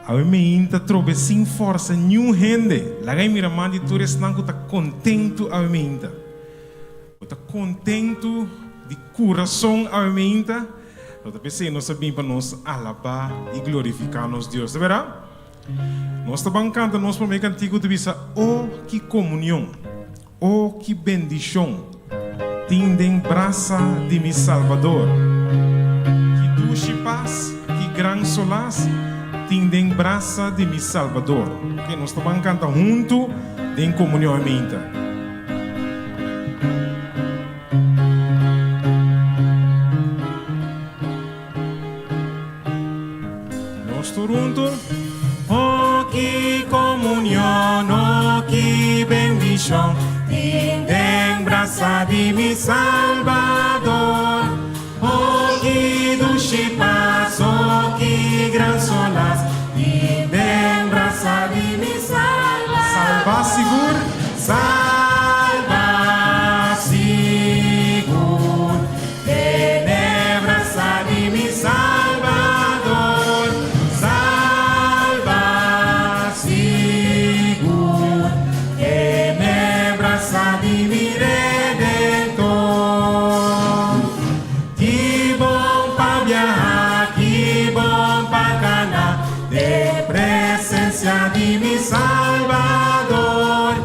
Awe meinta trobe sin forsa niun hende. Laga e mira man di tur esnan ku ta kontentu awe meinta. Bo ta kontentu di kurason awe meinta? No ta p'esei nos a bin pa nos alabá i glorifiká nos Dios, ta bèrdat? Nos ta ban kanta nos promé kantiku ta bisa, O ki komunion! O ki bendishon tin den brasa di mi Salbador! Ki dushi pas, ki gran solas tin den brasa di mi Salbador! Ok, nos ta ban kanta huntu den komunion e meinta. Nos tur huntu. Oh, ki komunion, oh, ki bendishon tin den brasa di mi Salbador. Oh, ki dushi pas, oh, ki gran solas tin den brasa di mi Salbador. Salba sigur. Salba sigur. Tene brasa di mi Salbador, salba sigur. Tene brasa di mi Redentor. Ki bon pa biaha, ki bon pa kana den presencia di mi Salbador.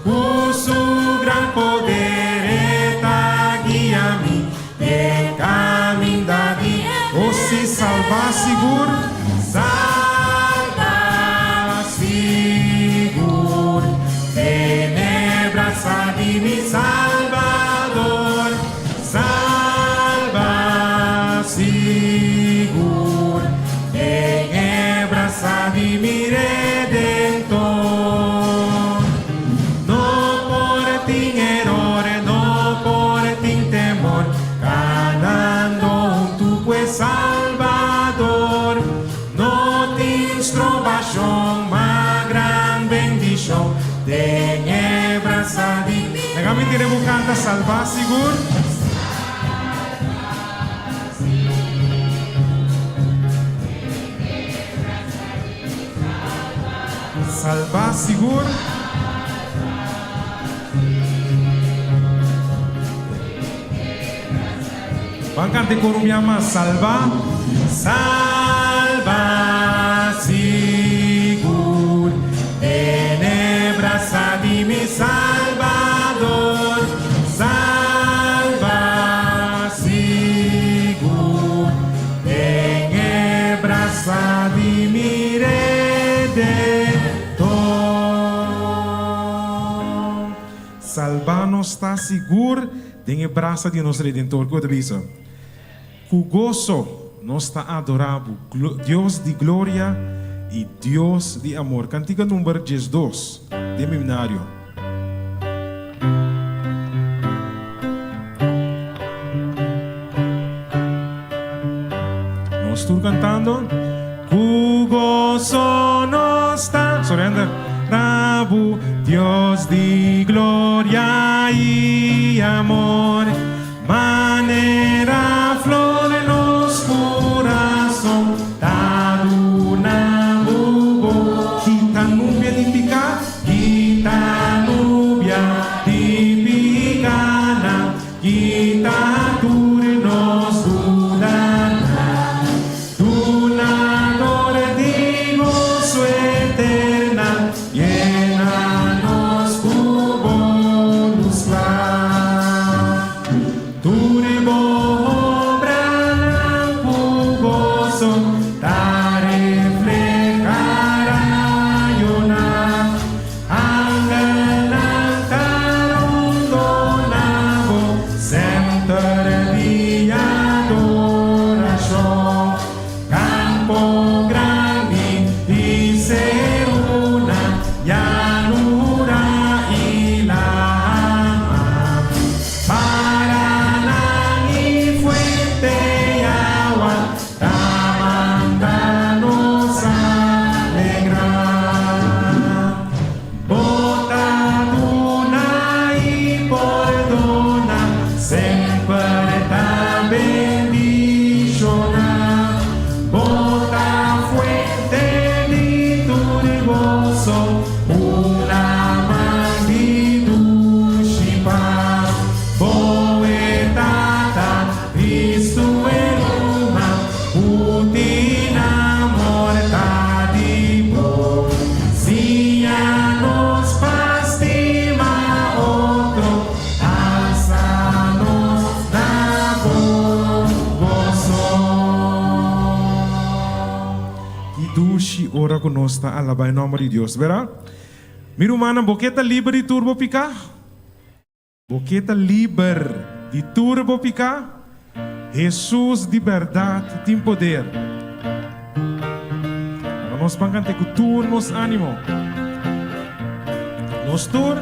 Ku su gran poder e ta guia mi den kaminda di O si salba sigur. Salba sigur den e brasa di mi Salbador. Salba sigur den e brasa di mi Redentor. No por tin eror, no por tin temor, kanando huntu ku e Salbador. No tin strobashon, ma gran bendishon den e brasa di mi. Laga mi tene bo kanta Salba Sigur. Salba Sigur. Ban kanta e koro mi ama Salba. Salba sigur den e brasa di mi Salbador. Salba sigur den e brasa di mi Redentor. Salba nos ta sigur den e brasa di nos Redentor. Kiko ta bisa? Ku goso nos ta adorá bo, Dios di gloria i Dios di amor. Kantika number 12 den Himnario. Nos tur kantando. Ku goso nos ta. Surrender. Rabu, Dios di gloria i amor. Manera flor den nos kurason ta duna bo bo. Kita nubia di piká, kita nubia di pikánan, kita tur nos dudanan. Dunador di goso eternal, yena nos ku bo lus kla. ora ku nos ta alabá e nòmber di Dios, bèrdat? Mi rumannan, bo ke ta liber di tur bo piká? Bo ke ta liber di tur bo piká? Hesus di bèrdat tin poder. Laga nos ban kant'é ku tur nos ánimo. Nos tur.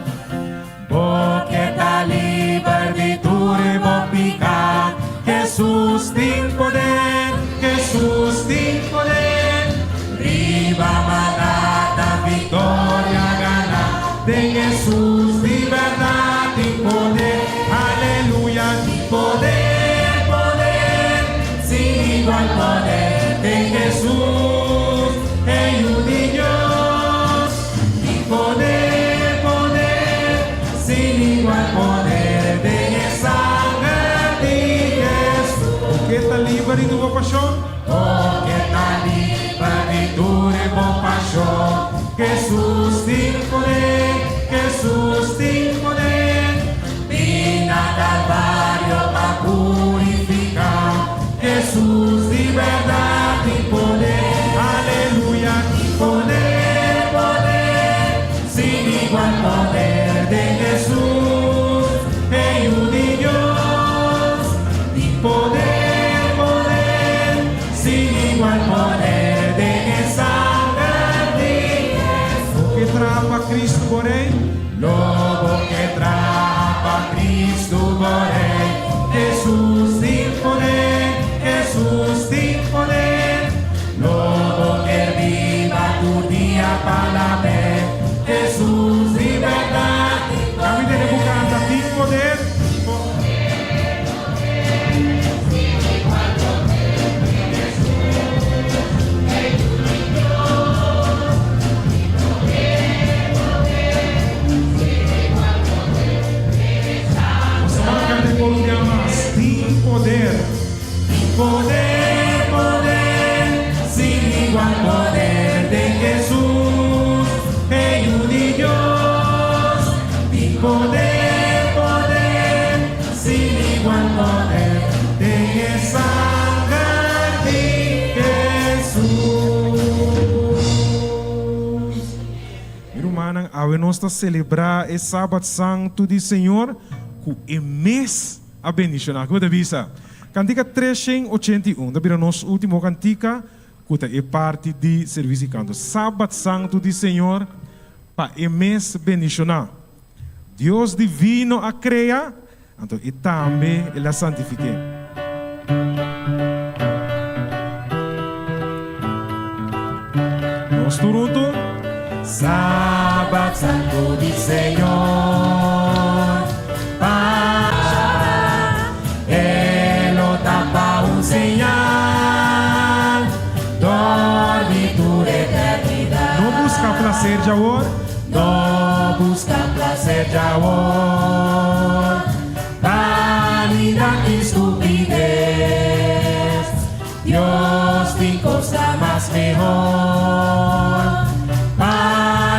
Bo ke ta liber di tur bo piká? Hesus tin poder, Hesus tin poder. Riba maldat ta viktoria gana. Den Hesus di bèrdat tin poder, aleluya, tin poder, poder, sin igual poder. Den Hesus, e Yu di Dios, tin poder, poder, sin igual poder. Den e sanger di Hesus. Bo ke ta liber di tur bo pashon? Bo ke ta liber di tur bo pashon? Hesus tin poder, Hesus tin poder, Bin na Calvario pa purifica. Hesus di berdad tin poder, aleluya, tin poder, poder, sin igual poder den Hesus, e Yu di Dios. Tin poder, poder, Sin igual poder den e sanger di Hesus. Bo ke traha pa Cristo bo Rey? Lo bo ke traha pa Cristo bo Rey? Hesus tin poder, Hesus tin poder. Lo bo kier biba tur dia pa lab'é? Hesus di berdad tin poder. Kami tene ku kanta tin poder. Nos ta canta e coro bia mas. Tin poder. Tin poder, poder, sin igual poder den Jesús, e Yu di Dios. Tin poder, poder, Sin igual poder den e sanger di Hesus. Mi rumannan, awe nos ta selebrá e Sabat Santu di Señor ku E mes a bendishoná. Ku bo ta bisa? Kantika 381 ta bira nos último kantika ku ta e parti di servis di kanto. Sabat Santu di Señor pa E mes bendishoná. Dios divino a krea, anto e tambe el a santifik'é. Nos tur huntu. Sabat santu di Señor pa E lo ta pa un señal dor di tur eternidad. No buska plaser djawor. No buska plaser djawor, Vanidad i stupides, Dios tin cosa mas mehor, Pa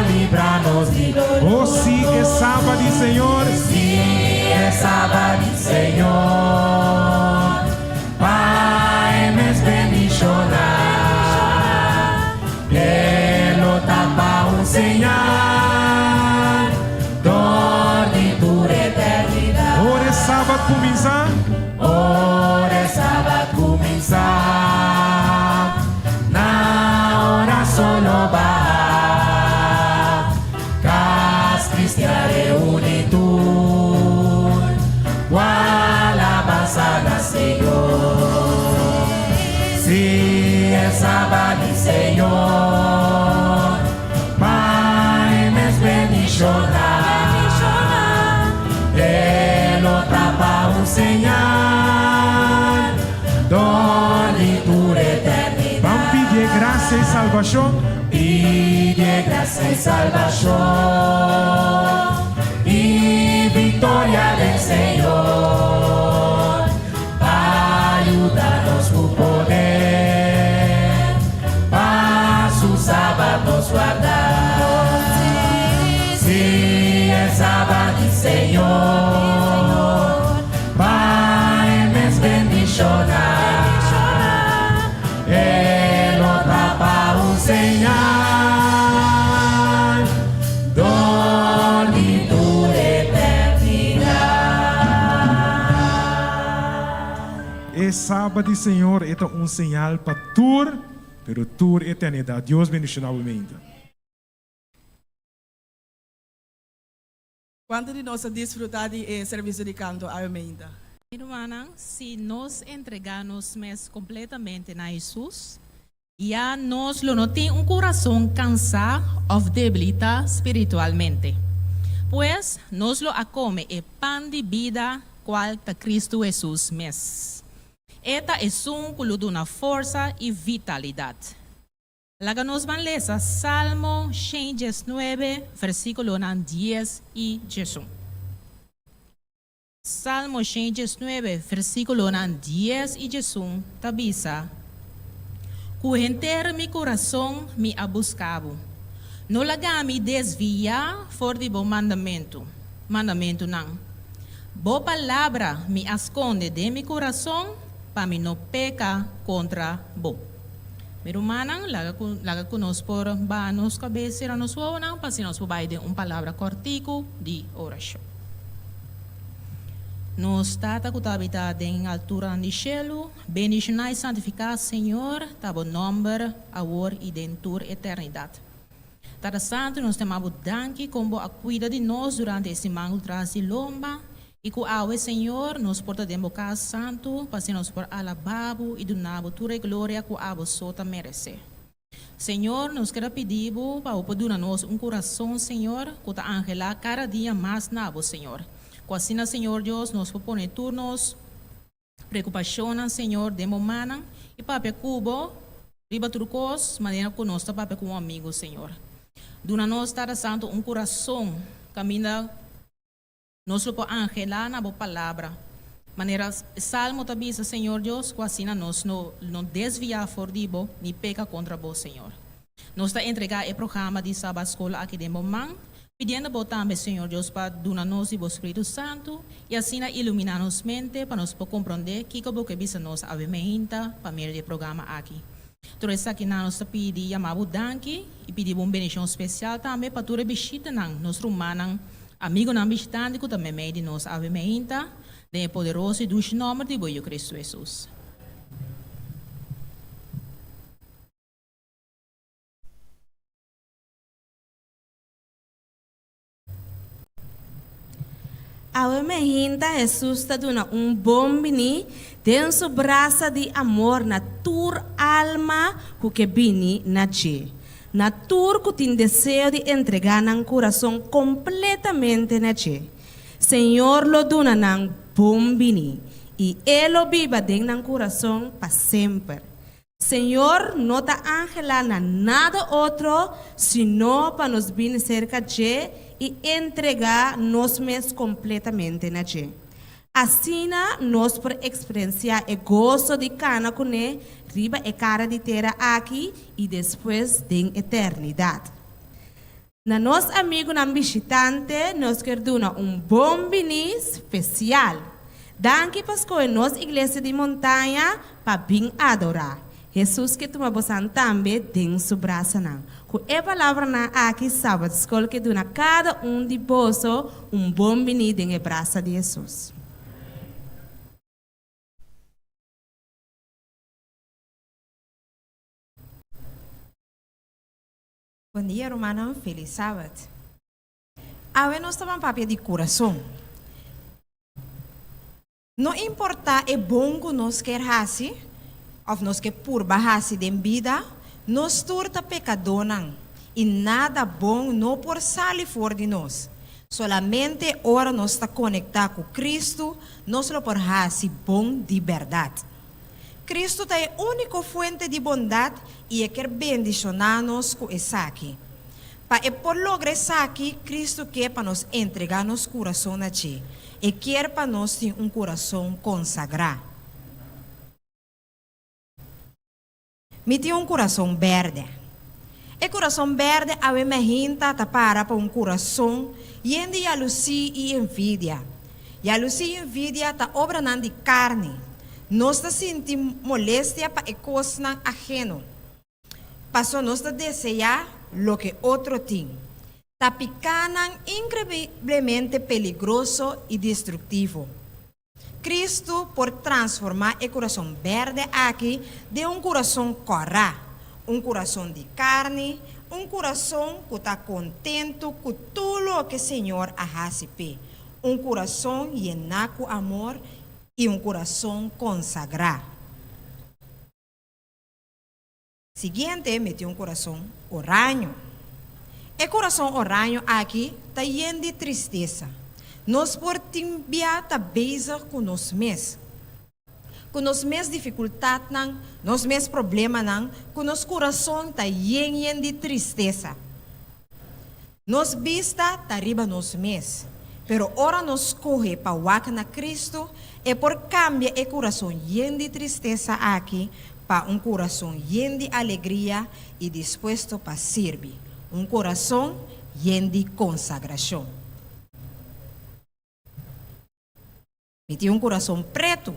libra nos di dolor. Oh si e Saba di Señor. Si e Saba di Señor, Pa e mes bendiciona. E lo ta pa un señal dor di tur eternidad. Ora e Sabat cuminsa. Ora e Sabat cuminsa, na ora solo baha, cas cristian reuni tur, cu alabansa na Señor. Si e Sabat di Señor, pa e mes bendishoná. E lo ta pa un señal dor di tur eternidat. Ban pidi e grasia i salbashon. Pidi e grasia i salbashon i viktoria den Señor. Pa yuda nos ku poder, pa su sabat nos warda. Sí, e sabat di Señor, pa e mes bendishoná. E lo ta pa un señal. E Sabat di Señor e ta un señal pa tur, pero tur eternidat. Dios bendishoná bo meinta. Kuantu di nos a disfrutá di e servisio di kanto awe meinta? Mi rumannan, si nos entregá nos mes kompletamente na Hesus, ya nos lo no tin un kurason kansá òf debilitá spiritualmente. Pues, nos lo a kome e pan di bida, kual ta Kristu Hesus mes. E ta esun ku lo duna forsa i vitalidat. Laga nos ban lesa Salmo 119, versíkulonan 10 i 11. Salmo 119, versíkulonan 10 i 11 ta bisa: Ku henter mi kurason mi a buska bo. No laga mi desviá for di bo mandamentu, mandamentunan. Bo palabra mi a skonde den mi kurason pa mi no peka kontra bo. Mi rumannan, laga ku nos por baha nos kabes, sera nos wowonan, pa asina nos por bai den un palabra kòrtiku di orashon. Nos Tata ku ta habitá den altura di shelu, bendishoná i santifiká, Señor, ta bo nòmber, awor i den tur eternidat. Tata Santu, nos ta yama bo danki kon bo a kuida di nos durante e siman tras di lomba i ku awe, Señor, nos por ta den bo kas santu, pa asina nos por alabá bo i duna bo tur e gloria ku abo so ta meresé. Señor, nos ke pidi bo pa bo duna nos un kurason, Señor, ku ta anhelá kada dia mas na bo, Señor. Ku asina, Señor Dios, nos por pone tur nos preokupashonnan, Señor, den bo mannan i papia ku bo, riba tur kos, manera ku nos ta papia ku un amigu, Señor. Duna nos, Tata Santu, un kurason, kaminda nos lo por anhelá na bo palabra. Manera Salmo ta bisa, Señor Dios, ku asina nos no desviá for di bo, ni peka kontra bo, Señor. Nos ta entregá e programa di Sabat Skol aki den bo man, pidiendo bo tambe, Señor Dios, pa duna nos di bo Spiritu Santu, i asina iluminá nos mente pa nos por komprondé kiko bo ke bisa nos awe mainta pa medio di e programa aki. Tur esaki nos ta pidi yama bo danki i pidi un bendishon spesial tambe pa tur e bishitanan, nos rumannan, amigunan bishitante ku ta meimei di nos awe mainta, den poderoso i dushi nòmber di bo Kristu Hesus. Awe mainta Hesus ta duna un bon bini den su brasa di amor na tur alma ku ke bini na dje. Na tur ku tin deseo di entregá nan kurason kompletamente na dje. Señor lo duna nan bon bini i E lo biba den nan kurason pa semper. Señor no ta anhelá na nada otro, sino pa nos bini serka dje i entregá nos mes kompletamente na dje. Asina nos por eksperensiá e goso di kana kuné riba e kara di tera aki i despues den eternidat. Na nos amigunan bishitante, nos ke duna un bon bini spesial. Danki pa skohe nos iglesia di Montaña pa bin adorá. Hesus ke tuma boso tambe den su brasanan. Ku e palabranan aki Sabat Skol ke duna kada un di boso un bon bini den e brasa di Hesus. Bon dia, rumannan. Felis Sabat. Awe nos ta papia di kurason. No importá e bon ku nos ke hasi, òf nos ke purba hasi den bida, nos tur ta pekadónan i nada bon no por sali for di nos. Solamente ora nos ta konektá ku Kristu, nos lo por hasi bon di bèrdat. Kristu ta e úniko fuente di bondat i e ke bendishoná nos ku esaki. Pa e por logra esaki, Kristu ke pa nos entregá nos kurason na dje. E ke pa nos tin un kurason konsagrá. Mi tin un kurason bèrdè. E kurason bèrdè awe mainta ta para pa un kurason yen di yalusí i envidia. Yalusí i envidia ta obranan di karni. Nos ta sinti molestia pa e kosnan aheno. Paso nos ta deseá loke otro tin. Ta pikánan inkreiblemente peligroso i destruktivo. Kristu por transformá e kurason bèrdè aki den un kurason kòrá, un kurason di karni, un kurason ku ta kontentu ku tur loke Señor a hasi p'e, un kurason yená ku amor i un kurason konsagrá. Siguiente meti un kurason oraño. E kurason oraño aki ta yen di tristesa. Nos por tin bia ta bezig ku nos mes. Ku nos mes difikultatnan, nos mes problemanan, ku nos kurason ta yen yen di tristesa. Nos bista ta riba nos mes, pero ora nos skohe pa wak na Kristu, E por kambia e kurason yen di tristesa aki pa un kurason yen di alegria i dispuesto pa sirbi, un kurason yen di konsagrashon. Mi tin un kurason pretu.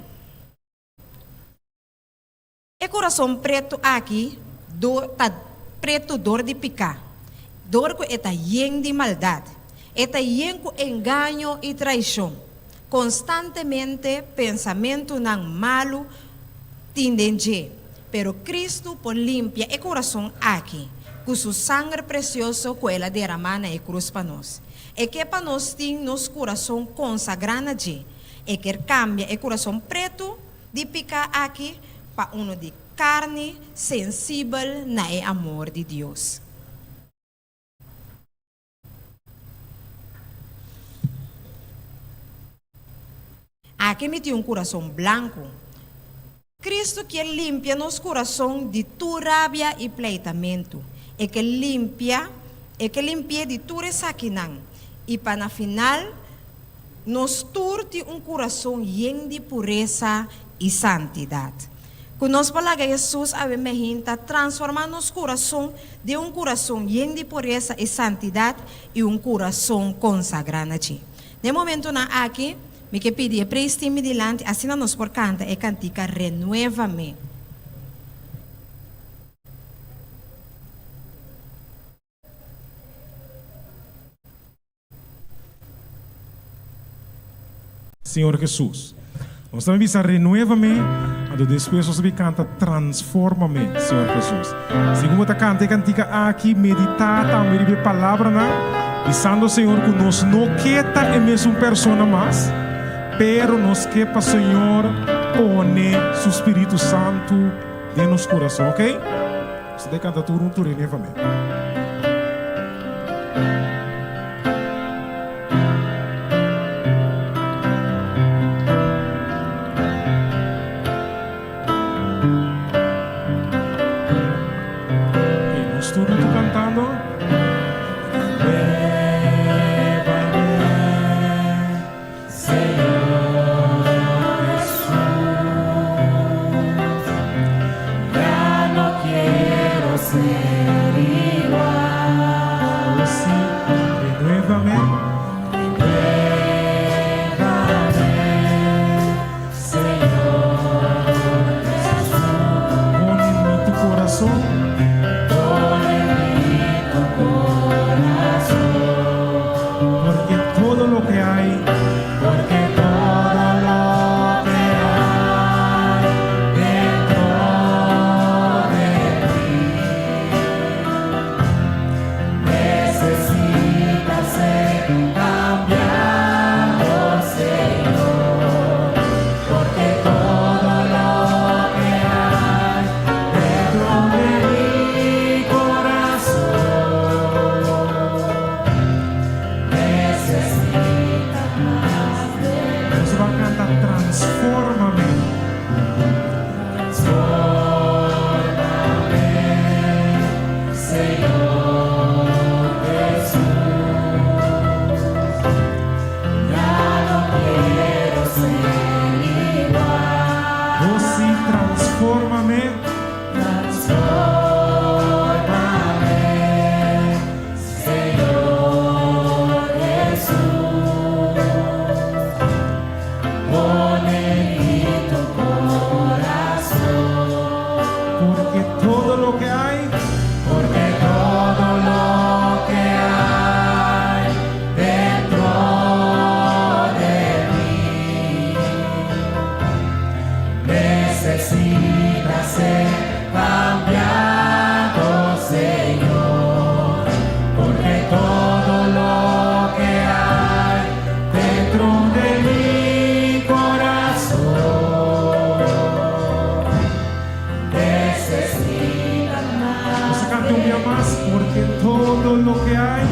E kurason pretu aki do ta pretu dor di piká, dor ku e ta yen di maldat. E ta yen ku engaño i traishon. Konstantemente pensamentunan malu tin den dje. Pero Kristu por limpia e kurason aki ku su sanger presioso ku el a deramá na e krus pa nos. E ke pa nos tin nos kurason konsagrá na dje. E ker kambia e kurason pretu Di piká aki pa unu di karni sensibel na e amor di Dios. Aki mi tin un kurason blanku. Kristu kier limpia nos kurason di tur rabia i pleitamentu. E ke limpia, e ke limpi'é di tur esakinan, i pa na final Nos tur tin un kurason yen di puresa i santidat. Ku nos por laga Hesus awe mehinta transformá nos kurason den un kurason yen di puresa i santidat i un kurason konsagrá na dje. Den momentunan aki, mi ke pidi e praise team mi dilanti asina nos por kanta e kantika Renuévame. Señor Jesus. Nos ta bisa renuévame, anto despues nos ta bin canta transfórmame, Señor Jesus. Segun bo ta canta e cantica aki, medita tambe riba e palabranan, bisando Señor cu nos no ke ta e mesun persona mas, pero nos ke pa Señor pone su Spiritu Santu den nos curason, ok? Nos ta canta tur hunto renuévame. Nos tur huntu kantando. Necesita ser cambiado, Señor, porque todo lo que hay dentro de mi corazón necesita más. Nos ta kanta un dia mas, porque todo lo que hay,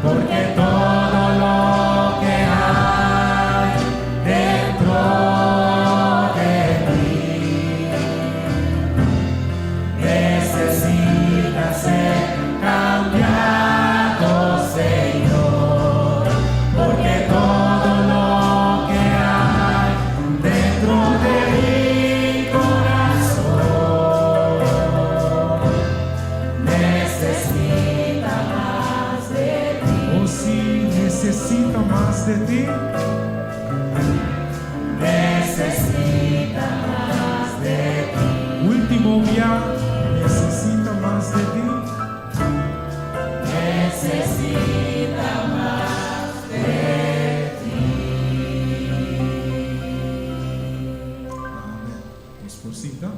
Porque todo lo que hay dentro de mí necesita ser cambiado, Señor. Porque todo lo que hay dentro de mi corazón necesita más de ti. O si necesita mas di ti. Necesita mas de ti. Último dia, necesita mas di ti. Necesita mas de ti. Amèn. Nos por sinta.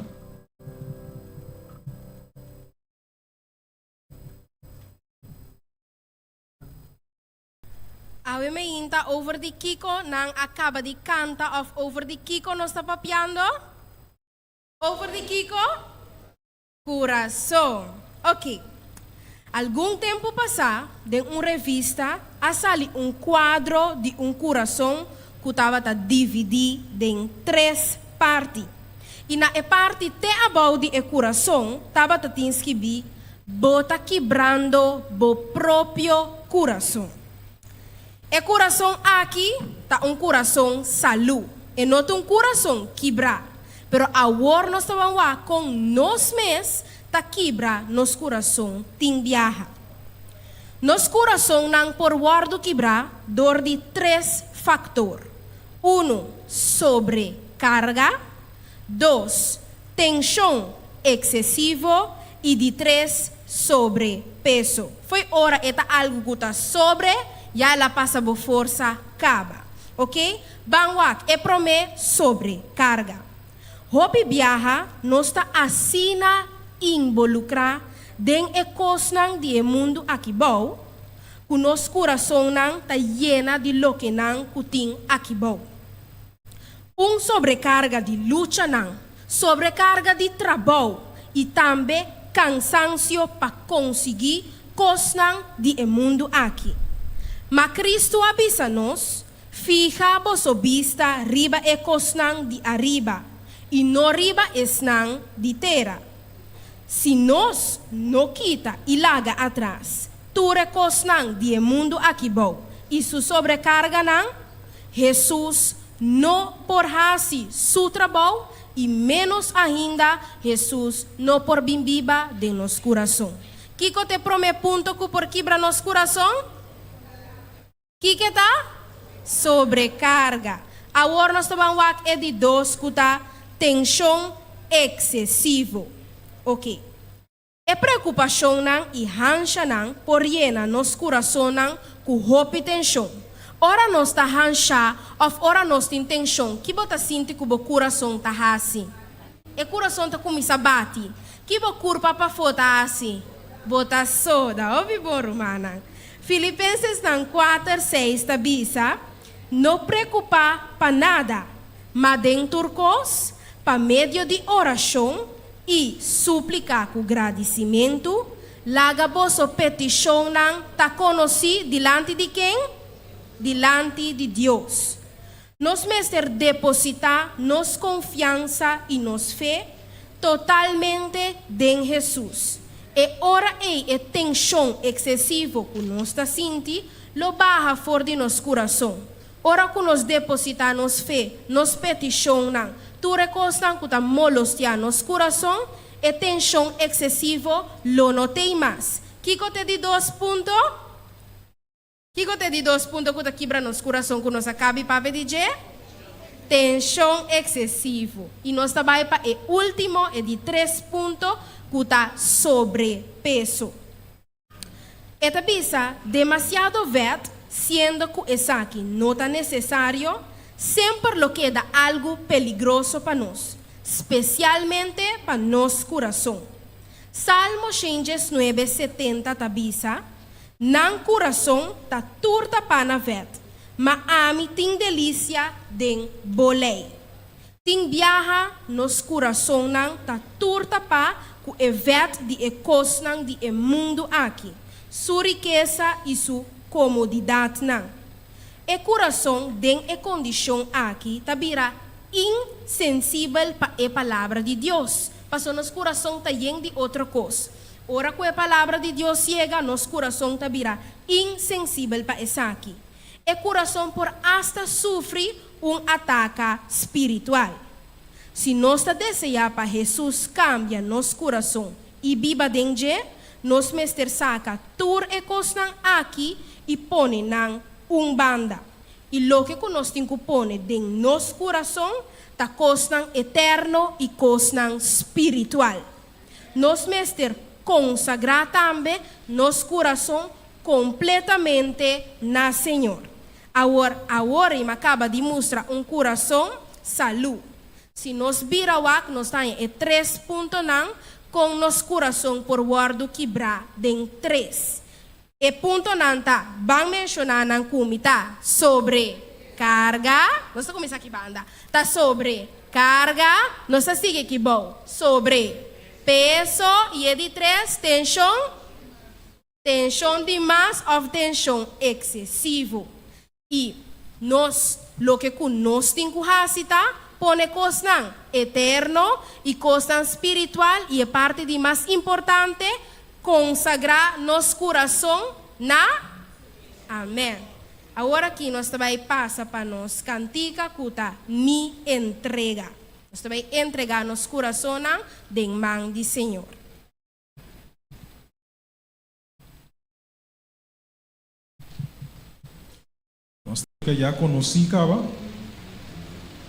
Awe mainta over di kiko nan a kaba di kanta òf over di kiko nos ta papiando? Over di kiko? Kurason. Ok. Algun tempu pasá, den un revista a sali un kuadro di un kurason ku tabata dividí den tres parti. I na e parti te abou di e kurason tabata tin skibí, Bo ta kibrando bo propio kurason. E kurason aki ta un kurason salú, e no ta un kurason kibrá. Pero awor nos ta ban wak kon nos mes ta kibra nos kurason tin biaha. Nos kurasonnan por wòrdu kibrá dor di tres faktor, unu, sobrekarga, dos, tenshon eksesivo i di tres, sobrepeso. Fo'i ora e ta algu ku ta sobre, ya el a pasa bo forsa kaba. Ok, ban wak e promé, sobrekarga. Hopi biaha nos ta asina involukrá den e kosnan di e mundu aki bou, ku nos kurasonnan ta yena di lokenan ku tin aki bou. Un sobrekarga di luchanan, sobrekarga di trabou i tambe kansansio pa konsiguí kosnan di e mundu aki. Ma Kristu a bisa nos, Fiha boso bista riba e kosnan di ariba, i no riba esnan di tera. Si nos no kita i laga atras tur e kosnan di e mundu aki bou i su sobrekarganan, Hesus no por hasi su trabou i ménos ainda Hesus no por bin biba den nos kurason. Kiko ta e promé punto ku por kibra nos kurason? Kiko ta? Sobrekarga. Awor nos ta ban wak e di dos ku ta tenshon eksesivo. Oke. E preokupashonnan i hanshanan por yena nos kurasonnan ku hopi tenshon. Ora nos ta hanshá òf ora nos tin tenshon, ki bo ta sinti ku bo kurason ta hasi? E kurason ta kuminsá bati. Ki bo kurpa pafó ta hasi? Bo ta soda. Hopi bon, rumannan. Filipensesnan kuater, seis ta bisa, No preokupá pa nada, ma den tur kos, pa medio di orashon i súplika ku gradisimentu, laga boso petishonnan ta konosí dilanti di ken? Dilanti di Dios. Nos mester depositá nos konfiansa i nos fe totalmente den Hesus. E ora ei e tenshon eksesivo ku nos ta sinti lo baha for di nos kurason. Ora ku nos depositá nos fe, nos petishonnan, tur e kosnan ku ta molostiá nos kurason, e tenshon eksesivo lo no t'ei mas. Kiko t'e di dos punto? Kiko t'e di dos punto ku ta kibra nos kurason ku nos a kabi papia di dje? Tenshon eksesivo. I nos ta bai pa e último, e di tres punto, ku ta sobrepeso. E ta bisa demasiado vèt, siendo ku esaki no ta nesesario, Semper lo keda algu peligroso pa nos, spesialmente pa nos kurason. Salmo 119, 70 ta bisa, Nan kurason ta tur tapá na vèt, ma ami tin delisia den bo lei. Tin biaha nos kurasonnan ta tur tapá ku e vèt di e kosnan di e mundu aki, su rikesa i su komodidatnan. E kurason den e kondishon aki ta bira insensibel pa e Palabra di Dios, pasobra nos kurason ta yen di otro kos. Ora ku e Palabra di Dios yega, nos kurason ta bira insensibel pa esaki. E kurason por asta sufri un ataka spiritual. Si nos ta deseá pa Hesus kambia nos kurason i biba den dje, nos mester saka tur e kosnan aki i pone nan un banda. I loke ku nos tin ku pone den nos kurason ta kosnan eterno i kosnan spiritual. Nos mester konsagrá tambe nos kurason kompletamente na Señor. Awor, awor i m'a kaba di mustra un kurason salú. Si nos bira wak nos ta haña e tres puntonan kon nos kurason por wòrdu kibrá den tres. E puntonan ta, ban menshoná nan ku mi ta sobre karga, nos ta kuminsá aki banda, ta sobre karga, nos ta sigui aki bou, sobre peso i e di tres tenshon, tenshon di mas òf tenshon eksesivo. I nos, loke ku nos tin ku hasi ta pone kosnan eterno i kosnan spiritual i e parti di mas importante, konsagrá nos kurason na Amèn. Awor aki nos ta bai pasa pa nos kantika ku ta Mi Entrega. Nos ta bai entregá nos kurasonnan den man di Señor. Nos ta ya konosí kaba.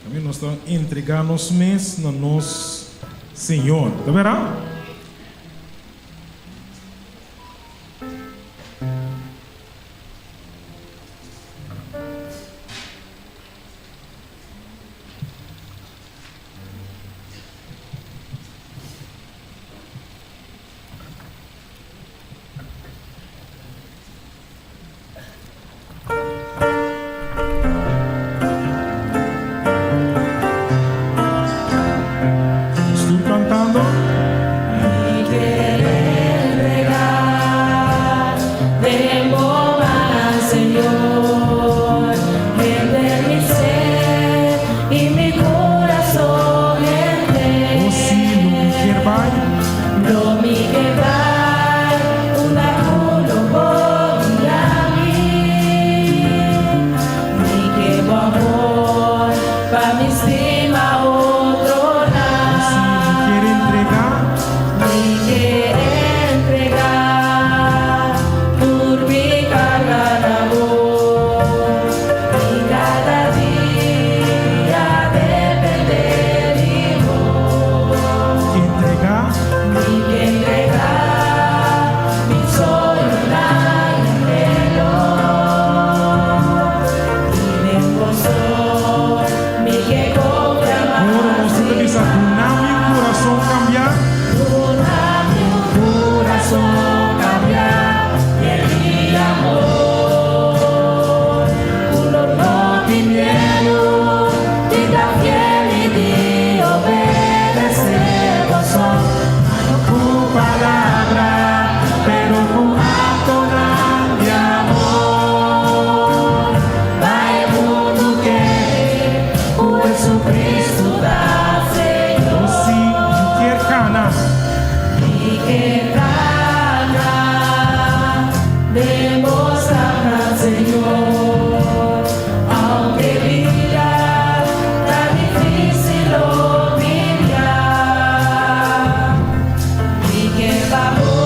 Tambe nos ta entregá nos mes na nos Señor. Ta bèrdat? Nos tur cantando. Mi ker entrega den bo man, Señor, henter mi ser i mi kurason henter. Oh sí, lo mi kier bai. Lo mi ke bai unda ku lo bo guia mi. Mi ke bo amor pa mi stima otronan. Oh sí, mi kier entregá. Mi ke entregá tur mi karga na bo. I kada dia dependé di bo. Entregá. Mi ke entregá mi soñonan i anhelo. I den goso mi ke konfia mas. Ora nos ta bisa, Duna mi un kurason kambiá. Duna mi un kurason kambiá, yen di amor, ku lo no tin miedu di ta fiel i di obedesé bo so. Ma no ku palabra, pero ku aktonan di amor. Pa e mundu kere ku Jesucristo ta Señor. Oh sí, mi kier kana. Mi ke kana den bo stapnan, Señor. Aunke bida ta difísil hopi bia. Mi ke pa bo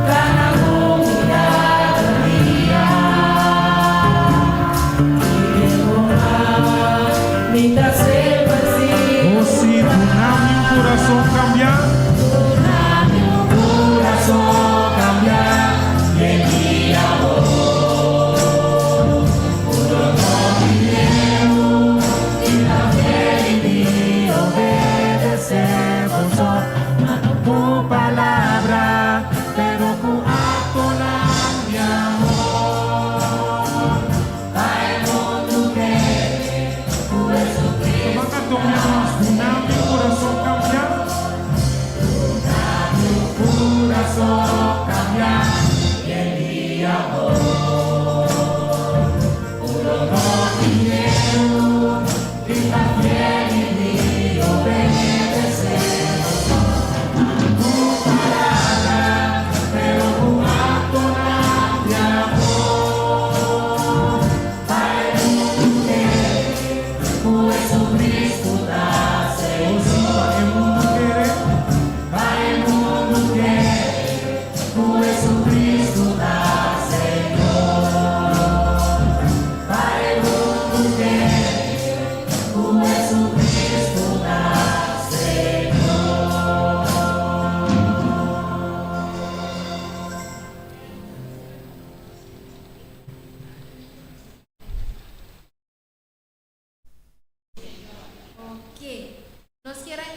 kana ku mi kada dia. I den bo man mi ta semper Oh sí, sigurá. duna mi un kurason kambiá. Duna mi un Kurason kambiá, yen di amor. Ku lo no tin miedu.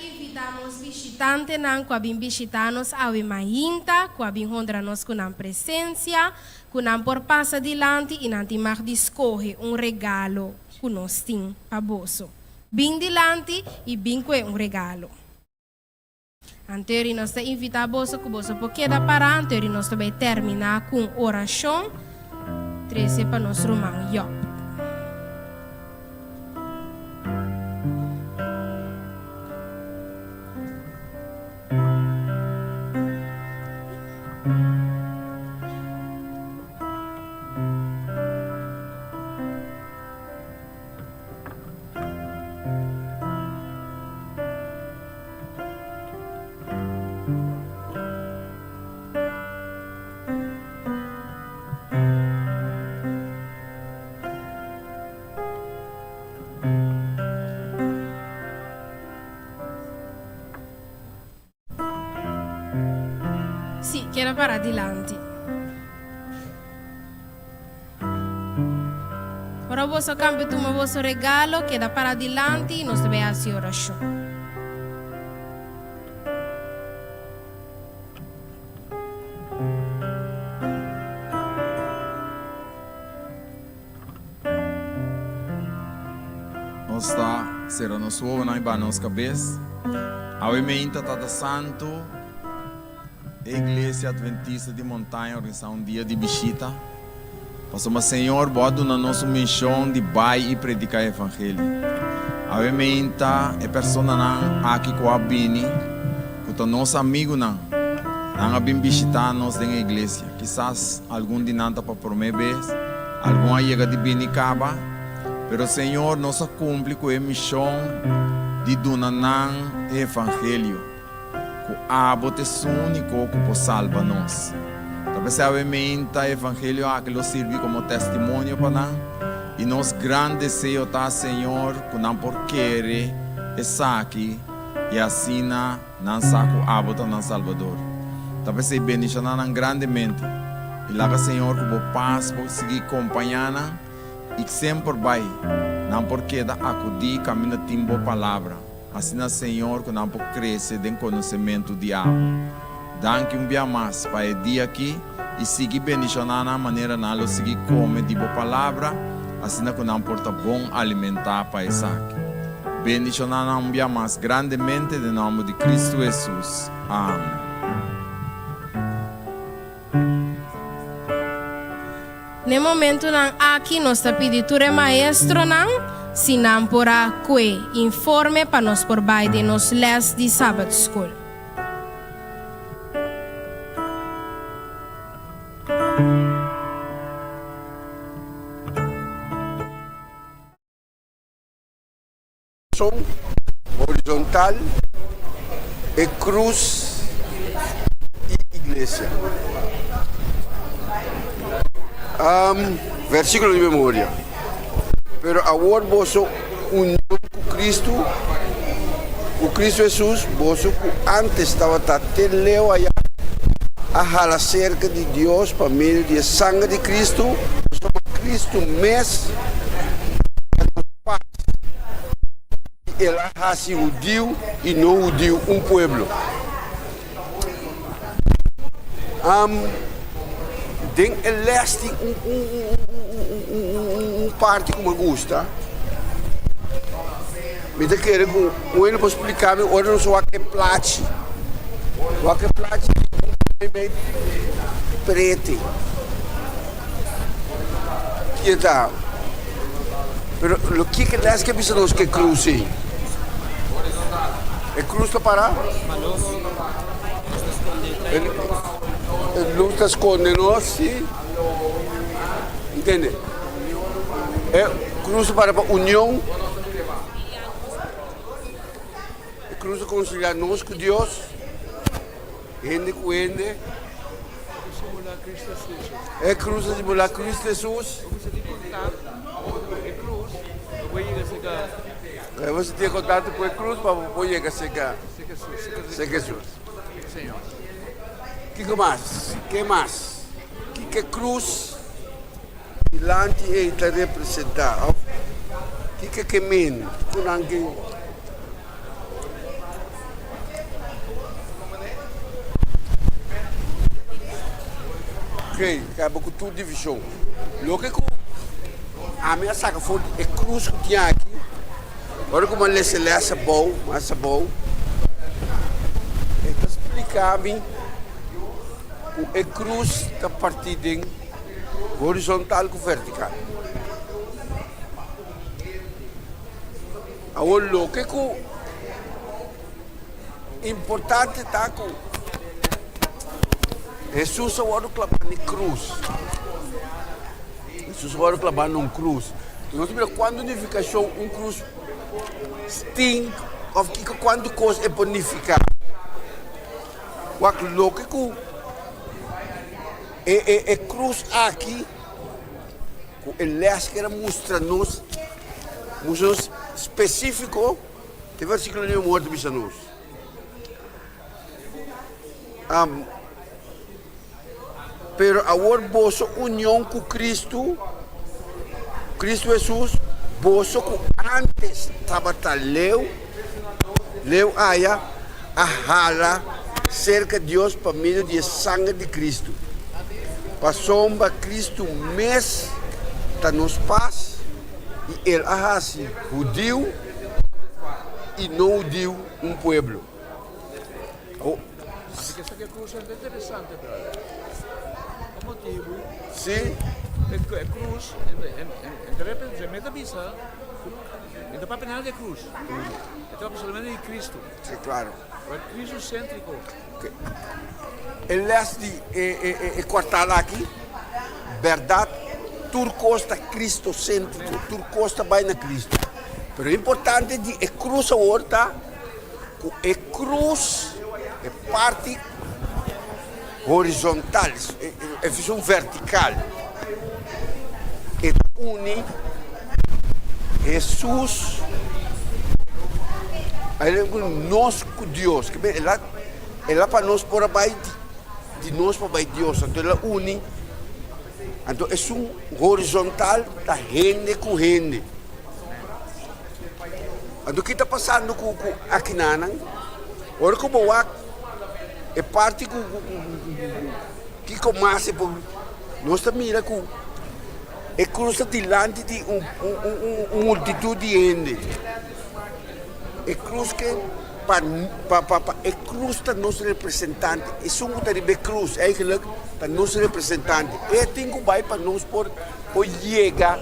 invitá nos bishitantenan ku a bin bishitá nos awe mainta, ku a bin honra nos ku nan presensia, ku nan por pasa dilanti i nan tin mag di skohe un regalo ku nos tin pa boso. Bin dilanti i bin kue un regalo. Anto nos ta invitá boso ku boso por keda pará, anto nos ta bai terminá ku un orashon trese pa nos ruman Job. Sí, keda para dilanti. Ora boso kambia tuma boso regalo, keda para dilanti i nos ta bai hasi orashon. Nos ta sera nos wowonan i baha nos kabes. Awe meinta Tata Santu, e Iglesia Adventista di Montaña organisá un dia di bishita. Pasobra Señor, Bo a duna nos un mishon di bai i prediká e Evangelio. Awe meinta e personanan aki ku a bini, ku ta nos amigunan, nan a bin bishitá nos den e iglesia. Kisas algun di nan ta pa promé bes, algun a yega di bini kaba, pero Señor, nos a kumpli ku e mishon di duna nan e Evangelio, ku Abo ta esun úniko ku por salba nos. Ta p'esei awe meinta e Evangelio aki lo sirbi komo testimonio pa nan, i nos gran deseo ta, Señor, ku nan por kere esaki i asina Nan sa ku abo ta nan Salbador. Ta p'esei bendishoná nan grandemente, i laga Señor ku bo pas por sigui kompañá nan i semper bai nan por keda akudí kaminda tin bo palabra, asina Señor ku nan por krese den konosementu di abo. Danki un bia mas pa e dia aki i sigui bendishoná nan manera nan lo sigui kome di bo palabra asina ku nan por ta bon alimentá pa esaki. Bendishoná nan un bia mas grandemente den nòmber di Kristu Hesus. Amen. N'e momentunan aki nos ta pidi tur e maestronan si nan por a kue informe pa nos por bai den nos lès di Sabbatskol. Son horizontal e cruz y iglesia. Um, versículo di memoria. Pero awor boso union cu Cristo, cu Cristo Jesús, boso cu antes tabata te leu allá, a hala cerca di Dios pa medio di e sangre di Cristo, pasobra Cristo mes ta nos paz. I el a hasi hudiu i no hudiu un pueblo. Um, den e les tin un, un, un, un parti ku mi gusta. Mi ta kere ku un hende por splika mi ora nos wak e plachi. Wak e plachi mei prete. Ki ta? Pero lo kiko les ke bisa nos ke krus ei? E krus ta para? E lus ta skonde nos, si. Intende? E krus ta para pa union. E krus ta konsilia nos ku Dios. Hende ku hende. E krus ta simbolá Kristu Hesus. Bo tin kontakto ku e krus pa bo por yega serka Hesus. Kiko mas? Ke mas? Kiko e krus dilanti ei ta representá? Òf kiko ke men ku nan ke. Ok, kaba ku tur divishon. Loke ku ami a saka for di e krus ku tin aki, ora ku mi a lesa e lès abou, mas abou, e ta splika mi ku e krus ta partí den horizontal ku vertikal. Awor loke ku importante ta ku Hesus a wòrdu klabá na e krus. Hesus a wòrdu klabá na un krus. Nos mira kuantu nifikashon un krus tin òf kiko kuantu kos e por nifiká. Wak loke ku e e e krus aki ku e lès kier a mustra nos, mustra nos spesífiko e versíkulo di memor ta bisa nos. Pero awor boso union ku Kristu, Kristu Hesus, boso ku ántes tabata leu, leu aya, a hala serka Dios pa medio di e sanger di Kristu. Pasobra Kristu mes ta nos pas, i el a hasi hudiu i no hudiu un pueblo. Oh. Así que esta cruz es interesante, brother. Pa motibu? Sí. E cruz, en de repente, se mete bisa, en ta papia nada de cruz. E ta papia solamente di Cristo. Sí, claro. Pero Cristo céntrico. Okay. E les di e, e, e, e kwartaal aki, berdad, tur kos ta cristocéntrico, tur kos ta bai na Cristo. Pero importante di e cruz awor ta, Ku e krus, e parti horizontal, e vision vertikal, e ta uni Hesus nos ku Dios. El a pa nos por a bai di nos pa bai Dios. Anto el a uni, anto esun horizontal ta hende ku hende. Anto ki ta pasando ku ku akinanan? Ora ku bo wak e parti ku ku kiko mas e por nos ta mira ku e krus ta dilanti di un un multitut di hende. E krus ke pa pa pa e krus ta nos representante. Esun ku ta riba e krus eigenlik ta nos representante. E tin ku bai pa nos por por yega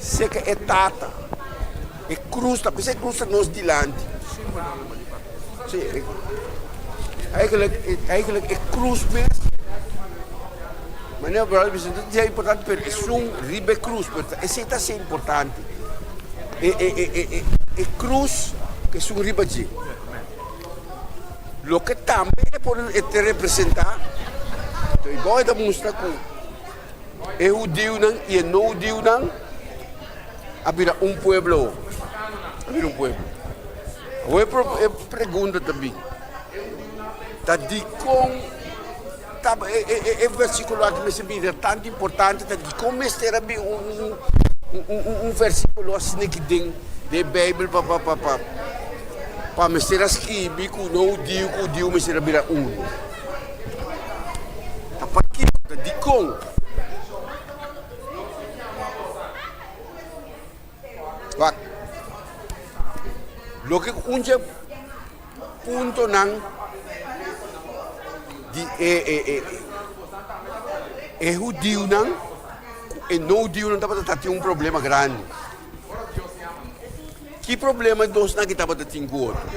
serka e Tata. E krus ta, p'esei e krus ta nos dilanti. Sí, eigenlijk, eigenlijk e krus mes, manera brother bisa, no ta importante, pero esun riba e krus, pero esei ta asina importante. E, e, e, e, e, e krus ku esun riba dje. Loke tambe e por e ta representá, igual e ta mustra ku E hudiunan i e no-hudiunan a bira un pueblo. A bira un pueblo. Awor e pregunta ta bin, ta dikon ta e versikulo aki mester bira tantu importante? Ta dikon mester a bin un versikulo asina aki den e Beibel pa pa pa pa pa mester a skibi ku no hudiu ku hudiu mester a bira uno? Ta pakiko? Ta dikon? Wak, loke ku un dje puntonan di e e e e hudiunan ku e no hudiunan tabata ta tin un problema grandi. Ki problema e dosnan aki tabata tin ku otro?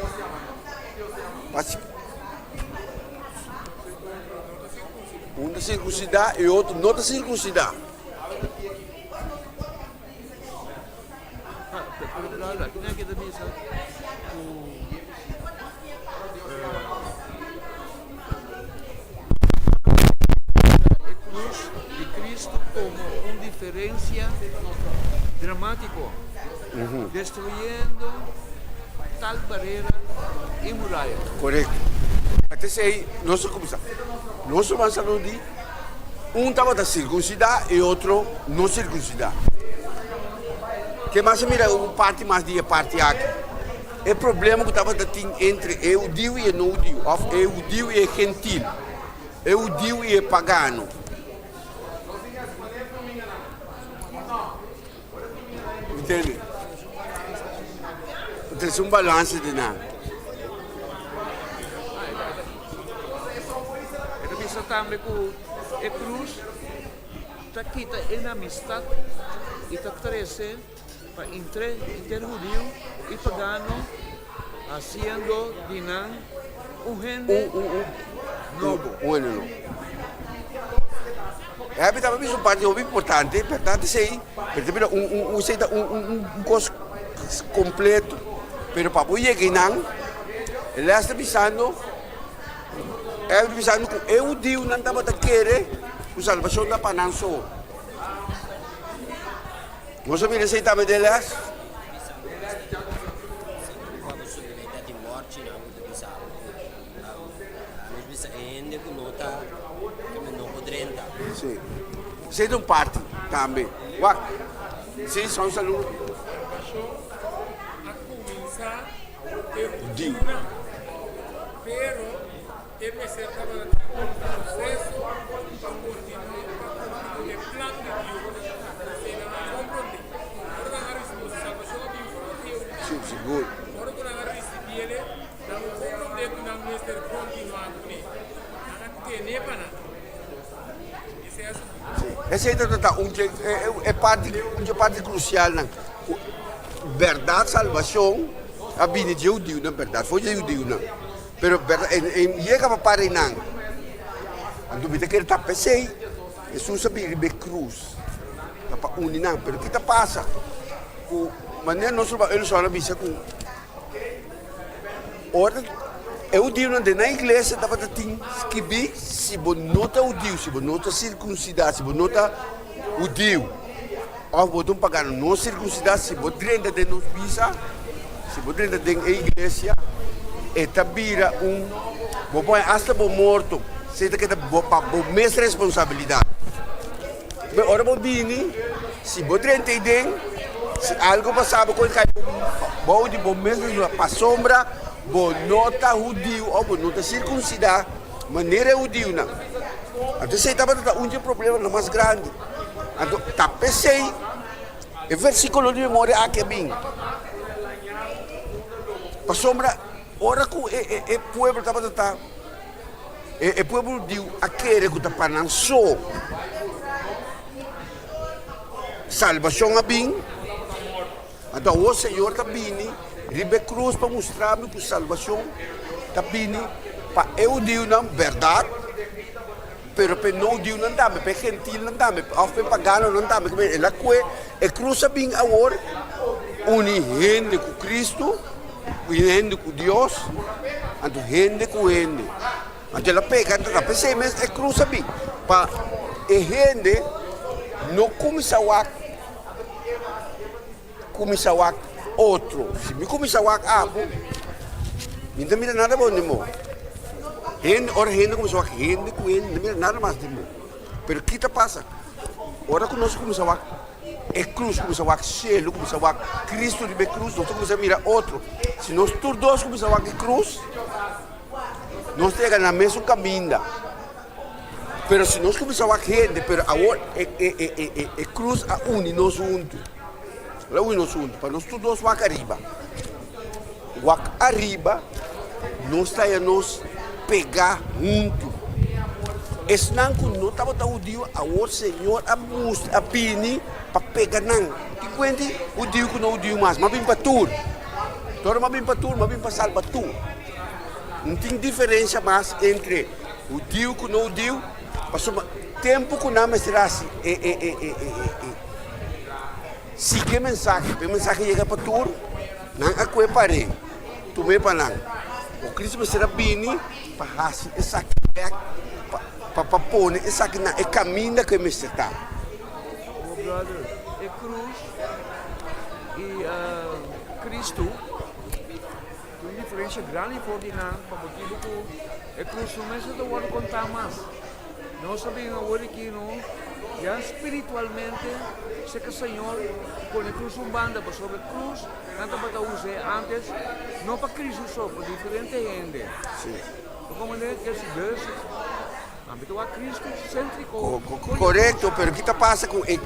Un ta sirkunsidá i otro no ta sirkunsidá. E cruz di Cristo como un diferencia dramático, destruyendo tal barera y muraya. Korekto. Esei nos a kuminsá. Nos a wans a di un tabata sirkunsidá i otro no sirkunsidá. Ke mas a mira un parti mas di e parti aki? E problema ku tabata tin entre e hudiu i e no hudiu, òf e hudiu i e gentil, e hudiu i e pagano. Entende? Trese un balance di nan. E ta bisa tambe ku e krus ta kita enemistad i ta trese pa entre henter hudiu i pagano, hasiendo di nan un hende nobo. Un hende nobo. Happy ta bisa un parti hopi importante, berdad esei, pero ta bira un un esei ta un un un kos kompleto. Pero pa bo yega einan, e les ta bisando, e ta bisando ku e hudiunan tabata kere ku salbashon ta pa nan so. Nos a mira esei tambe den les. Sí. Esei ta un parti tambe. Wak. Sí, son saludo. Di. E mester tabata tin un proseso pa kontinuá pa kumpli ku e plan di Dios. Esei nan a komprondé. Ora nan a risibí boso salbashon a bin for di e hudiunan. Ora ku nan a risibí el, nan komprondé ku nan mester kontinuá kuné. Nan a ten'é pa nan. Esei a sufisiente. Esei ta ta un dje e parti un dje parti krusialnan. Ku bèrdat salbashon a bini dje hudiunan bèrdat for dje hudiunan. Pero berdad e yega pa para einan. Anto mi ta kere ta p'esei Hesus a bini riba e krus, ta pa uni nan. Pero ki ta pasa? Ku manera nos ruman Elson a bisa ku ora e hudiunan den nan iglesia tabata tin skibí si bo no ta hudiu, si bo no ta sirkunsidá, si bo no ta hudiu òf bo ta un pagano no sirkunsidá, si bo drenta den nos bisa, si bo drenta den e iglesia, e ta bira un, bo pone asta bo morto, esei ta keda bo pa bo mes responsabilidat. Pero ora bo bini, si bo drenta ei den, si algo pasa bo kon kai bou di bo mes responsabilidat, pasobra bo no ta hudiu òf bo no ta sirkunsidá manera e hudiunan. Anto esei tabata ta un di e problemanan mas grandi. Anto ta p'esei e versíkulo di memoria aki a bin. Pasobra ora ku e e pueblo tabata ta, e e pueblo hudiu a kere ku ta pa nan so salbashon a bin, anto awor Señor ta bini riba e krus pa mustra mi ku salbashon ta bini pa e hudiunan, bèrdat. Pero p'e no hudiunan tambe, p'e gentilnan tambe, òf p'e paganonan tambe, ku el a kue e krus a bin awor uni hende ku Kristu, uni hende ku Dios, anto hende ku hende. Anto el a pega, anto ta p'esei mes e krus a bin, pa e hende no kuminsá wak, kuminsá wak otro. Si mi kuminsá wak abo, mi no ta mira nada bon di mo. Hende, ora hende kuminsá wak hende ku hende, no ta mira nada mas di mo. Pero ki ta pasa? Ora ku nos kuminsá wak e krus, kuminsá wak shelu, kuminsá wak Kristu riba e krus, nos ta kuminsá mira otro. Si nos tur dos kuminsá wak e krus, nos ta yega na mesun kaminda. Pero si nos kuminsá wak hende, pero awor e e e e e e krus a uni nos huntu. El a uni nos huntu pa nos tur dos wak ariba. Wak ariba, nos ta haña nos pegá huntu. Esnan ku no tabata hudiu, awor Señor a mustra, a bini pa pega nan. Ki kuenti hudiu ku no hudiu mas? M'a bini pa tur. Tòg m'a bini pa tur, m'a bini pa salba tur. No tin diferensia mas entre hudiu ku no hudiu, pasobra tempu ku nan mester hasi e e e e e e sigui e mensahe, pa e mensahe yega pa tur, nan a kue par'é, tum'é pa nan. O Kristu mester a bini pa hasi esaki bèk, pa pa pa pone esaki na e kaminda ku e mester ta. Oh brother, e krus i Kristu. Tin un diferencia grandi for di nan pa motibu cu e cruz no mester ta wordo conta mas. Nos ta bin awor aki no ya spiritualmente cerca Señor pone cruz un banda pasobra cruz nan tabata usa antes no pa Cristo so pa diferente hende. Bo comprende? Dus nan ta wak Cristo centrico. Corecto, pero ki ta pasa cu e.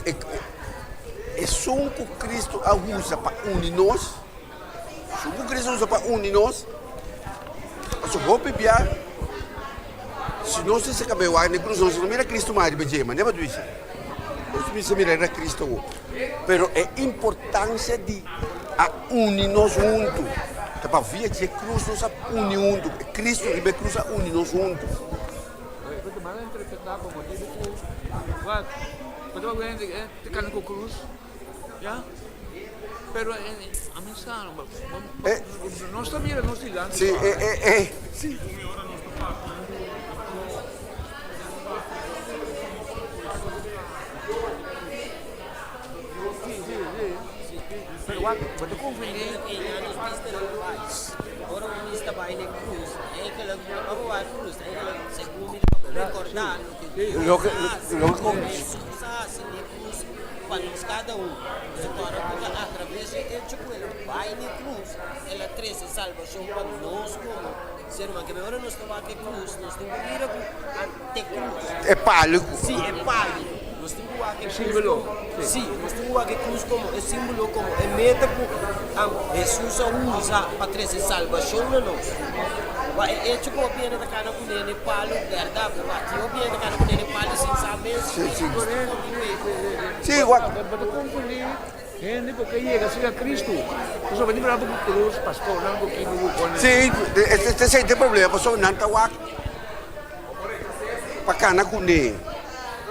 Esun ku Kristu a usa pa uni nos, esun ku Kristu a usa pa uni nos, pasobra hopi bia si nos tin saka bai wak na e krus nos no mira Kristu mas riba dje, manera bo ta bisa. Nos mester mira riba Kristu awor. Pero e importansia di a uni nos huntu ta pa via dje krus nos a uni huntu, Kristu riba e krus a uni nos huntu. Sí, e, e, e, sí. Loke, loke ku. Pa nos kada un. Su kòrda ku ta atraves e echo ku el a bai na e krus, el a trese salbashon pa nos komo ser humano. Keme ora nos ta wak e krus, nos tin ku mira ku te krus. E palu. Sí, e palu. Nos tin ku wak e krus komo. Sí, nos tin ku wak e krus komo e símbolo, komo e meta ku Hesus a usa pa trese salbashon na nos. Wak e echo ku hopi hende ta kana ku nene palu, bèrdat, pero wak ki hopi hende ta kana ku nene palu sin sa mes. Sí, sí. Sí, wak. Bo ta konfundí hende ku ke yega serka Kristu. Pasobra bo tin braba ku krus, pastornan ku kiko ku kone. Sí, esei ta e problema, pasobra nan ta wak pa kana kuné,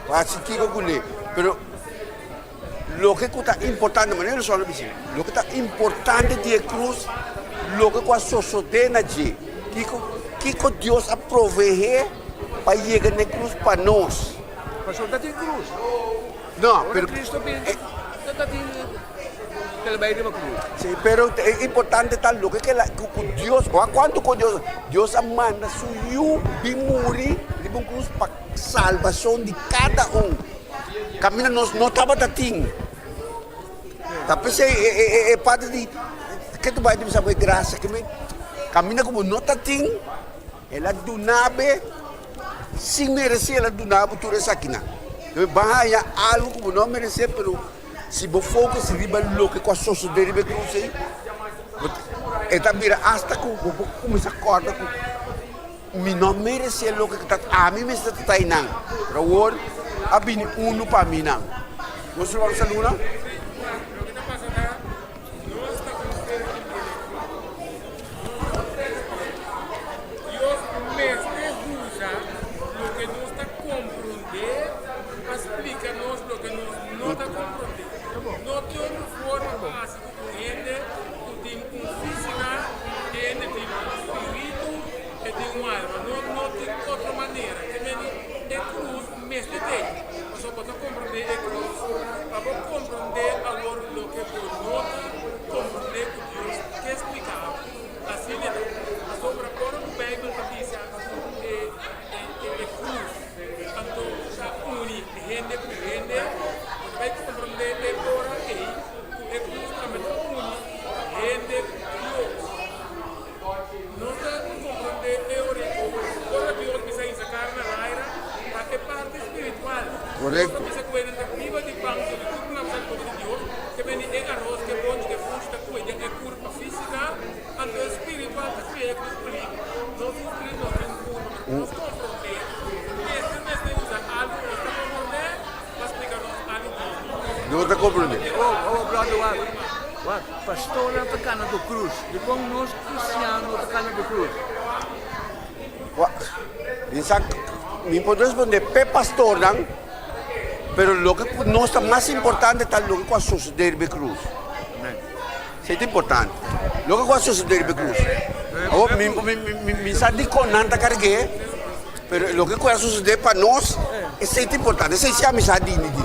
pa hasi kiko kuné. Pero loke ku ta importante, manera nos a bisa, loke ta importante di e krus, loke ku a sosodé na dje, kiko, kiko Dios a proveé pa yega na e krus pa nos. Pasobra ta tin krus. No, Ora pero Cristo bin, ta ta tin ke el bai riba krus. Sí, pero e importante ta loke ke la ku ku Dios, wak kuantu ku Dios, Dios a manda su yu bin muri riba un krus pa salbashon di kada un. Kaminda nos no tabata tin. Ta p'esei e e e e parti di ke tu bai ta bisa bo e grasia ke men kaminda ku bo no ta tin, el a duna be. Sin meresé el a duna bo tur esakinan. Entonces bo a haña algu ku bo no a meresé, pero si bo focus riba loke ku a sosodé riba e krus ei, bo ta, e ta bira asta ku bo por kuminsá kòrda ku mi no a meresé loke ku ta ami mester ta ta einan, pero awor a bini unu pa mi nan. Nos ruman saluna. Dios mester usa loke nos ta komprondé pa splika nos loke nos no ta komprondé. No tin otro forma pa hasi ku un hende ku tin un físika, e hende tin un spiritu, e tin un alma. No, no tin otro manera. Te meni e krus mester t'ei. Pasobra bo ta komprondé e krus pa bo komprondé awor loke bo no ta komprondé ku Dios ke splika bo. Asina ta, pasobra ora ku Beibel ta bisa e e krus, anto ta uni hende ku hende, bo ta bai komprondé e ora ei ku e krus tambe ta uni hende ku Dios. Nos ta komprondé e ora ei ku ora Dios bisa hisa kara na laira, ta e parti spiritual. Dios ta bisa ku hende ta biba di pan, so di tur ku nan sa di boka di Dios, ke bini e aros, ke bonchi, ke funchi ta kue den e kurpa. Pa físika, anto e spiritual ta krea ku pli nos un spiritu nos tin un kurpa, pero ku nos konfront'é, mester mester usa algu ku nos ta komprondé pa splika nos algu ku nos no komprondé. No ta komprondé. Oh, oh, brother, wak, wak, pastornan ta kana ku krus. Dikon nos kristiano ta kana ku krus? Wak, mi sa, mi por respondé p'e pastornan, pero loke ku nos ta mas importante ta loke ku a sosodé riba e krus. Esei ta importante. Loke ku a sosodé riba e krus. Awor, mi, mi, mi, mi sa dikon nan ta karg'é, pero loke ku a sosodé pa nos, esei ta importante. Esei si ami sa dini di.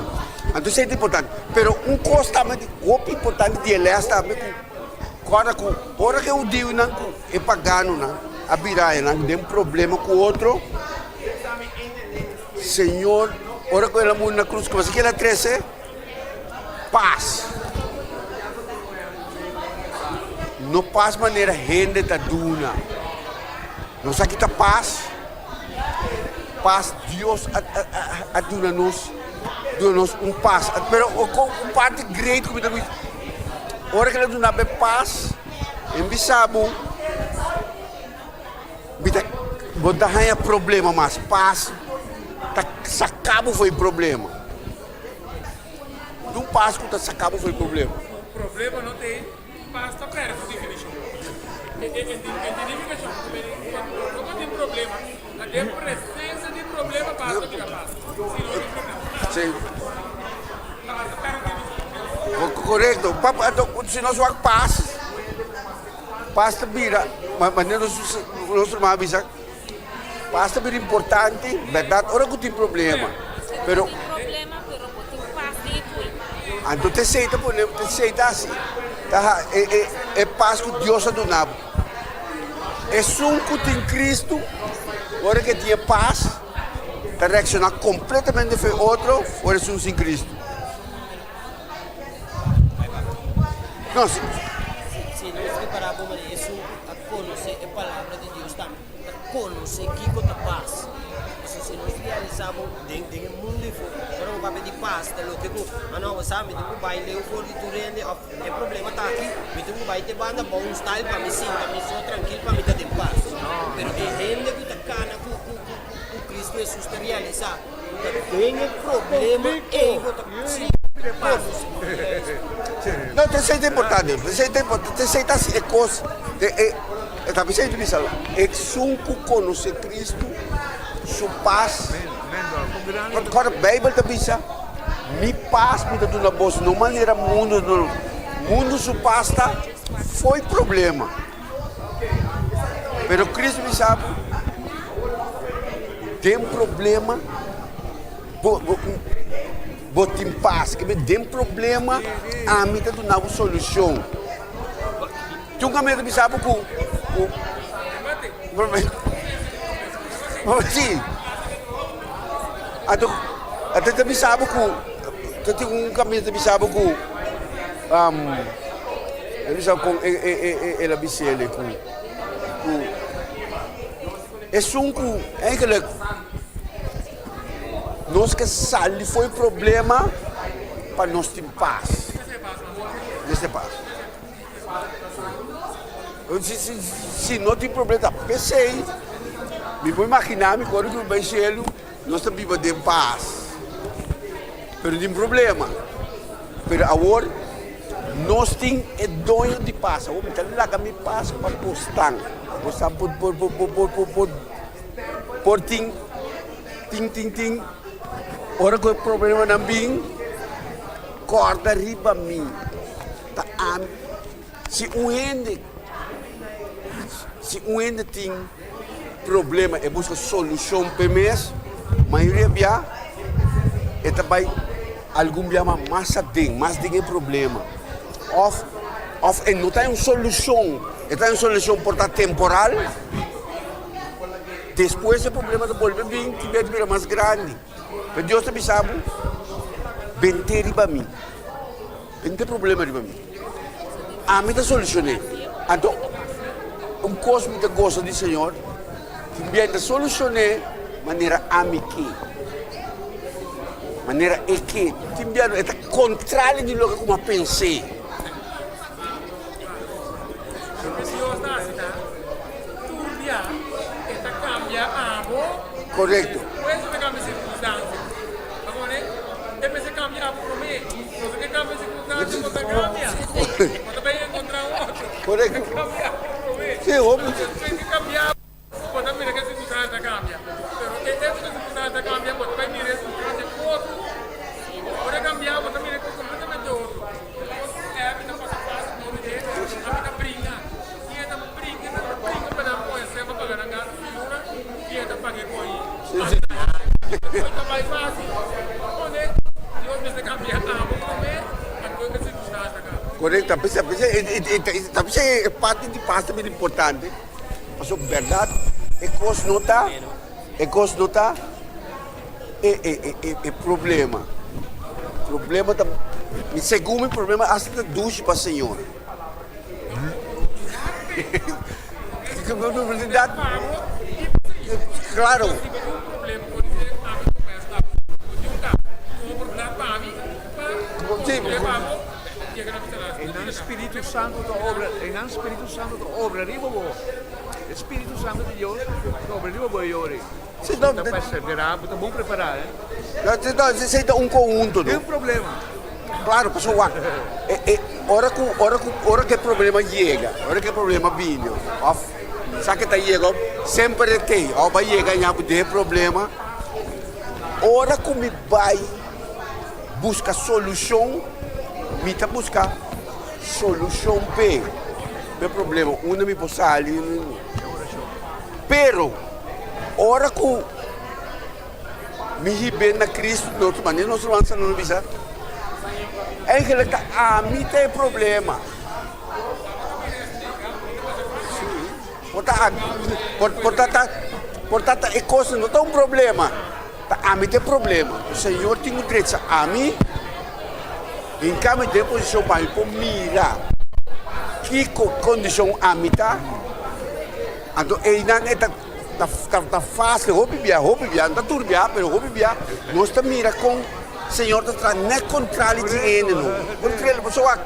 Anto esei ta importante. Pero un kos tambe di hopi importante di e lès tambe ku kòrda ku ora ku e hudiunan ku e paganonan a bira nan den problema ku otro, Señor, ora ku el a muri na krus, kobasí ke el a trese? Pas. No pas manera hende ta duna. Nos a kita pas. Pas Dios a, a, a, a duna nos. duna nos un pas. Pero un parti great ku mi ta bisa, ora ku el a duna bo e pas, e bisa bo, mi ta, bo ta haña problema mas. Pas ta saka bo for e problema. Un pas ku ta saka bo for e problema. Problema no ta e pas ta pèrdè su definishon. E identifikashon ku bo tin problema ta den presensia di problema pas ta bira pas. Si no tin problema. Si. Pas ta pèrdè definishon. Korekto. Si nos wak pas, pas ta bira, manera nos ruman a bisa, Pas ta bira importante, berdad, ora cu tin problema, pero. Tin problema, pero bo tin pas den e cuy. Anto t'esey ta pone, t'esey ta haci, ta ha, e, e, e pas cu Dios a duna bo. Esun cu tin Cristo, ora cu e tin e pas, ta reacciona completamente fe otro ora esun sin Cristo. No, si. Si nos ripara bo manera esun cu a conoce e palabra di Dios tambe. ta konosé kiko ta pas. Pasobra si nos realisá bo den den e mundu ei for, ora bo papia di pas ta loke ku, ah no, bo sa mi tin ku bai leu for di tur hende òf e problema ta aki, mi tin ku bai te banda bou un style pa mi sinta mi so trankil pa mi ta den pas. Pero e hende ku ta kana ku ku ku ku Kristu Hesus ta realisá ku ta den e problema ei bo ta si konosé. No, esei ta importante, esei ta importante, esei ta e kos, e. E ta bisa i bisa, Esun ku konosé Kristu, su pas. Kòrda Beibel ta bisa, Mi pas mi ta duna boso, no manera mundu ta duna. Mundu su pas ta fo'i problema. Pero Kristu bisa bo, den problema bo bo tin pas. Den problema ami ta duna bo solushon. Tin un kaminda ta bisa bo ku ku si anto anto ta bisa bo ku ta tin un kaminda ta bisa bo ku ta bisa kon e e e el a bis'el ku ku esun ku eigenlijk nos ke sali for e problema pa nos tin pas mester pas. Si no tin problema ta p'esei mi por imaginá mi ku ora ku mi bai shelu nos ta biba den pas pero tin problema pero awor nos tin e doño di pas awor mi ta laga mi pas pa bosnan bosnan por por por por por por tin tin tin tin ora ku e problemanan bin kòrda riba mi. Ta ami. Si un hende, si un hende tin problema, e buska solushon p'e mes, mayoria bia e ta bai algun bia mas aden, mas den e problema. Òf, òf e no ta un solushon, e ta un solushon por ta temporal, despues e problema ta bolbe bin, tin bia ta bira mas grandi. Pero Dios ta bisa bo, bent'é riba mi. E no tin problema riba mi. Ami ta solucion'é. Anto, un cos mi ta goza di Señor, tin bia e ta solucion'é manera ami ke, manera e ke. Tin bia e ta contrario di loke cu mi a pens'é. Loke Dios ta haci ta, tur bia e ta cambia abo. Correcto. Despues e ta cambia circunstancia. Pasobra e mester cambia abo prome. Nos ke cambia circunstancia, bo ta cambia. Bo ta bay encontra otro. Correcto. E cambia abo prome. Sí, hopi. Despues di cambia abo. Bo ta mira ke sirkunstansia ta kambia. Pero e hecho ku sirkunstansia ta kambia, bo ta bai mira e sirkunstansia otro. Ora e kambia, bo ta mira e kos kompletamente otro. Kos ku Abby ta pasa fásil dor di dje, Abby ta bringa. I e ta bringa, e ta bringa pa nan pone sèn pa paga nan gastu di luna, i e ta paga e kos ei. Kos ta bai fásil. Pone, Dios mester kambia abo promé, anto e sirkunstansia ta kambia. Korekto, ta bisa e parti di pas ta bira importante. Pasobra bèrdat e kos no ta, e kos no ta e e e e problema. Problema ta, segun mi problema hasta ta dushi pa Señor. Claro. Si. Einan Spiritu Santu ta obra, einan Spiritu Santu ta obra riba bo. E Spiritu Santu di Dios ta obra riba bo e yori. Si, no. Bo ta perseverá, bo ta bon prepará, eh. No, si, no, esei ta un konhunto, no. Tin un problema. Klaro, pasobra wak, e, e, ora ku, ora ku, ora ku e problema yega, ora ku e problema bini, òf sa ke ta yega, semper e tei, òf a yega ña ku den e problema, ora ku mi bai buska solushon, mi ta buska solushon p'e, p'e problema, unda mi por sali, pero ora ku mi hib'é na Cristo, di otro manera nos ruman sa no bisa, eigenlijk ta ami ta e problema. Por ta por por ta ta por ta ta e kos no ta un problema, ta ami ta e problema. Señor tin ku drecha ami, hinka mi den posishon pa mi por mira kiko kondishon ami ta. Anto einan e ta ta ta ta fásil, hopi bia, hopi bia, no ta tur bia, pero hopi bia nos ta mira kon Señor ta traha nèt kontrali di hende no. Kontrali, pasobra wak,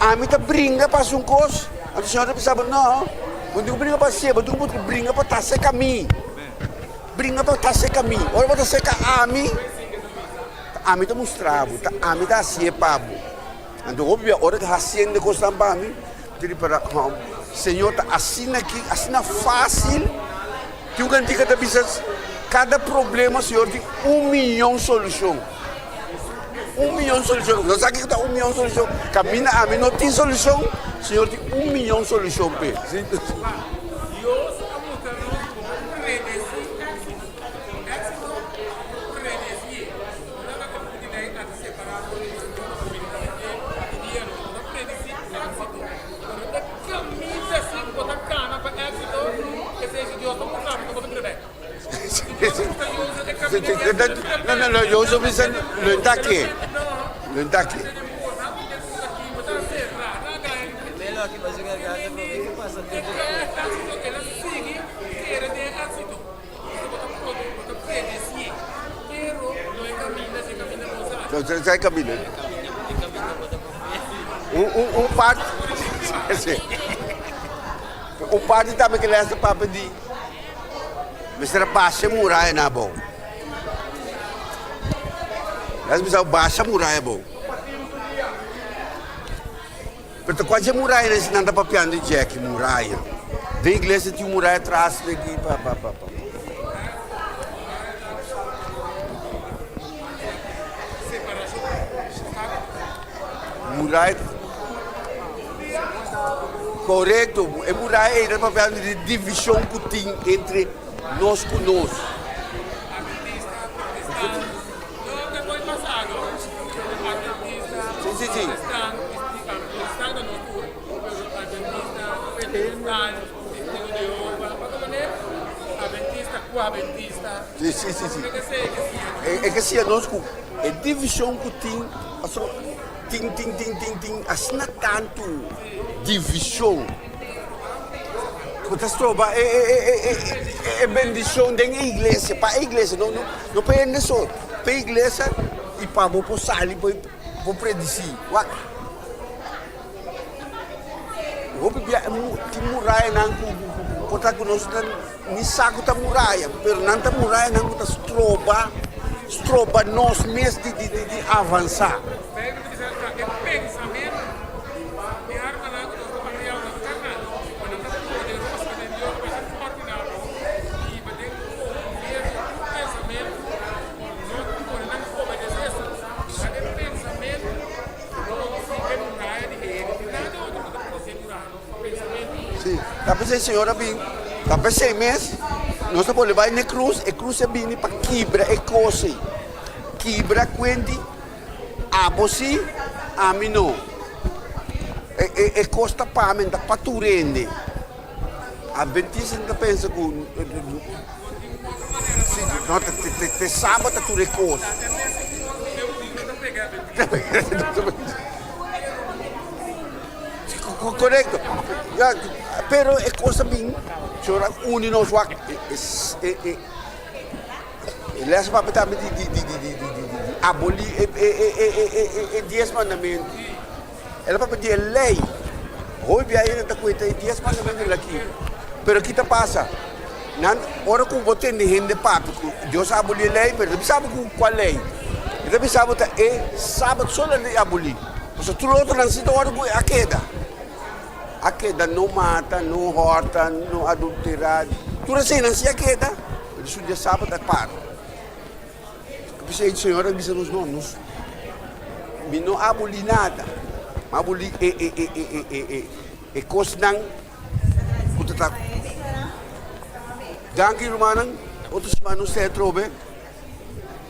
ami ta bringa pa hasi un kos, anto Señor ta bisa bo, no, bo no tin ku bringa pa hasié, bo tin ku bringa pa ta serka mi. Bringa pa ta serka mi. Ora bo ta serka ami, ta ami ta mustra bo, ta ami ta hasié pa bo. Anto hopi bia ora ku hasiendo e kosnan pa mi, Diri para hom. Señor ta asina aki, asina fácil. Tin un kantika ta bisa, kada problema Señor tin un miyon solushon. Un miyon solushon. No sa kiko ta un miyon solushon. Kaminda ami no tin solushon, Señor tin un miyon solushon p'e. Dios a mustra nos como predeci éxito. Éxito predecié. Ora ta e di lei a separá for di Señor pa bini na e di dia no. Bo ta predisí éksito, pero e kaminda si ku bo ta kana pa éksito, esei si Dios ta mustra bo, bo ta bira bèk. Si Dios mustra Jozef e kaminda di éksito, el a bira bèk. No, no, no, Jozef bisa lo e ta ke, lo e ta ke. Sa caminda. Un, un, un parte, sí. Un parte tambe que lesta papia di mester a basha muraya na abou. Lesta bisa basha muraya abou. Pero ta cualche muraya nan si nan ta papiando di Jacky muraya. Den iglesia tin un muraya tras di aki pa pa pa pa. Muraya Correcto, e muraya ei ta papiando di division cu tin entre nos cu nos. Sí, sí, sí. Sí, sí, sí, sí. E, e ke siña nos ku e divishon ku tin, pasobra tin, tin, tin, tin, tin asina tantu divishon ku ta stroba e, e, e, e, e, e bendishon den e iglesia, pa e iglesia, no, no, no pa hende so, pa e iglesia i pa bo por sali por por predisí. Wak, hopi bia e mu tin murayanan ku ku ku ku por ta ku nos ta ni sa ku ta muraya, pero nan ta murayanan ku ta stroba stroba nos mes di di di di avansá. Sí, ta p'esei Señor a bin, ta p'esei mes nos ta pone bai n'e krus, e krus a bini pa kibra e kos ei, kibra kuenti abo sí, ami no. E, e, e kos ta pa mi, ta pa tur hende. Adventista ta pensa ku sí, no, te, te, te, te saba ta tur e kos. Korekto. Ya, pero e kos a bin, Señor a uni nos wak e, e, e, e les papia tambe di, di, di, di, di, di, di, di. abolí e e e e e e dies mandamentu. El a papia di e lei. Hopi bia hende ta kuenta e dies mandamentu aki. Pero ki ta pasa? Nan, ora ku bo tende hende papia ku Dios a abolí e lei, pero e ta bisa bo ku kua lei? E ta bisa bo ta e sabat so el a abolí. Pasobra tur otronan si ta wòrdu ku a keda. A keda no mata, no hòrta, no adulterá. Tur eseinan si a keda, pero su dia sabat a para. P'esei Señor a bisa nos, no, nos, mi no abolí nada. Mi a abolí e, e, e, e, e, e, e, e kosnan ku ta ta. Danki rumannan, otro siman nos ta atrobe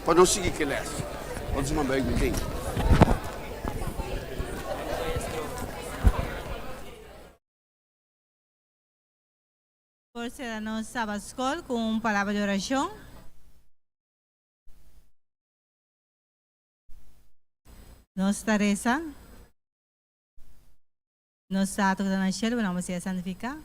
pa nos sigui ku e lès. Otro siman bai mi tin. Por sera nos Sabat Skol ku un palabra di orashon. Nos ta resa. Nos Tata ku ta na shelu, bo nomber sea santifiká.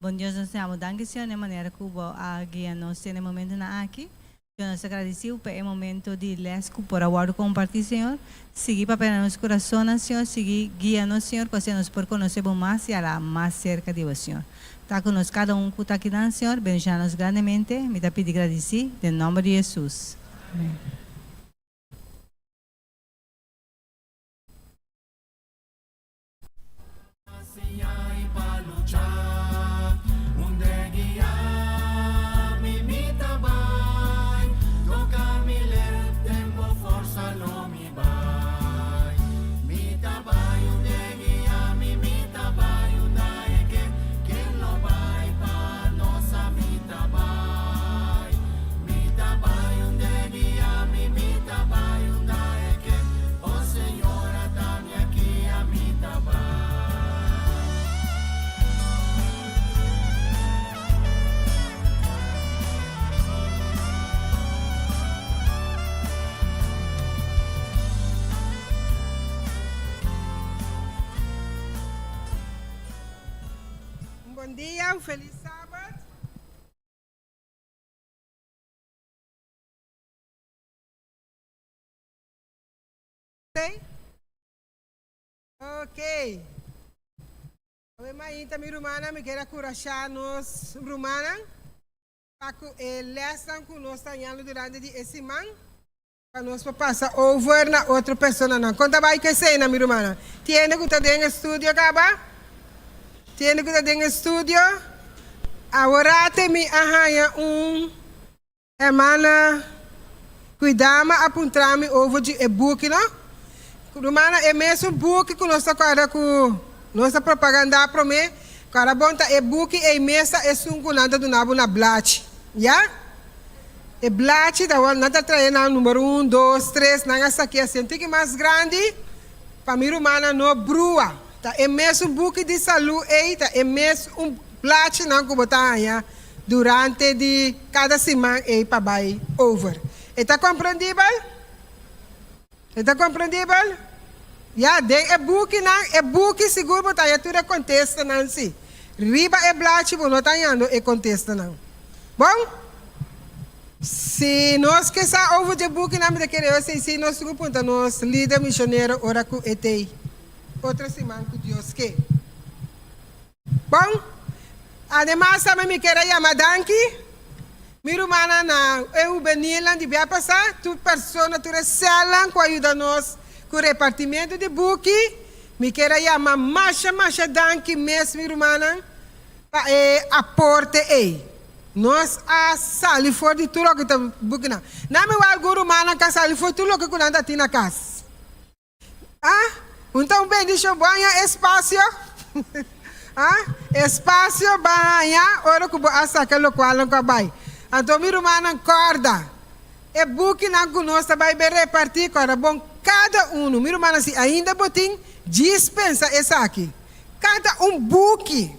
Bon Dios, nos ta yama bo danki, Señor, na e manera ku bo a guia nos te na e momentunan aki. Señor, nos ta gradisí bo pa e momento di les ku por a wòrdu kompartí, Señor. Sigui papia na nos kurasonnan, Señor. Sigui guia nos, Señor, ku asina nos por konosé bo mas i hala mas serka di bo, Señor. Ta ku nos kada un ku ta akinan, Señor. Bendishoná nos grandemente. Mi ta pidi gradisí den nòmber di Hesus. Amèn. Un bon dia, un felis sabat. Ok. Awe mainta mi rumannan mi kier a kurashá nos rumannan pa ku e lèsnan ku nos ta hañando durante di e siman pa nos por pasa over na otro personanan. Kon ta bai ku eseinan mi rumannan? Tin hende ku ta den estudio kaba? Tin hende ku ta den estudio? Aworate mi a haña un Hermana Kuidama a puntra mi over di e buki no. Rumana e mesun buki ku nos ta kòrda ku nos a propagandá promé, kòrda bon ta e buki ei mes ta esun ku nan ta duna bo na blachi, ya? E blachi ta wòrdu nan ta trae nan number un, dos, tres, nan a sakia así un tiki mas grandi pa mi rumannan no brua. Ta e mesun buki di salú ei ta e mes un blachinan ku bo ta haña durante di kada siman ei pa bai over. E ta komprendibel? E ta komprendibel? Ya, den e bukinan, e buki sigur bo ta haña tur e kontestanan si. Riba e blachi bo no ta hañando e kontestanan. Bon? Si nos ke sa over dje bukinan mi ta kere esei si nos tin ku punta nos lider misionero ora ku e t'ei otro siman ku Dios ke. Bon, ademas tambe mi kier a yama danki mi rumannan na e hubenilnan di bia pasá, tur persona, tur e sèlnan ku a yuda nos ku repartimentu di buki. Mi kier a yama masha masha danki mes mi rumannan pa e aporte ei. Nos a sali for di tur loke ta bukinan. Nan mi wak algun rumannan ku a sali for tur loke ku nan ta tin na kas. Ah, un ta un bendicion bo haña espacio. Ah, espacio bo a haña ora cu bo a saca locualnan cu a bay. Anto mi rumannan corda, e bukinan cu nos ta bay be reparti, corda bon cada uno. Mi rumannan si ainda bo tin, djis pensa esaki. Cada un buki,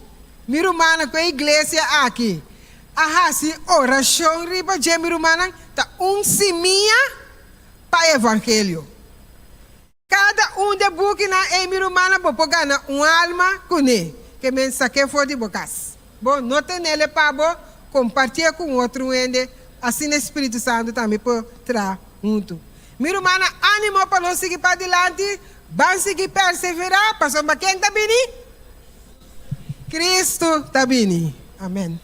mi rumannan cu e iglesia aki a haci oracion riba dje, mi rumannan, ta un simia. pa e evangelio. Kada un di e bukinan ei, mi rumannan, bo por gana un alma kuné, ke men sak'é for di bo kas. Bo no tenel'e pa bo, kompartié ku un otro hende, asina e Spiritu Santu tambe por traha huntu. Mi rumannan, ánimo pa nos sigui padilanti, ban sigui perseverá, pasobra ken ta bini? Kristu ta bini. Amèn.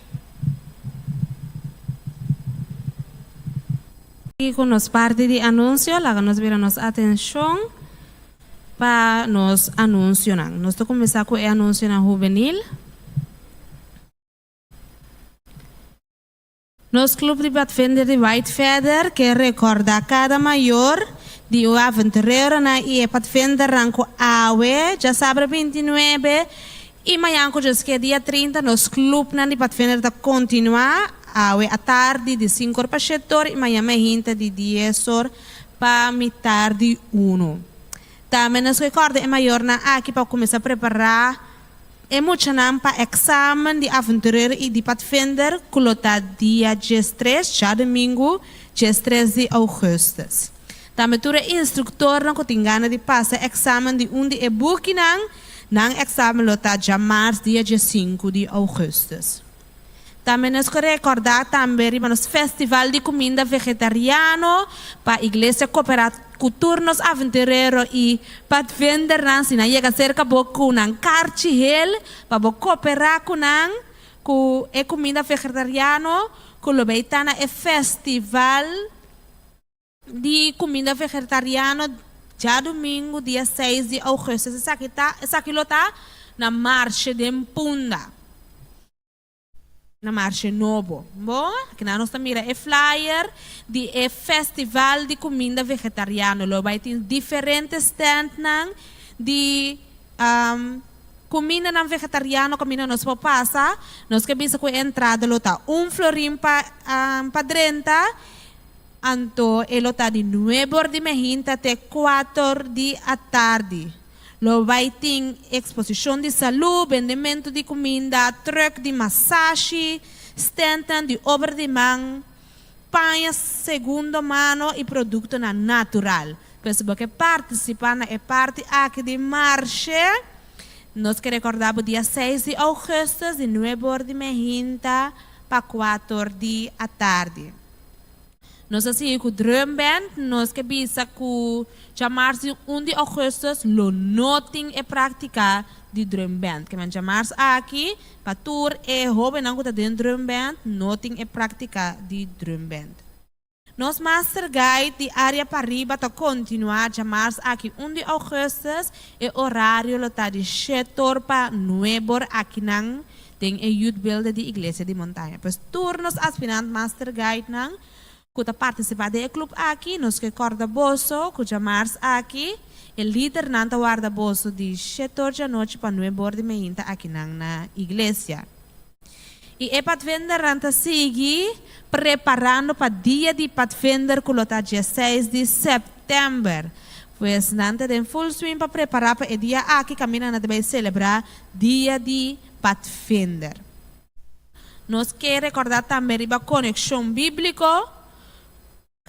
I ku nos parti di anunsio, laga nos bira nos atenshon pa nos anunsionan. Nos ta kuminsá ku e anunsionan hubenil. Nos Club di Padvinder di White Feather ke rekordá kada mayor di un aventureronan i e padvindernan ku awe, djasabra 29, i mañan ku djes ke dia 30 nos clubnan di padvinder ta kontinuá awe atardi di sinku or pa shete or i mañan meinta di dies or pa mitar di unu. Tambe nos ke kòrda e mayornan aki pa kuminsá prepará E muchanan pa eksamen di aventurero i di padvinder ku lo ta dia 13, djadumingu 13 di ougùstùs. Tambe tur e instruktornan ku tin gana di pasa eksamen di un di e bukinan, nan eksamen lo ta djamars dia 15 di ougùstùs. Tambe nos ke rekordá tambe riba nos festival di kuminda vegetariano pa iglesia koperá ku tur nos aventurero i padvindernan si nan yega serka bo ku nan karchi hel pa bo koperá ku nan ku e kuminda vegetariano ku lo bay ta na e festival di kuminda vegetariano djadumingu dia seis di ougùstùs. Esaki ta esaki lo ta na Marshe den Punda. Na Marshe Nobo. Bo, akinan nos ta mira e flyer di e festival di kuminda vegetariano. Lo bai tin diferente standnan di kumindanan vegetariano kaminda nos por pasa. Nos ke bisa ku e entrada lo ta un florin pa pa drenta. Anto e lo ta di nuebe or di mehinta te kuater di atardi. Lo bai tin eksposishon di salú, bendementu di kuminda, trùk di masashi, stèntnan di obra di man, paña segundo mano i produktonan natural. Pues si bo ke partisipá na e parti aki di marshe, nos ke rekordá bo dia seis di ougùstùs di nuebe or di mehinta pa kuater di atardi. Nos a sigui ku drum band, nos ke bisa ku djamars di un di ougùstùs lo no tin e práktika di drum band. Ke men djamars aki pa tur e hóbennan ku ta den drum band no tin e práktika di drum band. Nos Master Guide di área pariba ta kontinuá djamars aki un di ougùstùs, e orario lo ta di shet'or pa nueb'or akinan den e Youth Builder di Iglesia di Montaña. Pues tur nos aspirant Master Guidenan ku ta partisipá den e club aki, nos ke kòrda boso ku djamars aki e lidernan ta warda boso di shet'or djanochi pa nueb'or di meinta akinan na iglesia. I e padvindernan ta sigui preparando pa dia di padvinder ku lo ta diesseis di sèptèmber. Pues nan ta den full swing pa prepará pa e dia aki kaminda nan ta bai selebrá Dia di Padvinder. Nos ke rekordá tambe riba Konekshon Bíbliko,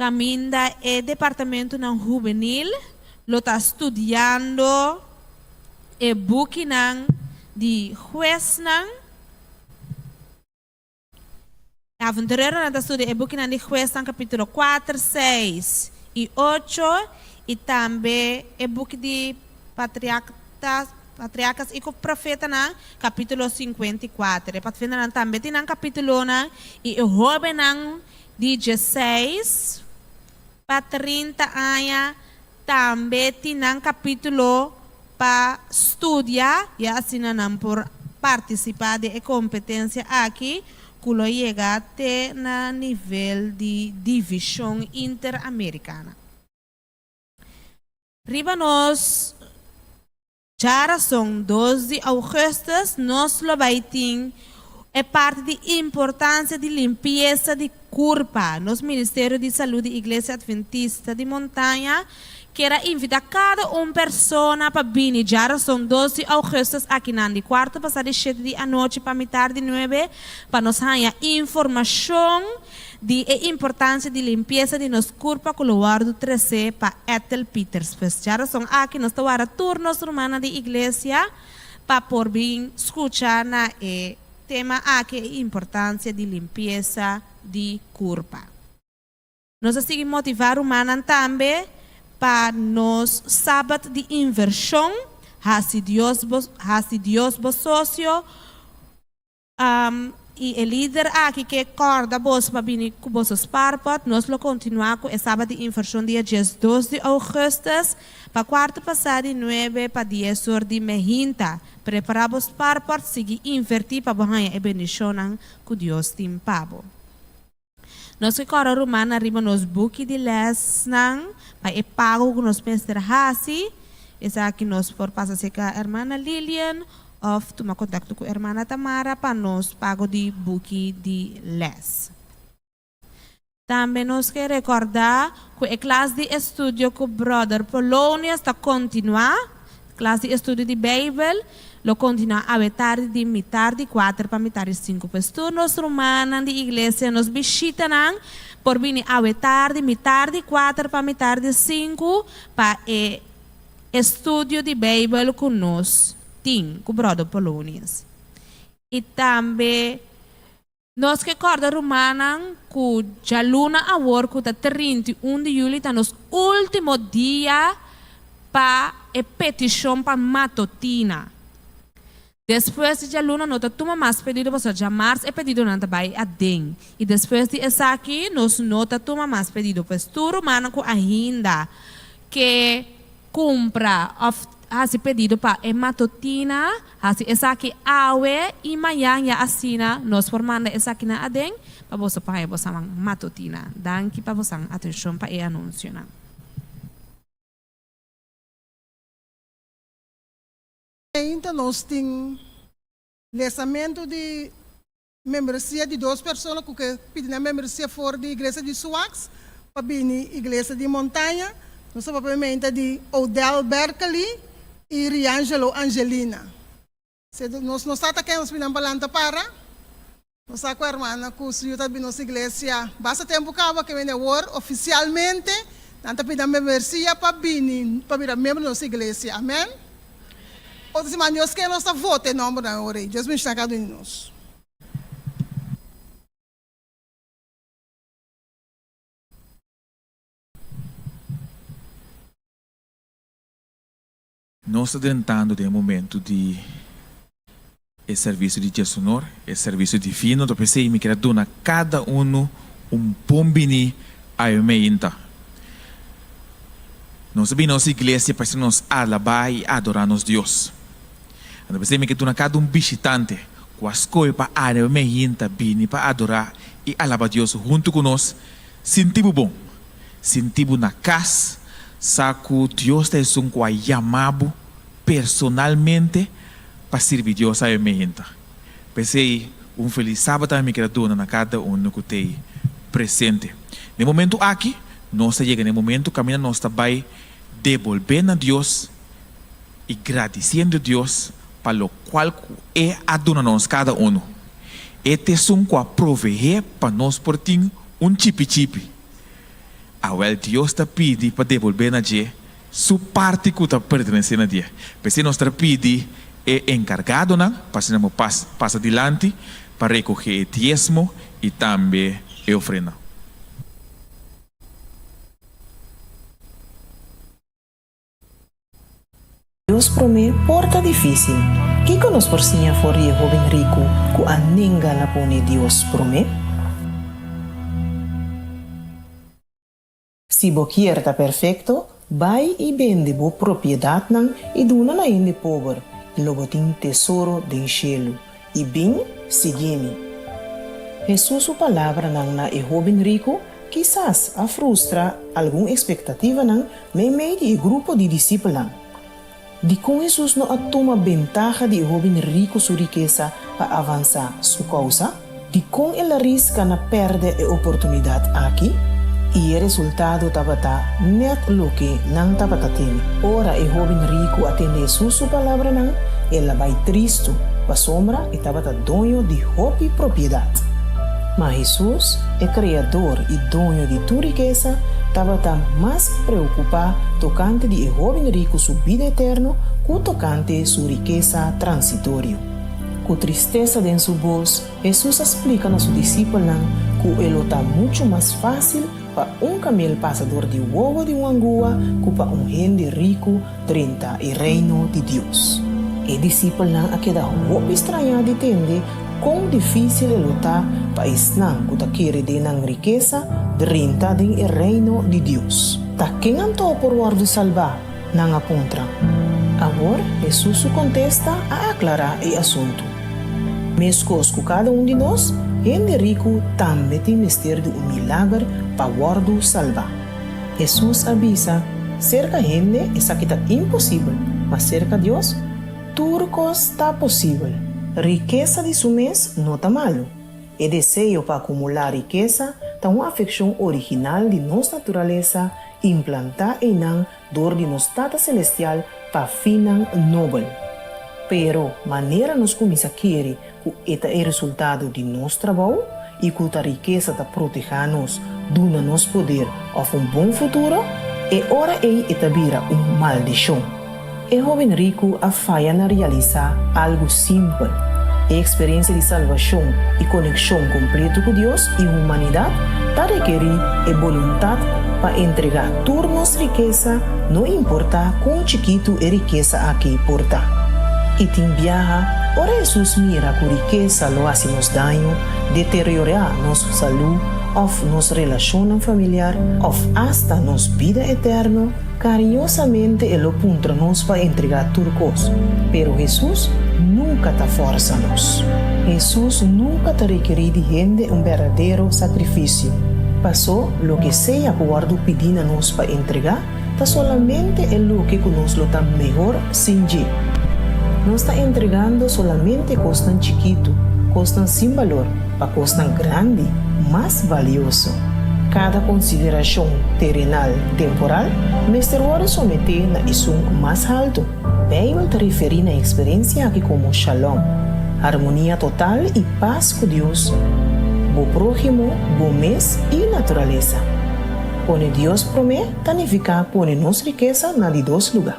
kaminda e departamentunan hubenil lo ta studiando e bukinan di Huesnan. E aventureronan ta studia e bukinan di Huesnan kapítulo kuater, seis i ocho i tambe e buki di Patriarkas i ku Profetanan kapítulo 54. E patfindernan tambe tin nan kapítulonan i e hóbennan di diesseis pa 30 aña tambe tin nan kapítulo pa studia ya asina nan por partisipá den e kompetensia aki ku lo yega te na nivel di divishon interamerikana. Riba nos djarason 2 di ougùstùs nos lo bai tin e parti di importansia di limpiesa di kurpa. Nos Ministerio di Salú di Iglesia Adventista di Montaña kier a invitá kada un persona pa bini djarason 2 di ougùstùs akinan di kuarto pasá di shete di anochi pa mitar di nuebe pa nos haña informashon di e importansia di limpiesa di nos kurpa ku lo wòrdu tresé pa Ethel Pieters. Pues djarason aki nos ta wara tur nos rumannan di iglesia pa por bin skucha na e tema aki e importansia di limpiesa di kurpa. Nos a sigui motivá rumannan tambe pa nos Sabat di invershon, hasi Dios bo hasi Dios bo sosio, i e lider aki ke kòrda boso pa bini ku boso spaarpot. Nos lo kontinuá ku e Sabat di invershon dia 12 di ougùstùs pa kuartu pasá di nuebe pa dies or di mehinta. Prepará bo spaarpot, sigui invertí pa bo haña e bendishonnan ku Dios tin pa bo. Nos ke kòrda rumannan riba nos buki di lèsnan pa e pago ku nos mester hasi. Esaki nos por pasa serka hermana Lilian òf tuma kontakto ku hermana Tamara pa nos pago di buki di lès. Tambe nos ke rekòrdá ku e klas di estudio ku bròder Polonius ta kontinuá. Klas di estudio di Beibel lo kontinuá awe tardi di mitar di kuater pa mitar di sinku. Pues tur nos rumannan di iglesia, nos bishitanan por bini awe tardi mitar di kuater pa mitar di sinku pa e estudio di Beibel ku nos tin ku Bròder Polonius. I tambe nos ke kòrda rumannan ku djaluna awor ku ta 31 di yüli ta nos último dia pa e petishon pa matotina. Despues di djaluna no ta tuma mas pedido pasobra djamars e pedidonan ta bai aden i despues di esaki nos no ta tuma mas pedido. Pues tur rumannan ku ainda ke Kumpra òf hasi pedido pa e matotina, hasi esaki awe i mañan ya asina nos por manda esakinan aden pa boso por haña bosaman matotina. Danki pa bosan atenshon pa e anunsionan. Ainda nos tin lesamentu di membresia di dos persona ku ke pidi nan membresia for di iglesia di Suaks pa bini iglesia di Montaña. Nos ta papia meinta di Odell Berkeley i Riangelo Angelina. Se nos no sa ta ken nos bini nan pa lanta para. Nos sa ku hermana ku su yu ta bini nos iglesia basta tempu kaba ke bini awor ofisialmente nan ta pidi nan membresia pa bini pa bira miembro di nos iglesia. Amen. Otro siman Dios ke nos ta vota e nombernan ora ei. Dios bendiciona cada un di nos. Nos ta drentando den e momento di e servicio di Dies Honor, e servicio divino, ta p'esei mi kier a duna cada uno un bon bini awe meinta. Nos a bini nos iglesia pa asina nos alabá i adorá nos Dios. Anto p'esei mi ke duna kada un bishitante ku a skohe pa awe meinta bini pa adorá i alabá Dios huntu ku nos, sinti bo bon, sinti bo na kas, sa ku Dios ta esun ku a yama bo personalmente pa sirbi Dios awe meinta. P'esei, un felis sabat tambe mi kier a duna na kada unu ku t'ei presente. Den momentu aki, nos ta yega na e momentu kaminda nos ta bai debolbé na Dios i gradisiendo Dios pa lokual ku E a duna nos kada unu. E t'esun ku a proveé pa nos por tin un chipi chipi. Awèl Dios ta pidi pa debolbé na dje su parti ku ta pertenesé na dje. P'esei nos ta pidi e enkargadonan pa asina bo pasa dilanti pa rekogé e diesmo i tambe e ofrenda. Dios promé por ta difísil. Kiko nos por siña for di e hóben riku ku a nenga na pone Dios promé? Si bo kier ta perfekto, bai i bende bo propiedatnan i duna na hende pober, i lo bo tin tesoro den shelu. I bin, sigui mi. Hesus su palabranan na e hóben riku kisas a frustra algun ekspektativanan meimei di e grupo di disipelnan. Dikon Hesus no a tuma bentaha di e hóben riku su rikesa pa avansá su kousa? Dikon el a riska na pèrdè e oportunidat aki? I e resultado tabata nèt loke nan tabata teme. Ora e hóben riku a tende Hesus su palabranan, el a bai tristu, pasobra e tabata doño di hopi propiedat. Ma Hesus, e Kreador i Doño di tur rikesa, tabata mas preokupá tokante di e hóben riku su bida eterno ku tokante su rikesa transitorio. Ku tristesa den su bos, Hesus a splika na su disipelnan ku e lo ta muchu mas fásil. pa un kamel pasa dor di wowo di un angua ku pa un hende riku drenta e Reino di Dios. E disipelnan a keda hopi strañá di tende kon difísil e lo ta pa esnan ku ta kere den nan rikesa drenta den e Reino di Dios. Ta ken anto por wòrdu salbá? Nan a puntra. Awor Hesus su kontesta a aklará e asuntu. Meskos ku kada un di nos, hende riku tambe tin mester di un milager pa wòrdu salbá. Hesus a bisa, Serka hende esaki ta imposibel, ma serka Dios tur kos ta posibel. Rikesa di su mes no ta malu. E deseo pa akumulá rikesa ta un afekshon original di nos naturalesa implantá einan dor di nos Tata Selestial pa finnan nobel. Pero manera nos kuminsá kere ku e ta e resultado di nos trabou i ku ta rikesa ta protehá nos, duna nos poder òf un bon futuro, e ora ei e ta bira un maldishon. E hóben riku a faya na realisá algu simpel, e eksperensia di salbashon i konekshon kompleto ku Dios i humanidat ta rekerí e boluntat pa entregá tur nos rikesa, no importá kon chikitu e rikesa aki por ta. I tin biaha, ora Hesus mira ku rikesa lo hasi nos daño, deteriorá nos salú òf nos relashonnan familiar òf asta nos bida eterno, kariñosamente e lo puntra nos pa entregá tur kos. Pero Hesus nunka ta fòrsa nos. Hesus nunka ta rekerí di hende un berdadero sakrifisio. Pasó loke sea ku wòrdu pidí na nos pa entregá, ta solamente e loke ku nos lo ta mehor sin dje. Nos ta entregando solamente kosnan chikitu, kosnan sin balor, pa kosnan grandi, mas balioso. Kada konsiderashon terenal temporal mester wòrdu someté na esun mas haltu. Beibel ta referí na e eksperensia aki komo shalom, harmonia total i pas ku Dios, bo próhimo, bo mes i naturalesa. Pone Dios promé ta nifiká pone nos rikesa na di dos lugá.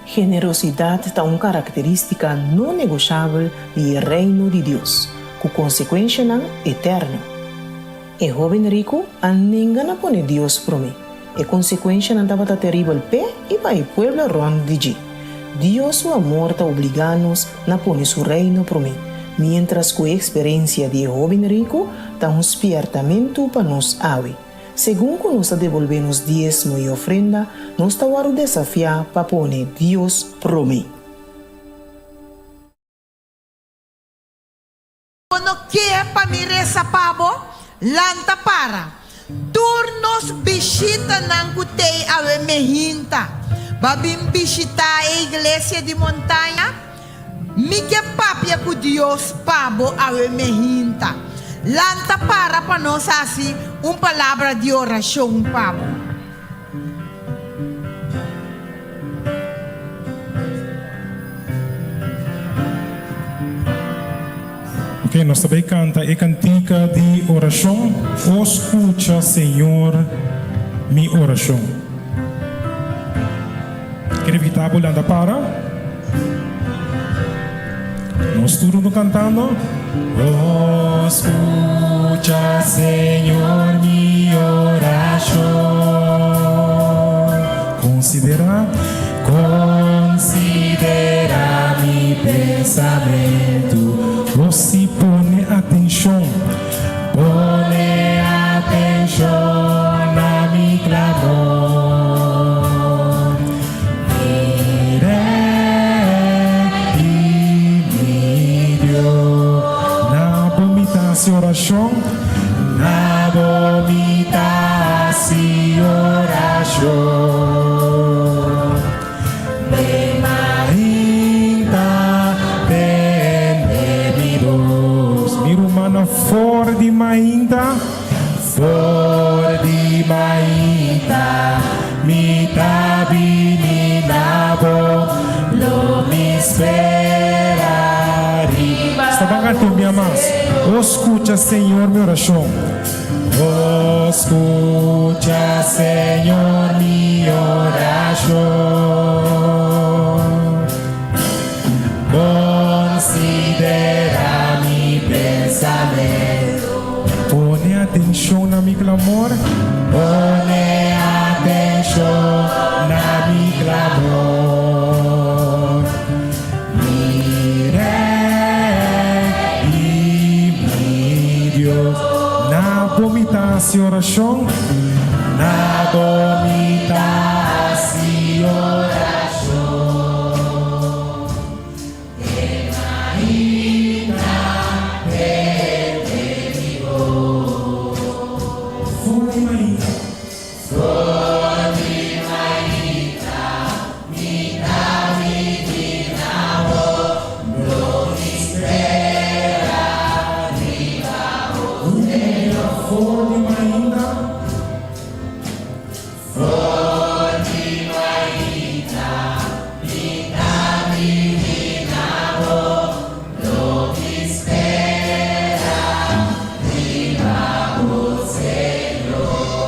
Generosidat ta un karakterístika no negoshabel di e Reino di Dios, ku konsekuenshanan eterno. E hóben riku a nenga na pone Dios promé. E konsekuenshanan tabata teribel p'e i pa e pueblo rònt di dje. Dios su amor ta obligá nos na pone su Reino promé, miéntras ku e eksperensia di e hóben riku ta un spièrtamentu pa nos awe. Segun ku nos ta debolbé nos diesmo i ofrenda, nos ta wòrdu desafiá pa pone Dios promé. Bo no ke pa mi resa pa bo? Lanta para. Tur nos bishitanan ku tei awe mehinta ba bin bishitá e iglesia di Montaña? Mi ke papia ku Dios pa bo awe mehinta. Lanta para pa nos hasi un palabra di orashon pa bo. Ok, nos ta bay canta e cantica di oracion, O scucha, Señor, mi oracion. Quiere invita bo lanta para. Nos tur hunto cantando. O scucha, Señor, mi oracion. Considera, considera mi pensamentu. O si pone atencion, pone atencion na mi clamor. Mi Rey i mi Dios. Na bo mi ta hasi orashon. Na bo mi ta hasi orashon. Den mainta tende mi bos. Mi rumannan for di mainta. For di mainta mi ta bini na bo, lo mi spera riba Sta ban canta un bia mas. O scucha Señor mi oracion. O scucha Señor mi oracion. Considera mi pensamento. Pone. Pone atenshon na mi klamor. Pone atenshon na mi klamor. Mi Rei i mi Dios. Na bo mi ta hasi orashon. Na bo mi ta hasi orashon. Te mainta tende mi bos. For di mainta. For di mainta mi ta pidi na bo, lo mi spera riba bo, Señor. For di mainta. For di mainta mi ta pidi na bo, lo mi spera riba bo, Señor.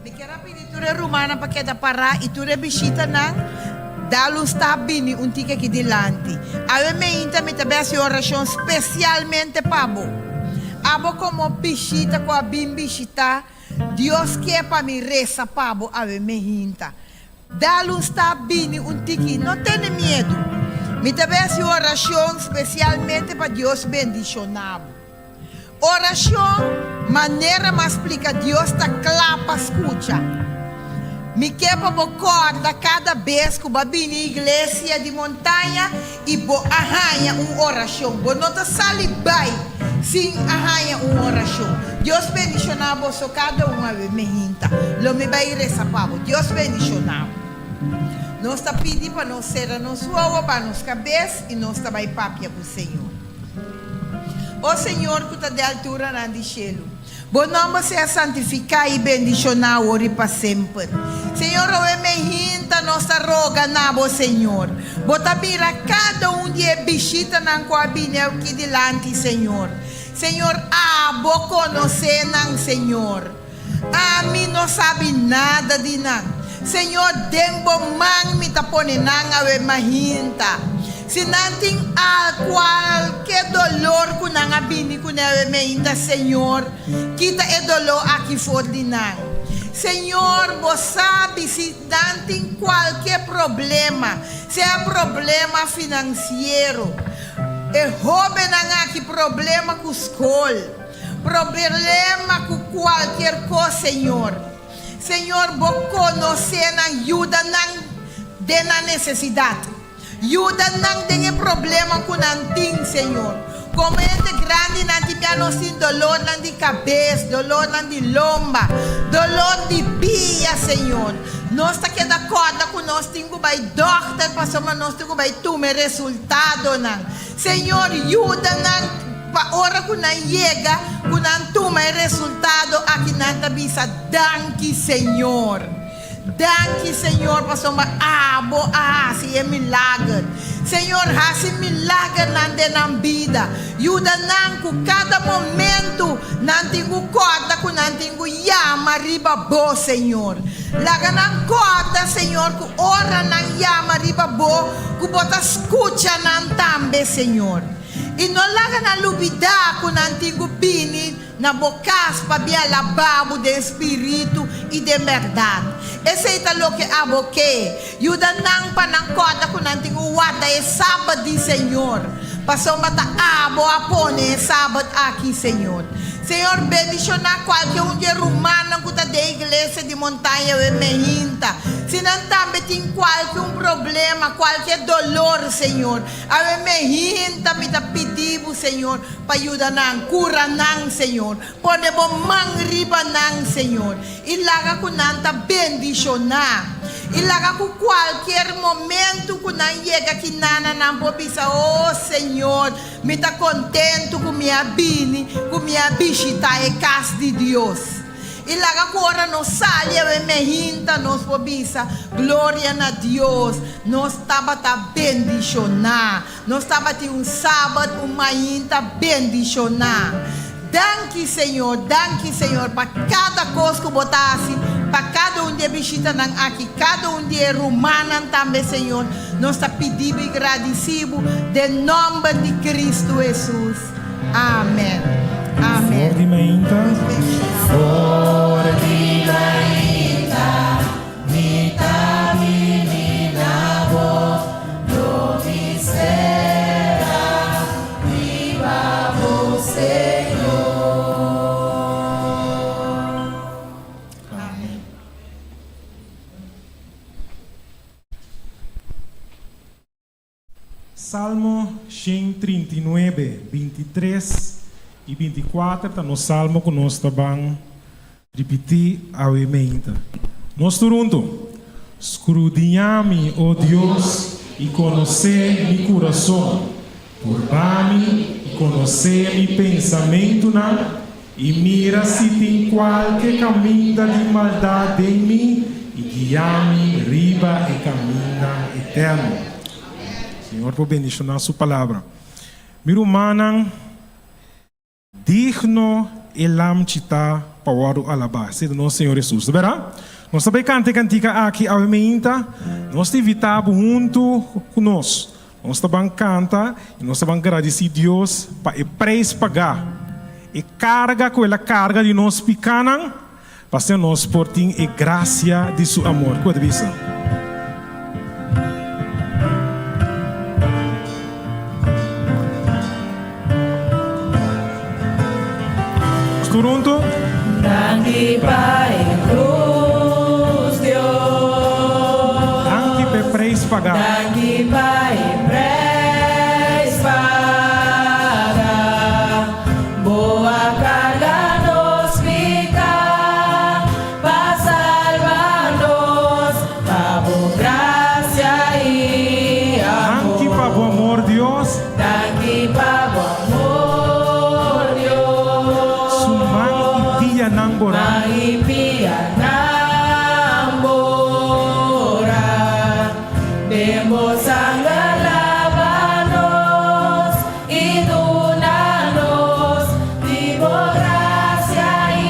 Mi kier a pidi tur e rumannan pa keda pará i tur e bishitanan dal un stap bini un tiki aki dilanti. Awe meinta mi ta bai hasi orashon spesialmente pa bo. Abo komo bishita ku a bin bishitá, Dios ke pa mi resa pa bo awe meinta. Dal un stap bini un tiki, no tene miedu. Mi ta bai hasi orashon spesialmente pa Dios bendishoná bo. Orashon, manera m'a splika Dios ta kla pa skucha. Mi ke pa bo kòrda kada bes ku bo a bini iglesia di Montaña i bo a haña un orashon. Bo no ta sali bai sin a haña un orashon. Dios bendishoná boso kada un awe mehinta. Lo mi bai resa pa bo. Dios bendishoná bo. Nos ta pidi pa nos sera nos wowo, ba nos kabes i nos ta bai papia ku Señor. O Señor ku ta den alturanan di shelu, Bo nòmber sea santifiká i bendishoná awor i pa semper. Señor, awe mehinta nos ta roga na Bo, Señor. Bo ta mira kada un di e bishitanan ku a bini aki dilanti, Señor. Señor, Abo konosé nan, Señor. Ami no sabi nada di nan. Señor, den bo man mi ta pone nan awe mahinta. Si nan tin al cualke dolor cu nan a bini cune awe mainta, Señor, kita e dolor aki for di nan. Señor, bo sabi si nan tin cualke problema, sea problema financiero, e hobennan aki problema cu scol, Problema cu cualkier cos, Señor. Señor, Bo conoce nan, yuda nan den nan necesidad. Yuda nan den e problema cu nan tin, Señor. Como hende grandi nan tin bia nos tin dolornan di cabes, dolornan di lomba, dolor di pia, Señor. Nos ta keda corda cu nos tin cu bay dokter pasobra nos tin cu bay tuma e resultadonan. Señor, yuda nan. Pa ora ku nan yega, ku nan tuma e resultado aki nan ta bisa, Danki Señor. Danki Señor pasobra abo a hasi e milager. Señor hasi milagernan den nan bida. Yuda nan ku kada momentu nan tin ku kòrda ku nan tin ku yama riba Bo, Señor. Laga nan kòrda, Señor, ku ora nan yama riba Bo, ku Bo ta skucha nan tambe, Señor. I no laga nan lubidá ku nan tin ku bini na bo kas pa bia alabá bo den spiritu i den bèrdat. Esei ta loke abo ke. Yuda nan pa nan kòrda ku nan tin ku warda e Sabat di Señor, pasobra ta abo a pone e Sabat aki, Señor. Señor, bendishoná kualke un di e rumannan ku ta den iglesia di Montaña we mehinta. Si nan tambe tin kualke un problema, kualke dolor, Señor, Awe mehinta mi ta pidi bo, Señor, pa yuda nan. Cura nan, Señor. Pone bo man riba nan, Señor, i laga cu nan ta bendiciona. I laga cu cualkier momento cu nan yega ki nana nan por bisa, Oh, Señor, mi ta contento cu mi a bini, cu mi a bishita e cas di Dios. I laga ku ora nos sali awe mehinta nos por bisa, Gloria na Dios, nos tabata bendishoná. Nos tabatin un sabat, un mainta bendishoná. Danki, Señor, danki, Señor, pa kada kos ku Bo ta hasi, pa kada un di e bishitanan aki, kada un di e rumannan tambe, Señor. Nos ta pidi Bo i gradisí Bo den nòmber di Kristu Hesus. Amen. Amen. For di mainta. For di mainta, mi ta bini na bo, lo mi spera riba bo, Señor. Amen. Salmo 139, 23 i 24 ta nos salmo ku nos ta ban ripití awe meinta. Nos tur huntu, Skrudiñá mi, o Dios, i konosé mi kurason. Purba mi i konosé mi pensamentunan, i mira si tin kualke kaminda di maldat den mi, i guia mi riba e kaminda eterno. Señor por bendishoná su palabra. Mi rumannan, digno e Lamchi ta pa wòrdu alabá. Esei ta nos Señor Hesus, ta bèrdat? Nos ta bai kanta e kantika aki awe meinta. Nos ta invitá bo huntu ku nos. Nos ta ban kanta i nos ta ban gradisí Dios pa e preis pagá, e karga ku el a karga di nos pikánan, pa asina nos por tin e grasia di su amor. Ku bo ta bisa? Nos tur huntu. Danki pa e krus, Dios. Danki pa e preis pagá. Danki pa e preis pagá. Bo a karga nos piká pa salba nos, pa bo grasia i amor. Danki pa bo amor, Dios. Danki pa bo amor, Dios. Su man i pianan borá. Man i pianan borá. Den bo sanger laba nos i duna nos di bo grasia i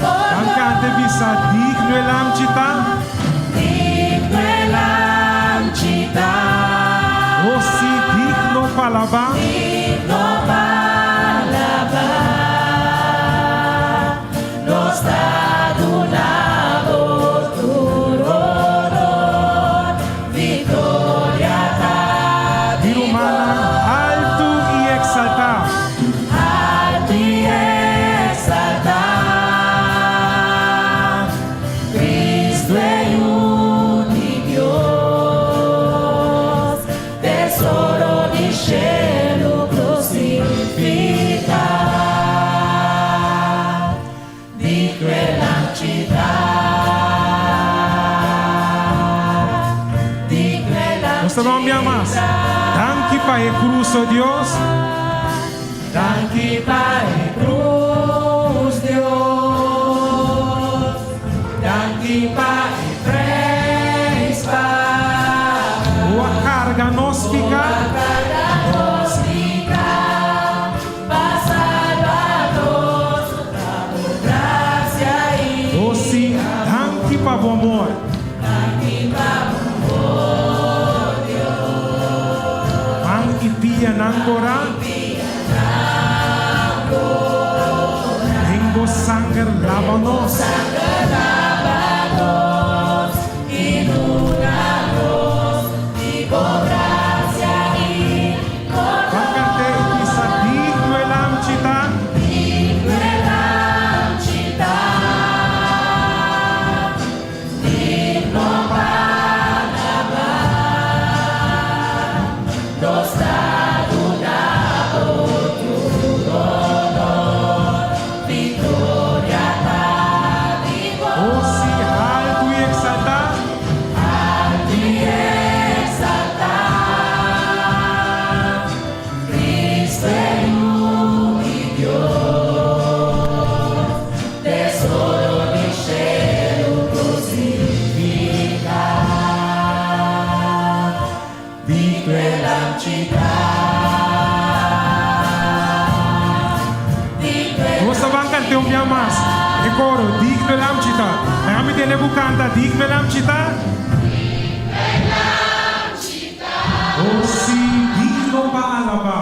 pordon. Nan kanta e bisa, Digno e Lamchi ta. Digno e Lamchi ta. O si, digno pa alabá. Digno pa alabá. Nos ta duna bo tur honor. Victoria ta Mi di bo. rumannan, altu i eksaltá. Altu i eksaltá. Cristo e Yu di Dios, tesoro di shelu krusifiká. Digno e Lamchi ta. Digno e Nos ta ban bia mas. Danki pa e krus, o Dios. Danki pa e krus, Dios. Danki pa e preis pagá. Bo a karga nos piká. Bo a karga nos piká pa salba nos, pa bo grasia i O si, danki pa bo amor. Danki pa bo amor, Dios. Man i pianan borá. Den bo sanger laba nos. Sanger laba nos i duna nos di bo grasia i Ban kant'é i bisa, Digno e Lamchi ta. Digno e Lamchi ta. Digno pa alabá. Nos ta duna bo tur honor. Victoria ta di bo. O si, altu i eksaltá. Altu i eksaltá. Cristo e Yu di Dios, tesoro di shelu krusifiká. Digno e Lamchi ta. Digno e Nos ta ban kant'é un bia mas. E koro, Digno e Lamchi ta. Laga mi tende ku kanta, Digno e Lamchi ta. O si, digno pa alabá.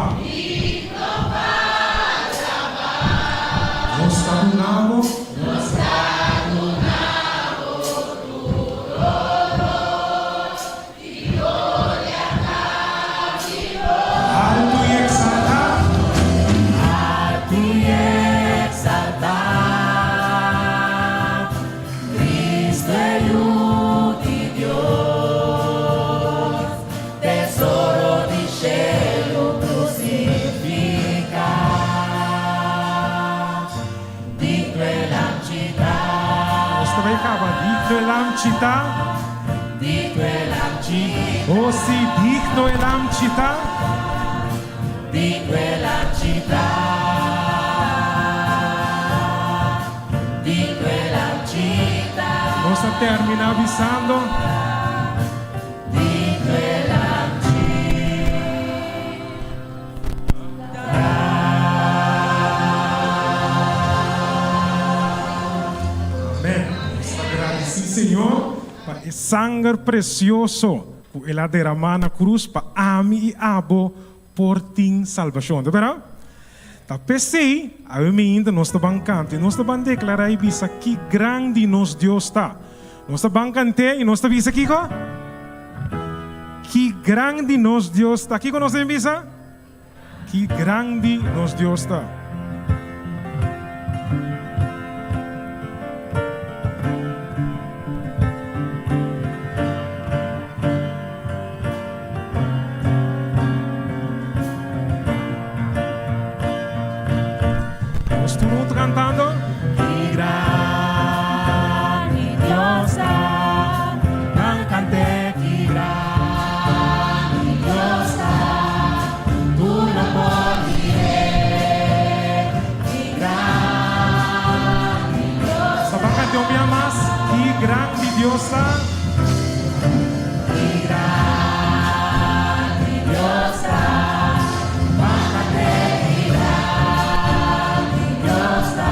duna bo. Nos ta duna bo tur honor i gloria ta di bo. Altu i eksaltá. Altu i eksaltá. Cristo e Yu di Dios, tesoro di shelu krusifiká, digno e Lamchi ta. Nos ta bai kaba, digno e Lamchi ta. Digno e Lamchi ta. Oh sí, digno e Lamchi ta. Digno e Lamchi ta. Digno e Lamchi ta. Nos ta terminá bisando. Digno e Lamchi ta. Amèn. Nos ta gradisí Señor pa e sanger presioso ku El a deramá na krus pa ami i abo por tin salbashon. Ta bèrdat? Ta p'esei, awe mainta nos ta ban kanta i nos ta ban deklará i bisa ki grandi nos Dios ta. Nos ta ban kant'é i nos ta bisa kiko? Ki grandi nos Dios ta. Kiko nos ta bin bisa? Ki grandi nos Dios ta. Nos tur huntu kantando. Ki grandi Dios ta, nan kant'é ki grandi Dios ta, tur lo por mir'é. Ki grandi Dios ta. Sa ban kant'é un bia mas, Ki grandi Dios ta. Ki grandi Dios ta, ban kant'é ki grandi Dios ta.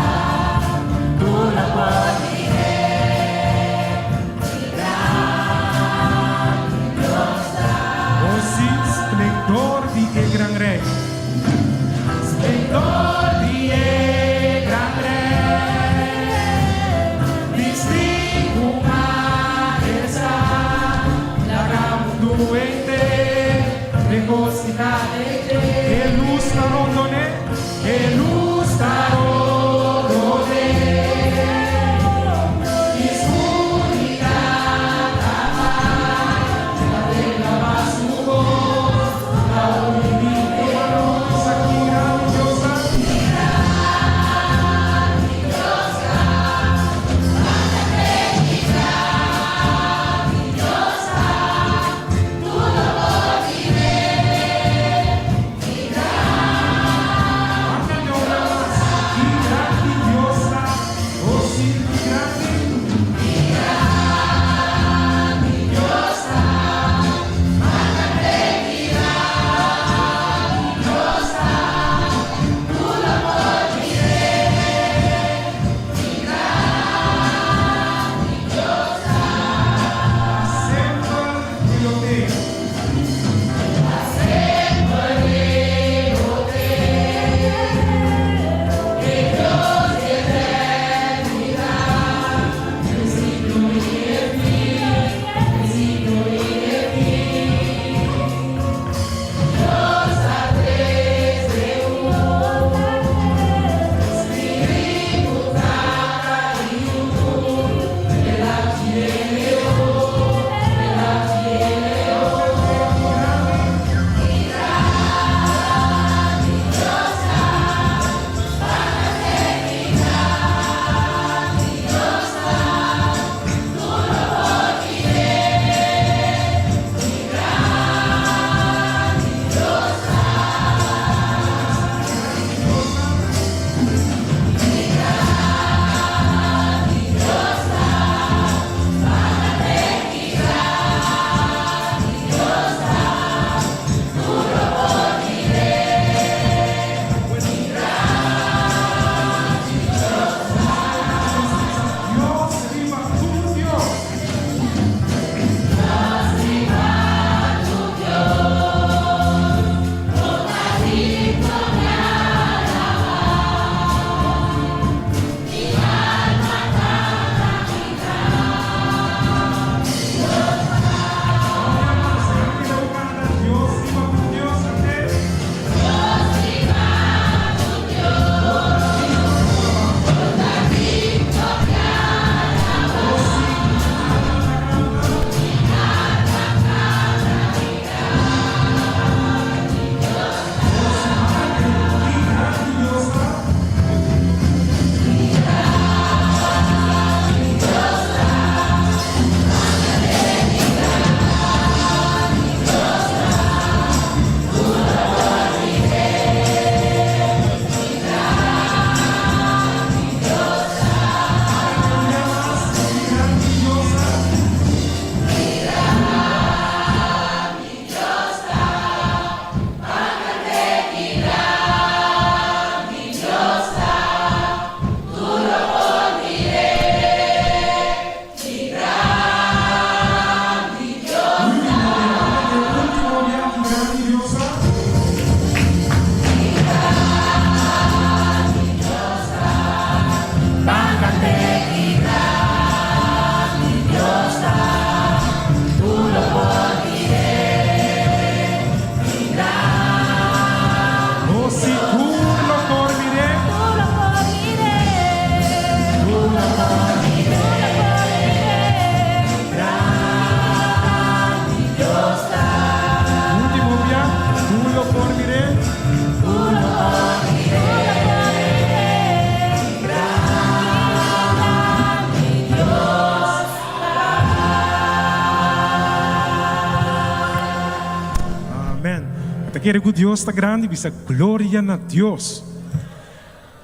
kere ku Dios ta grandi? Bisa, Gloria na Dios!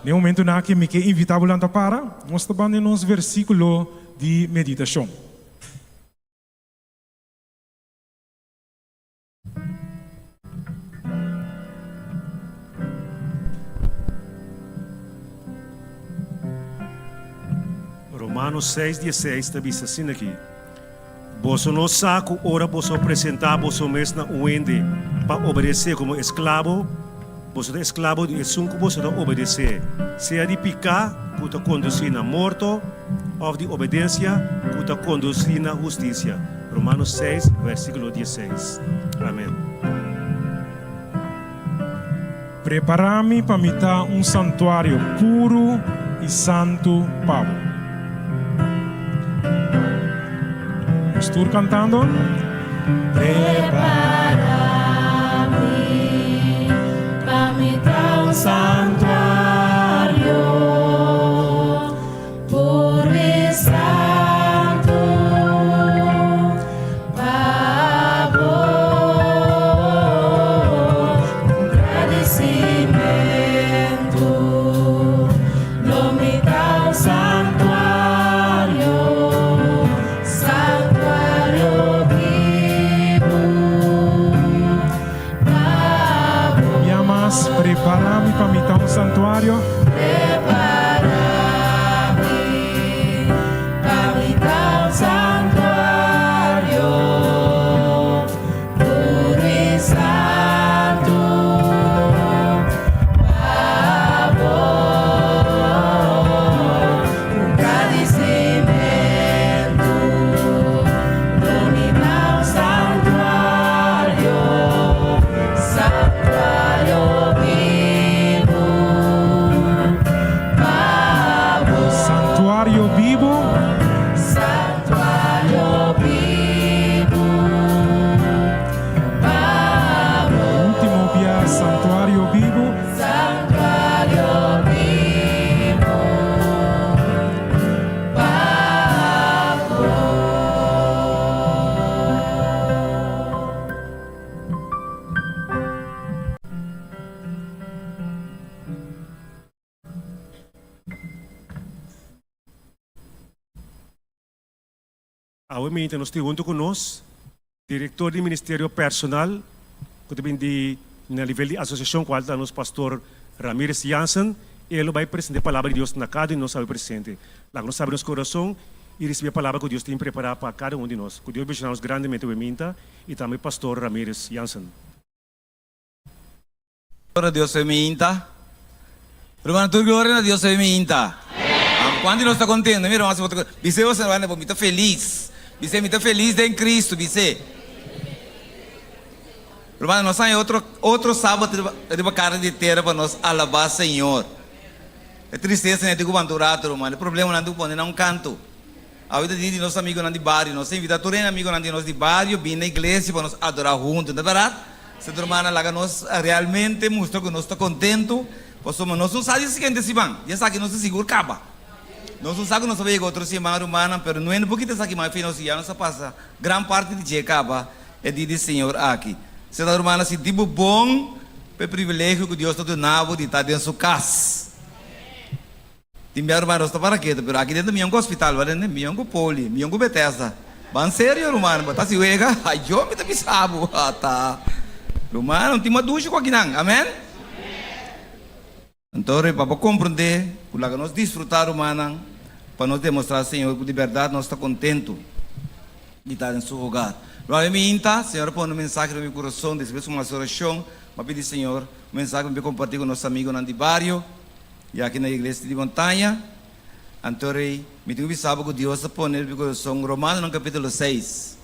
Na e momentunan aki mi ke invitá bo lanta para, nos ta ban den nos versíkulo di meditashon. Romanos seis dieseis ta bisa asina aki, Boso no sa ku ora boso presentá boso mes na un hende pa obedesé komo esklabo, boso ta esklabo di esun ku boso ta obedesé, sea di piká ku ta kondusí na morto òf di obedensia ku ta kondusí na hustisia. Romanos seis, versíkulo dieseis. Amèn. Prepará mi pa mi ta un santuario puru i santu pa bo. Nos tur kantando. Prepará mi pa mi ta un santuario puru i santu pa bo. Ku gradisimentu lo mi ta un santuario, santuario bibu pa bo. Mi amas, prepará mi pa mi ta un santuario. Prepará mi pa mi ta un santuario puru i santu pa bo. Ku gradisimentu lo mi ta un santuario, santuario bibu pa bo. Santuario bibu. Santuario bibu pa bo. Último bia, santuario bibu. Santuario bibu pa bo. Awe mainta nos tin hunto cu nos Director di Ministerio Personal cu ta bin di na nivel di asociacion cual ta nos Pastor Ramirez Jansen. El lo bay presenta e palabra di Dios na cada un di nos awe presente. Laga nos abri nos corazon y ricibi e palabra cu Dios tin prepara pa cada un di nos. Cu Dios bendiciona nos grandemente awe mainta y tambe Pastor Ramirez Jansen. Gloria na Dios mi inta. Ruman tur gloria na Dios mi inta. Cuanto di nos ta contento? Mira ruman si bo ta Bis'e bo ruman mi ta feliz. Bis'e mi ta feliz den Cristo bis'e. Ruman nos haña otro otro sabat riba riba cara di tera pa nos alaba Señor. E tristesa nan tin cu banta un rato ruman. E problemanan tin cu pone na un canto. Awe ta dia di nos amigonan di bario. Nos ta invita tur e amigonan di nos di bario bini na iglesia pa nos adora hunto. No ta berdad? Sint Romana laga nos realmente mustra ku nos ta kontentu, pasobra nos no sa di siguiente siman. Di esaki nos ta sigur kaba. Nos no sa ku nos ta bai yega otro siman, rumannan, pero no hende por kita esaki mas fin nos ya nos a pasa gran parti di dje kaba e dia di Señor aki. Sint Romana, sinti bo bon pa e privilegio ku Dios ta duna bo di ta den su kas. Tin bia ruman nos ta para ketu pero aki den ta mion ku hospital ba den mion ku poli mion ku Bethesda ban serio ruman bo ta hasi wega ayo mi ta bisa bo ata ruman no tin mas dushi ku akinan amen anto pa bo komprende ku laga nos disfruta rumannan pa nos demostra Señor ku di berdad nos ta kontentu di ta den su hogar ruman mi inta Señor a pone un mensahe den mi kurason despues ku mi hasi orashon mi a pidi Señor un mensahe pa mi komparti ku nos amigonan di bario. I aki na Iglesia di Montaña, anto rei, mi tin ku bisa bo ku Dios a pone riba mi kurason Romanonan kapítulo seis.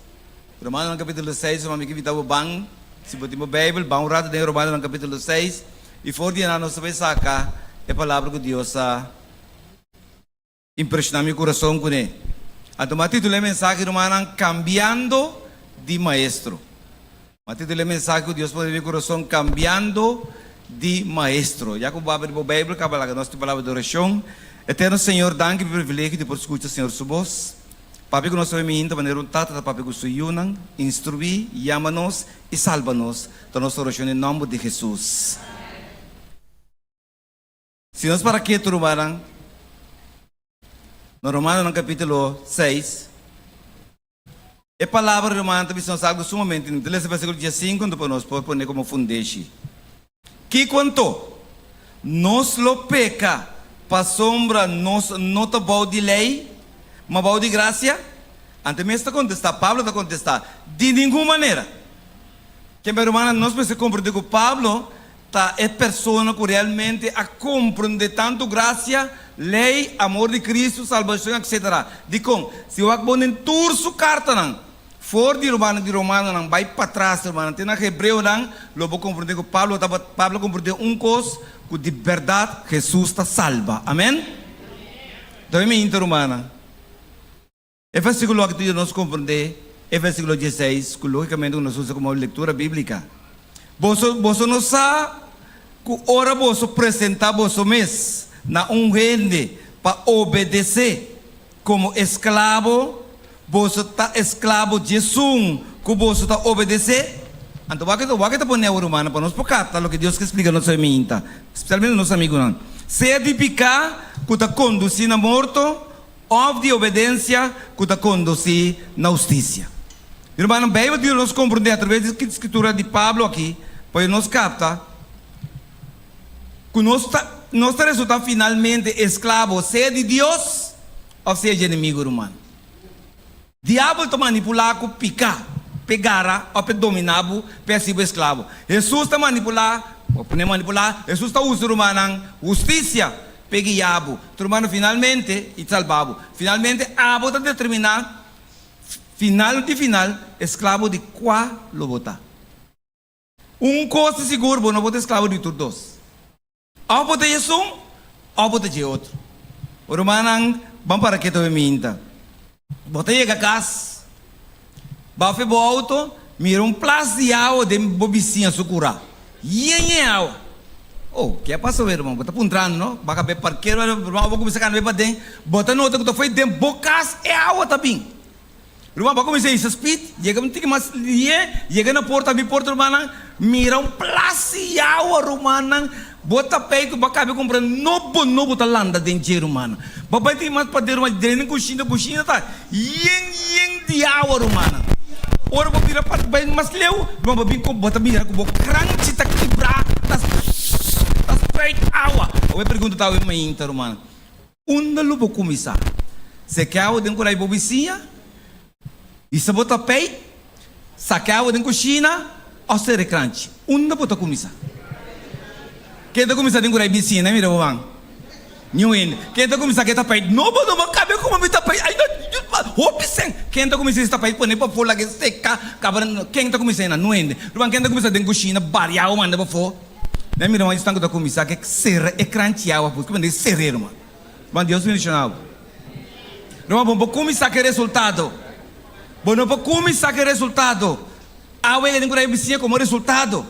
Romanonan kapítulo seis, ruman, mi ke invitá bo ban, si bo tin bo Beibel, ban un ratu den Romanonan kapítulo seis, i for di einan nos ta bai saka e palabra ku Dios a impreshoná mi kurason kuné. Anto mi a titulá e mensahe, rumannan, Kambiando di Maestro. Mi a titulá e mensahe ku Dios pone den mi kurason, Kambiando di Maestro. Ya ku bo abri bo Beibel, kaba laga nos tin palabra di orashon. Eterno Señor, danki pa e privilegio di por skucha Señor su bos. Papia ku nos awe miinta manera un tata ta papia ku su yunan, instruí, yama nos i salba nos. Ta nos orashon den nòmber di Hesus. Si nos para ketu rumannan, na Romanonan kapítulo seis, e palabra di rumannan ta bisa nos algu sumamente inter. Lesa versíkulo diesinku anto pa nos por pone komo fundeshi. Kiko anto? Nos lo peka pasobra nos no ta bou di lei, ma bou di grasia? Anto e mes ta kontestá, Pablo ta kontestá, Di ningun manera! Kembe rumannan, nos mester komprendé ku Pablo ta e persona ku realmente a komprendé tantu grasia, lei, amor di Kristu, salbashon, etc. Dikon? Si wak bon den tur su kartanan, for di rumannan di Romanonan bai patras rumannan te na Hebreonan, lo bo komprendé ku Pablo tabata Pablo a komprendé un kos, ku di bèrdat Hesus ta salba. Amen? Dòi mi hinta rumannan. E versíkulo aki ta yuda nos komprendé e versíkulo dieseis ku lógikamente ku nos usa komo lektura bíblika. Boso, boso no sa ku ora boso presentá boso mes na un hende pa obedesé komo esklabo, boso ta esklabo djesun ku boso ta obedesé? Anto wak wak ta pone awor rumannan pa nos por kapta loke Dios ke splika nos hoy minta, spesialmente nos amigunan. Sea di piká ku ta kondusí na morto Òf di obedensia ku ta kondusí na hustisia. Mi rumannan, Beibel ta yuda nos komprendé atraves di skritura di Pablo aki pa yuda nos kapta ku nos ta nos ta resultá finalmente esklabo sea di Dios òf sea dje enemigu, ruman. Diabel ta manipulá ku piká p'e gara òf p'e dominá bo p'e hasi bo esklabo. Hesus ta manipulá, bo pone manipulá, Hesus ta usa rumannan hustisia p'e guia bo. Rumannan, finalmente, i salba bo. Finalmente, abo ta determiná final di final esklabo di kua lo bo ta. Un kos ta sigur, bo no por ta esklabo di tur dos. Òf bo ta esun, òf bo ta dje otro. Rumannan, ban para ketu e minta. Bo ta yega kas, bafe bo outo, mira un plas di awa den bo bisiña su kurá. Yen yen awa. Oh, ke a pasa awe, ruman? Bo ta puntrando, no? Baka be parkero, ruman, bo kuminsá kana be paden, bo ta nota ku ta fo'i den bo kas e awa ta bin. Ruman bo a kuminsá hisa speed, yega un tiki mas lihe, yega na porta, abri porta rumannan, mira un plasi awa rumannan, bo ta pei ku bo a kabe kumpra nobo nobo ta landa den dje rumannan. Bo bai tiki mas paden ruman, drenta den kushina, kushina ta yen yen di awa rumannan. Ora bo bira pa bai mas leu, ruman bo bin ku bo ta mira ku bo kranchi ta kibrá, ta ta spuit awa. Awor e pregunta ta awe mainta rumannan. Unda lo bo kuminsá? Seke awa den kurai bo bisiña? Hisa bo tapeit? Sake awa den kushina òf sere kranchi? Unda bo ta kuminsá? Ken ta kuminsá den kurai bisiña? Na mira bo man. Niun hende. Ken ta kuminsá ku e tapeit? No bo no bo kabe kuma mi tapeit. Ai no, hopi sèn. Ken ta kuminsá hisa tapeit pone pafó laga e seka kaba. Ken ta kuminsá einan? Niun hende. Ruman ken ta kuminsá den kushina baria awa manda pafó? Na mira wan esnan ku ta kuminsá ke sera e kranchi awa pus ku mende ser'é ruman. Ruman Dios bendishoná bo. Ruman bo no por kuminsá ku e resultado. Bo no por kuminsá ku e resultado. Awa e den ku ta bisiña komo resultado.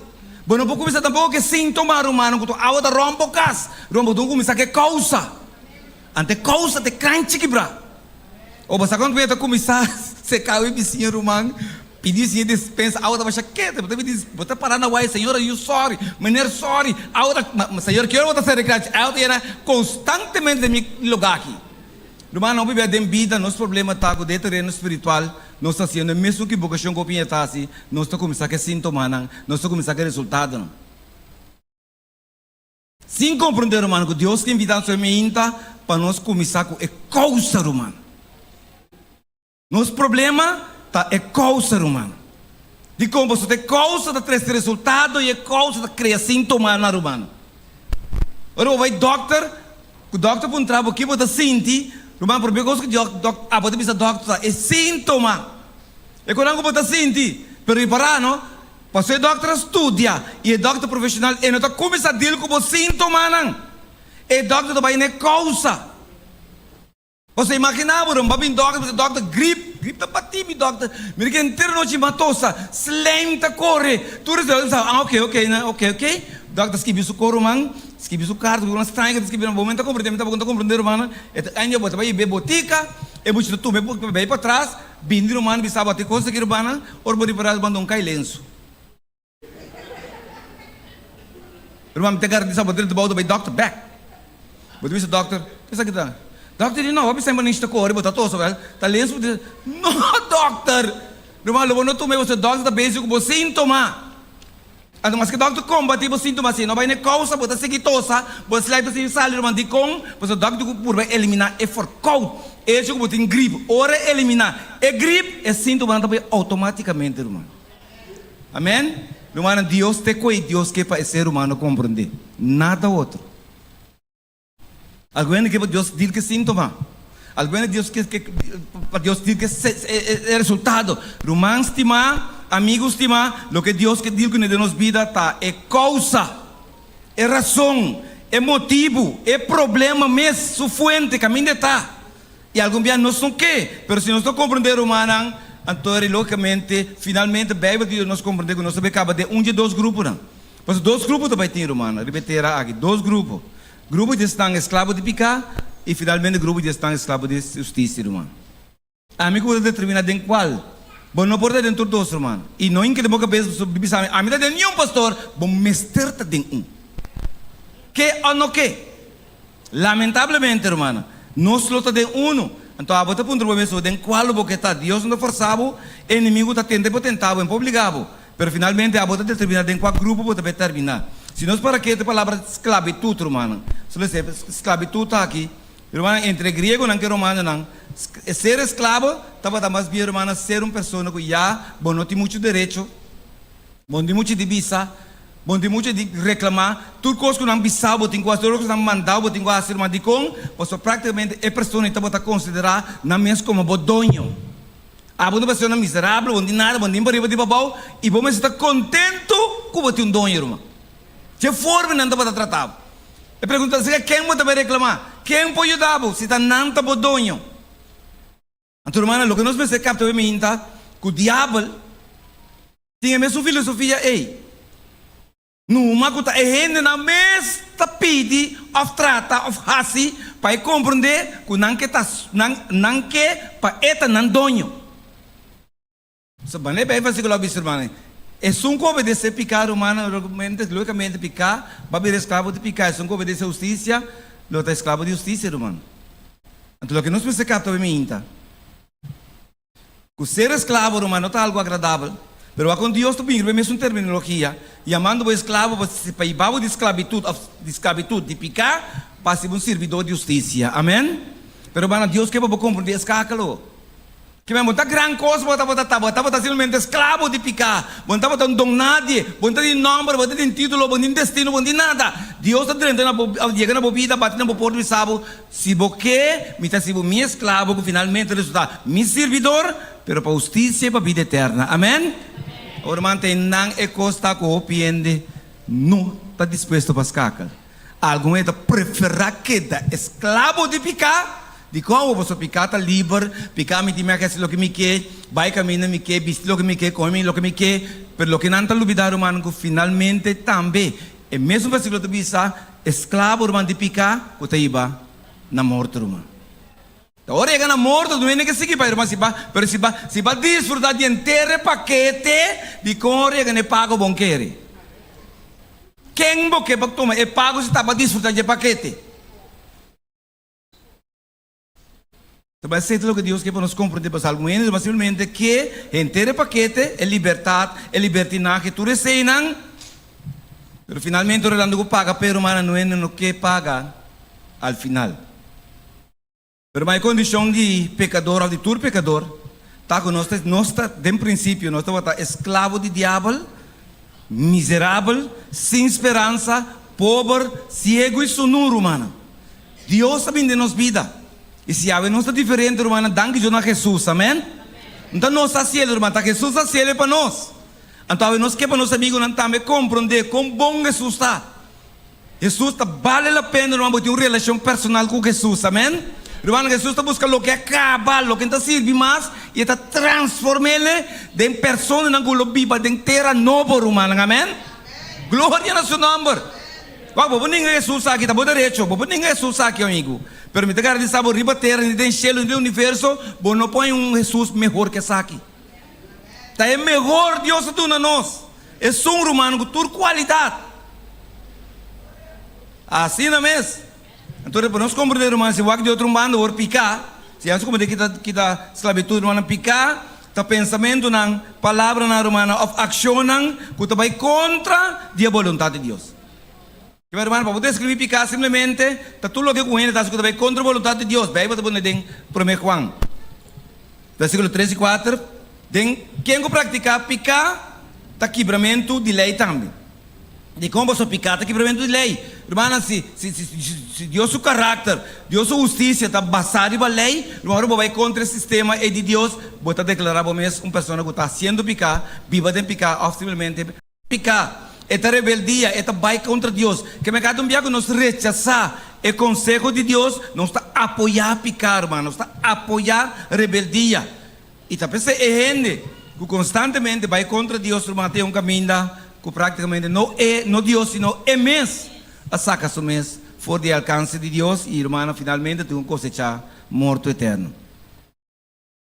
Bo no por kuminsá tampoko ku e síntoma rumannan ku tur awa ta rònt bo kas. Ruman bo tin ku kuminsá ku e kousa. Ante e kousa ta e kranchi kibrá. O bo sa kon ku ta kuminsá seka awa e bisiña ruman? Pidi siña dispensa, awa ta basha kete, bo ta pidi, bo ta para na wai, señora you sorry, meneer sorry, awa ta, ma señor kier bo ta sere kranchi, awa ta yena konstantemente den mi lugar aki. Ruman, no bibia den bida, nos problema ta ku den tereno spiritual nos ta hasiendo e mesun kibokashon ku hopi hende ta hasi, nos ta kuminsá ku e sintomanan, nos ta kuminsá ku e resultadonan. Sin komprondé, ruman, ku Dios ta invitá nos hoy pa nos kuminsá ku e kousa, ruman. Nos problema ta e kousa, ruman. Dikon? Pasobra e kousa ta trese resultado i e kousa ta krea sintomanan, ruman. Ora bo bai dòkter, ku dòkter puntra bo ki bo ta sinti, ruman, promé kos ku dòk, abo ta bisa dòkter ta e sintoma. E konan ku bo ta sinti. Pero ripará no, pasobra e dòkter a studia i e dòkter profeshonal e no ta kuminsá dil ku bo sintomanan. E dòkter ta bai na e kousa. Boso imaginá bo, bo a bin dòkter, bo bisa dòkter, grip, grip ta batí mi dòkter, mira ke henter nochi mi a tosa, slijm ta kore, tur esei, dòkter bisa, ah oke, oke, oke, oke, dòkter skibi su kor ruman, skibi su karta, ku un straño ke ta skibi, bo men ta komprendé, mi tampoko no ta komprendé rumannan, e ta anja bo ta bai bebe botika. E mucha ta tuma e bai patras, bini ruman bisa bo ati kos aki rumannan, ora bo ripará ruman ta un kai lensu. Ruman mi ta garantisa bo drenta bou ta bai dòkter bèk. Bo ta bisa dòkter, esaki ta? Dòkter di no, bo a bisa mi bo nishta kore, bo ta tosa wèl, ta lensu bo ta bisa, no dòkter! Ruman lo bo no tuma e pasobra dòkter ta bezig ku bo síntoma. Anto maske dòkter kombatí bo síntoma si no bai na e kousa bo ta sigui tosa, bo ta slèk ta sigui sali ruman dikon? Pasobra dòkter ku purba eliminá e forkout, echo ku bo tin grip. Ora e eliminá e grip, e síntomanan ta bai outomátikamente ruman. Amèn? Rumannan, Dios te koe Dios ke pa e ser humano komprondé, nada otro. Algun hende ke pa Dios dil ke síntoma. Algun hende Dios ke ke pa Dios dil ke e resultado. Ruman stimá, amigu stimá, loke Dios ke dil kuné den nos bida ta e kousa, e rason, e motibu, e problema mes, su fuente, kaminda e ta. I algun bia nos no ke, pero si nos no komprondé, rumannan, anto eri lógikamente, finalmente Beibel ta yuda nos komprondé ku nos ta bai kaba den un dje dos gruponan. Pasobra dos grupo ta bai tin, rumannan, riba e tera aki, dos grupo. Grupo di esnan esklabo di piká i finalmente grupo di esnan esklabo di hustisia, ruman. Ami ku bo ta determiná den kual. Bo no por ta den tur dos, ruman. I no hinka den bo kabes pasobra bo bisa mi, ami ta den niun, pastor. Bo mester ta den un. Ke o no ke. Lamentablemente, rumannan, nos lo ta den unu. Anto abo ta puntra bo mes, den kual lo bo ke ta? Dios no ta forsa bo, e enemigu ta tenta i por tenta bo, e por obliga bo. Pero finalmente abo ta determiná den kua grupo bo ta bai terminá. Si nos para kete palabra sklabitut, rumannan, so lo esei sklabitut aki, rumannan, entre e griegonan ku e romanonan, ser esklabo tabata mas bien, rumannan, ser un persona ku ya bo no tin muchu derecho, bo no tin muchu di bisa, bo no tin muchu di reklamá, tur kos ku nan bisa bo tin ku hasi, tur kos ku nan manda bo tin ku hasi, ruman. Dikon? Pasobra práktikamente e persona ei tabata konsiderá nan mes komo bo doño. Abo no persona miserabel, bo no tin nada, bo no tin pariba di pabou, i bo mester ta kontentu ku bo tin un doño, ruman. Dje forma nan tabata trata bo. E pregunta ta sega, ken bo ta bai reklamá? Ken por yuda bo si ta nan ta bo doño? Anto, rumannan, loke nos mester kapta hopi mainta ku diabel tin e mesun filosofia ei. Numa ku ta e hendenan mes ta pidi òf trata òf hasi pa e komprondé ku nan ke ta nan nan ke pa e ta nan doño. So manera e versíkulo a bisa rumannan, esun ku obedesé piká rumannan lógikamente lógikamente piká ba bira esklabo di piká, esun ku obedesé hustisia lo ta esklabo di hustisia ruman. Anto loke nos mester kapta hopi minta. Ku ser esklabo, ruman, no ta algu agradabel. Pero wak kon Dios ta bin riba e mesun terminologia, yamando bo esklabo pa pa hiba bo di sklabitut òf di sklabitut di piká pa hasi bo un sirbidó di hustisia. Amèn. Pero rumannan, Dios ke pa bo komprendé e skákalo. Ke men bo ta gran kos bo tabata ta, bo tabata simplemente esklabo di piká. Bo no tabata un don nadie, bo no ta tin nòmber, bo no ta tin título, bo no tin destino, bo no tin nada. Dios ta drenta na bo, yega na bo bida, bati na bo porta i bisa bo, Si bo ke, mi ta hasi bo mi esklabo ku finalmente resultá mi sirbidor, pero pa hustisia i pa bida eterna. Amèn? Ora mant'ei nan e kos ta ku hopi hende no ta dispuesto pa skakel. Algun hende ta preferá keda esklabo di piká. Dikon? Pasobra piká ta liber, piká mi tin mi a hasi loke mi ke, bai kaminda mi ke, bisti loke mi ke, kome loke mi ke. Pero loke nan ta lubidá, rumannan, ku finalmente tambe E mesun versíkulo ta bisa, Esklabo, ruman, di piká ku ta hiba na morto, ruman. Ta ora yega na morto, no hende ke sigui bai, ruman, si ba, pero si ba, si ba disfrutá di henter e pakete, dikon ora yega na e pago bon kere? Ken bo ke pa tuma e pago si ta ba disfrutá di e pakete? Ta bai acepta loke Dios ke pa nos comprende pasobra algun hende ta simplemente ke henter e pakete, e libertad, e libertinahe, tur eseinan, pero finalmente ora nan ku paga p'e rumannan no hende no ke paga al final. Pero ma e condicion di pecador of di tur pecador ta ku nos ta nos ta den principio nos tabata esclavo di diabel, miserabel, sin speransa, pober, ciego y sunu rumannan. Dios ta bini den nos bida. I si awe nos ta diferente, rumannan, danki Dios na Jesus. Amen. No ta nos ta hasiel, ruman, ta Jesus ta hasiel pa nos. Anto awe nos ke pa nos amigunan tambe komprondé kon bon Jesus ta. Jesus ta bale la pena, ruman, bo tin un relashon personal ku Jesus. Amen. Rumannan, Jesus ta buska loke a kaba, loke no ta sirbi mas, i e ta transform'el den personanan ku lo biba den tera nobo, rumannan. Amen. Gloria na su nòmber. Wak, bo por ninga Hesus aki, ta bo derecho, bo por ninga Hesus aki, amigu. Pero mi ta garantisa bo, riba tera, ni den shelu, ni den universo, bo no por haña un Hesus mehor ku esaki. Ta e mehor Dios a duna nos. Esun ruman ku tur kualidat. Asina mes. Anto pa nos komprendé ruman, si wak di otro un banda wor piká, si antes komprendé kita kita sklabitut rumannan, piká ta pensamentunan, palabranan rumannan òf akshonnan ku ta bai kontra di e boluntat di Dios. Kiba ruman, pa bo deskribí piká simplemente ta tur loke ku hende ta hasi ku ta bai kontra boluntat di Dios. Beibel ta pone den Promé Juan versíkulo tres i kuater, Den ken ku praktiká piká ta kibramentu di lei tambe. Dikon boso piká ta kibramentu di lei? Rumannan, si, si, si, si Dios su karakter, Dios su hustisia ta basá riba lei, ruman, ora bo bai kontra e sistema ei di Dios, bo ta deklará bo mes un persona ku ta hasiendo piká, biba den piká òf simplemente piká. E ta rebeldia, e ta bai kontra Dios. Ke meká ta un bia ku nos rechasá e konseho di Dios, nos ta apoyá piká, ruman, nos ta apoyá rebeldia. I ta p'esei e hende ku konstantemente bai kontra Dios ruman tin un kaminda ku práktikamente no e, no Dios, sino e mes a saka su mes for di e alkanse di Dios i rumannan finalmente tin ku kosechá morto eterno.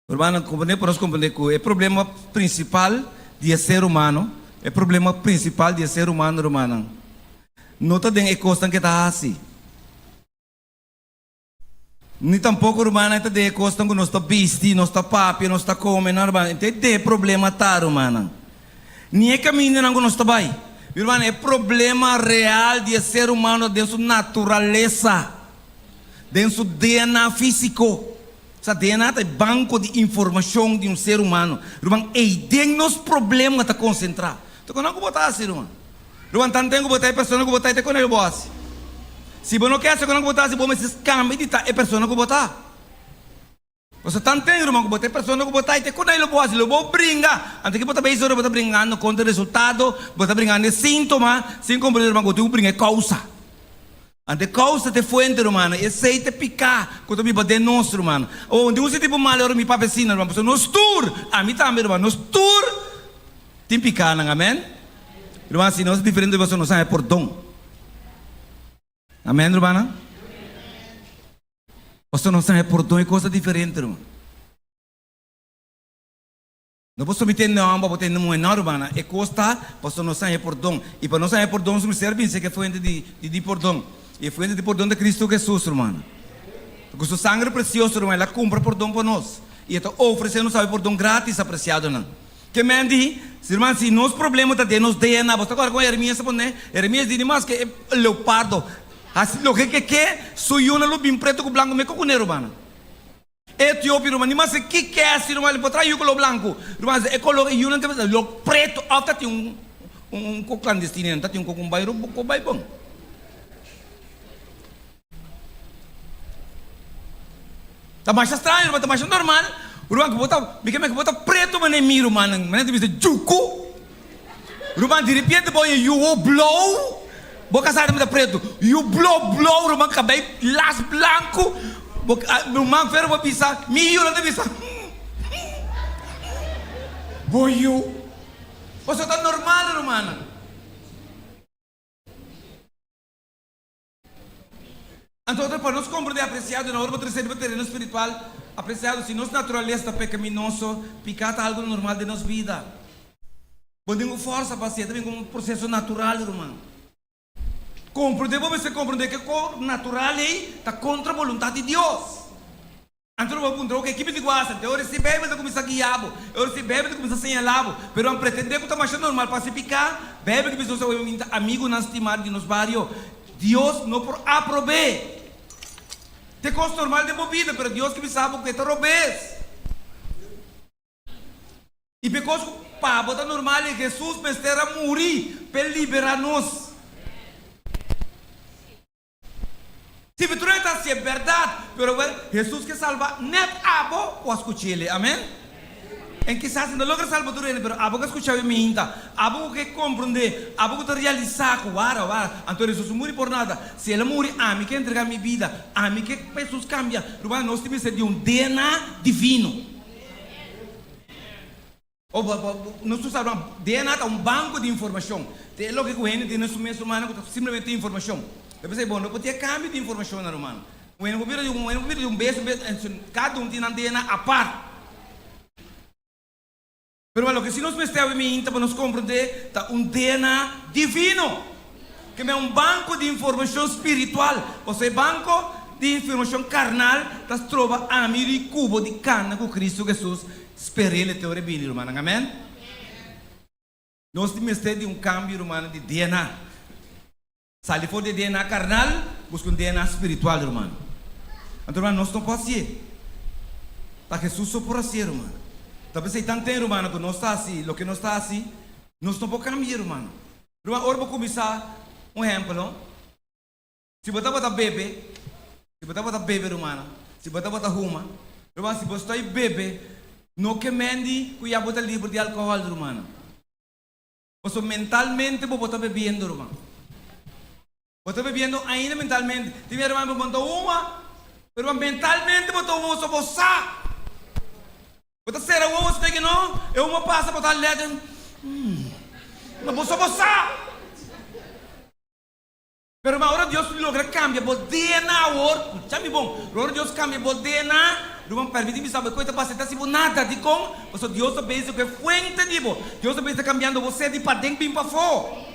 Rumannan, komprendé por nos komprendé ku e problema prinsipal di e ser humano, e problema prinsipal di e ser humano rumannan, no ta den e kosnan ku e ta hasi. Ni tampoko, rumannan, e ta den e kosnan ku nos ta bisti, nos ta papia, nos ta kome, no, rumannan, e ta den e problema ta, rumannan. Ni e kamindanan ku nos ta bai. Mi rumannan, e problema real di e ser humano ta den su naturalesa, den su DNA físiko. Sa DNA ta e banko di informashon di un ser humano. Ruman, ei den nos problema ta konsentrá. Ta kon nan ku bo ta hasi, ruman? Ruman, tanten ku bo ta e persona ku bo ta, e ta kon el bo hasi. Si bo no ke hasi kon ku bo ta hasi, bo mester kambia di ta e persona ku bo ta. Pasobra tanten, ruman, ku bo ta e persona ku bo ta, e ta kon el bo hasi. Lo bo bringa. Anto ke bo ta bezig ora bo ta bringando kontra e resultado, bo ta bringando e síntoma, sin komprende, ruman, ku bo tin ku bringa e kousa. Anto e kousa ta e fuente, ruman, esei ta e piká ku ta biba den nos, ruman. Awor, di un sinti bo mal ora mi papia asina, ruman, pasobra nos tur, ami tambe, ruman, nos tur tin pikánan, amèn? Ruman, si nos ta diferente di boso, nos a haña pordon. Amèn, rumannan? Pasobra nos a haña pordon, e kos ta diferente, ruman. No por someté nòmber, bo tende muhé. No, rumannan, e kos ta pasobra nos a haña pordon. I pa nos haña pordon, nos mester binse ku e fuente di di pordon. I e fuente di pordon ta Kristu Hesus, rumannan. Ku su sangre presioso, ruman, el a kumpra pordon pa nos. I e ta ofresé nos awe pordon grátis, apresiadonan. Ke men di, Ruman, si nos problema ta den nos DNA, bo ta kòrda kon Jeremias a pone? Jeremias di, Ni maske e leopardo hasi loke ke ke, su yunan lo bin pretu ku blanku meko kuné, rumannan. Etiopia, ruman, ni mas e ki kesi, ruman, el por traha yu koló blanku. Ruman, e koló e yunan ta bisa lo pretu òf ta tin un un ko klandestino, ta tin un ko ku bai ku bai bon. Ta masha straño, ruman, ta masha normal, ruman, ku bo ta, mi ke men ku bo ta pretu manera mi, rumannan, manera ta bisa juku. Ruman, diripiente bo oye yu wo blou, bo kasá ta mira pretu, yu blou blou, ruman, kabei las blanku, bo, ruman, pero bo bisa, mi yunan ta bisa, bo yu. Pasobra ta normal, rumannan. Anto otro pa nos komprendé apresiado na ora bo trese riba tereno spiritual, apresiado si nos naturalesa ta pekaminoso, piká ta algu normal den nos bida. Bo tin ku fòrsa pa hasié, ta bin komo un proseso natural, ruman. Komprendé bo mester komprendé ke ko natural ei ta kontra boluntat di Dios. Anto lo bo puntra, Oke, ki mi tin ku hasi? Anto e ora si Beibel ta kuminsá guia bo, e ora si Beibel ta kuminsá señalá bo. Pero nan pretendé ku ta masha normal pa hasi piká. Beibel ta bisa nos awe mi ta amigunan stimá di nos bario. Dios no por aprob'é. Ta e kos normal den bo bida, pero Dios ke bisa bo ku e ta robes. I p'e kos ku pa bo ta normal e Hesus mester a muri p'e liberá nos. Si mi tur e ta hasié bèrdat, pero wèl, Hesus ke salba nèt abo ku a skuch'El. Amèn. En kisas e no logra salba tur hende, pero abo ku a skucha e minta, abo ku ke komprondé, abo ku ta realisá ku wara, wara, anto Hesus no muri por nada. Si El a muri, ami ke entregá mi bida, ami ke pa Hesus kambia. Rumannan, nos tin mester di un DNA divino. O nos tur sa ruman, DNA ta un banko di informashon. Ta e loke ku hende tin na su mes rumannan ku ta simplemente informashon. Ta p'esei bo no por tin e kambio di informashonnan ruman. Un hende por bira di un hende por bira di un bes un bes, kada un tin nan DNA apart. Pero loke si nos mester awe miinta pa nos komprendé ta un DNA divino, ke men un banko di informashon spiritual. Pasobra e banko di informashon karnal ta stroba ami di kubo di kana ku Kristu Hesus sper'El te ora e bini, rumannan. Amen. Nos tin mester di un kambio, rumannan, di DNA. Sali for di e DNA karnal, buska un DNA spiritual, ruman. Anto, ruman, nos no por hasié. Ta Hesus so por hasié, ruman. Ta p'esei tan ten, rumannan, ku nos ta hasi loke nos ta hasi, nos no por kambia, ruman. Ruman, ora bo kuminsá, un ehèmpel, no? Si bo tabata bebe, si bo tabata bebe, rumannan, si bo tabata huma, ruman, si bo stoi bebe, no ke mendi ku ya bo ta liber di alkohòl, rumannan. Pasobra mentalmente bo bo ta bebiendo, ruman. Bo ta bebiendo ainda mentalmente. Tin bia ruman bo no ta huma, pero ruman mentalmente bo ta huma pasobra bo sa. Bo ta sera wowo asina ke no, e huma pasa bo ta alerta, hmm, ma bo sa bo sa. Pero ma ora Dios logra cambia bo DNA awor, scucha mi bon, ora Dios cambia bo DNA, ruman permiti mi sabe cu e ta pasa, e ta haci bo nada, dicon? Pasobra Dios ta bezig cu e fuente di bo, Dios ta bezig ta cambiando bo ser di paden bin pafo.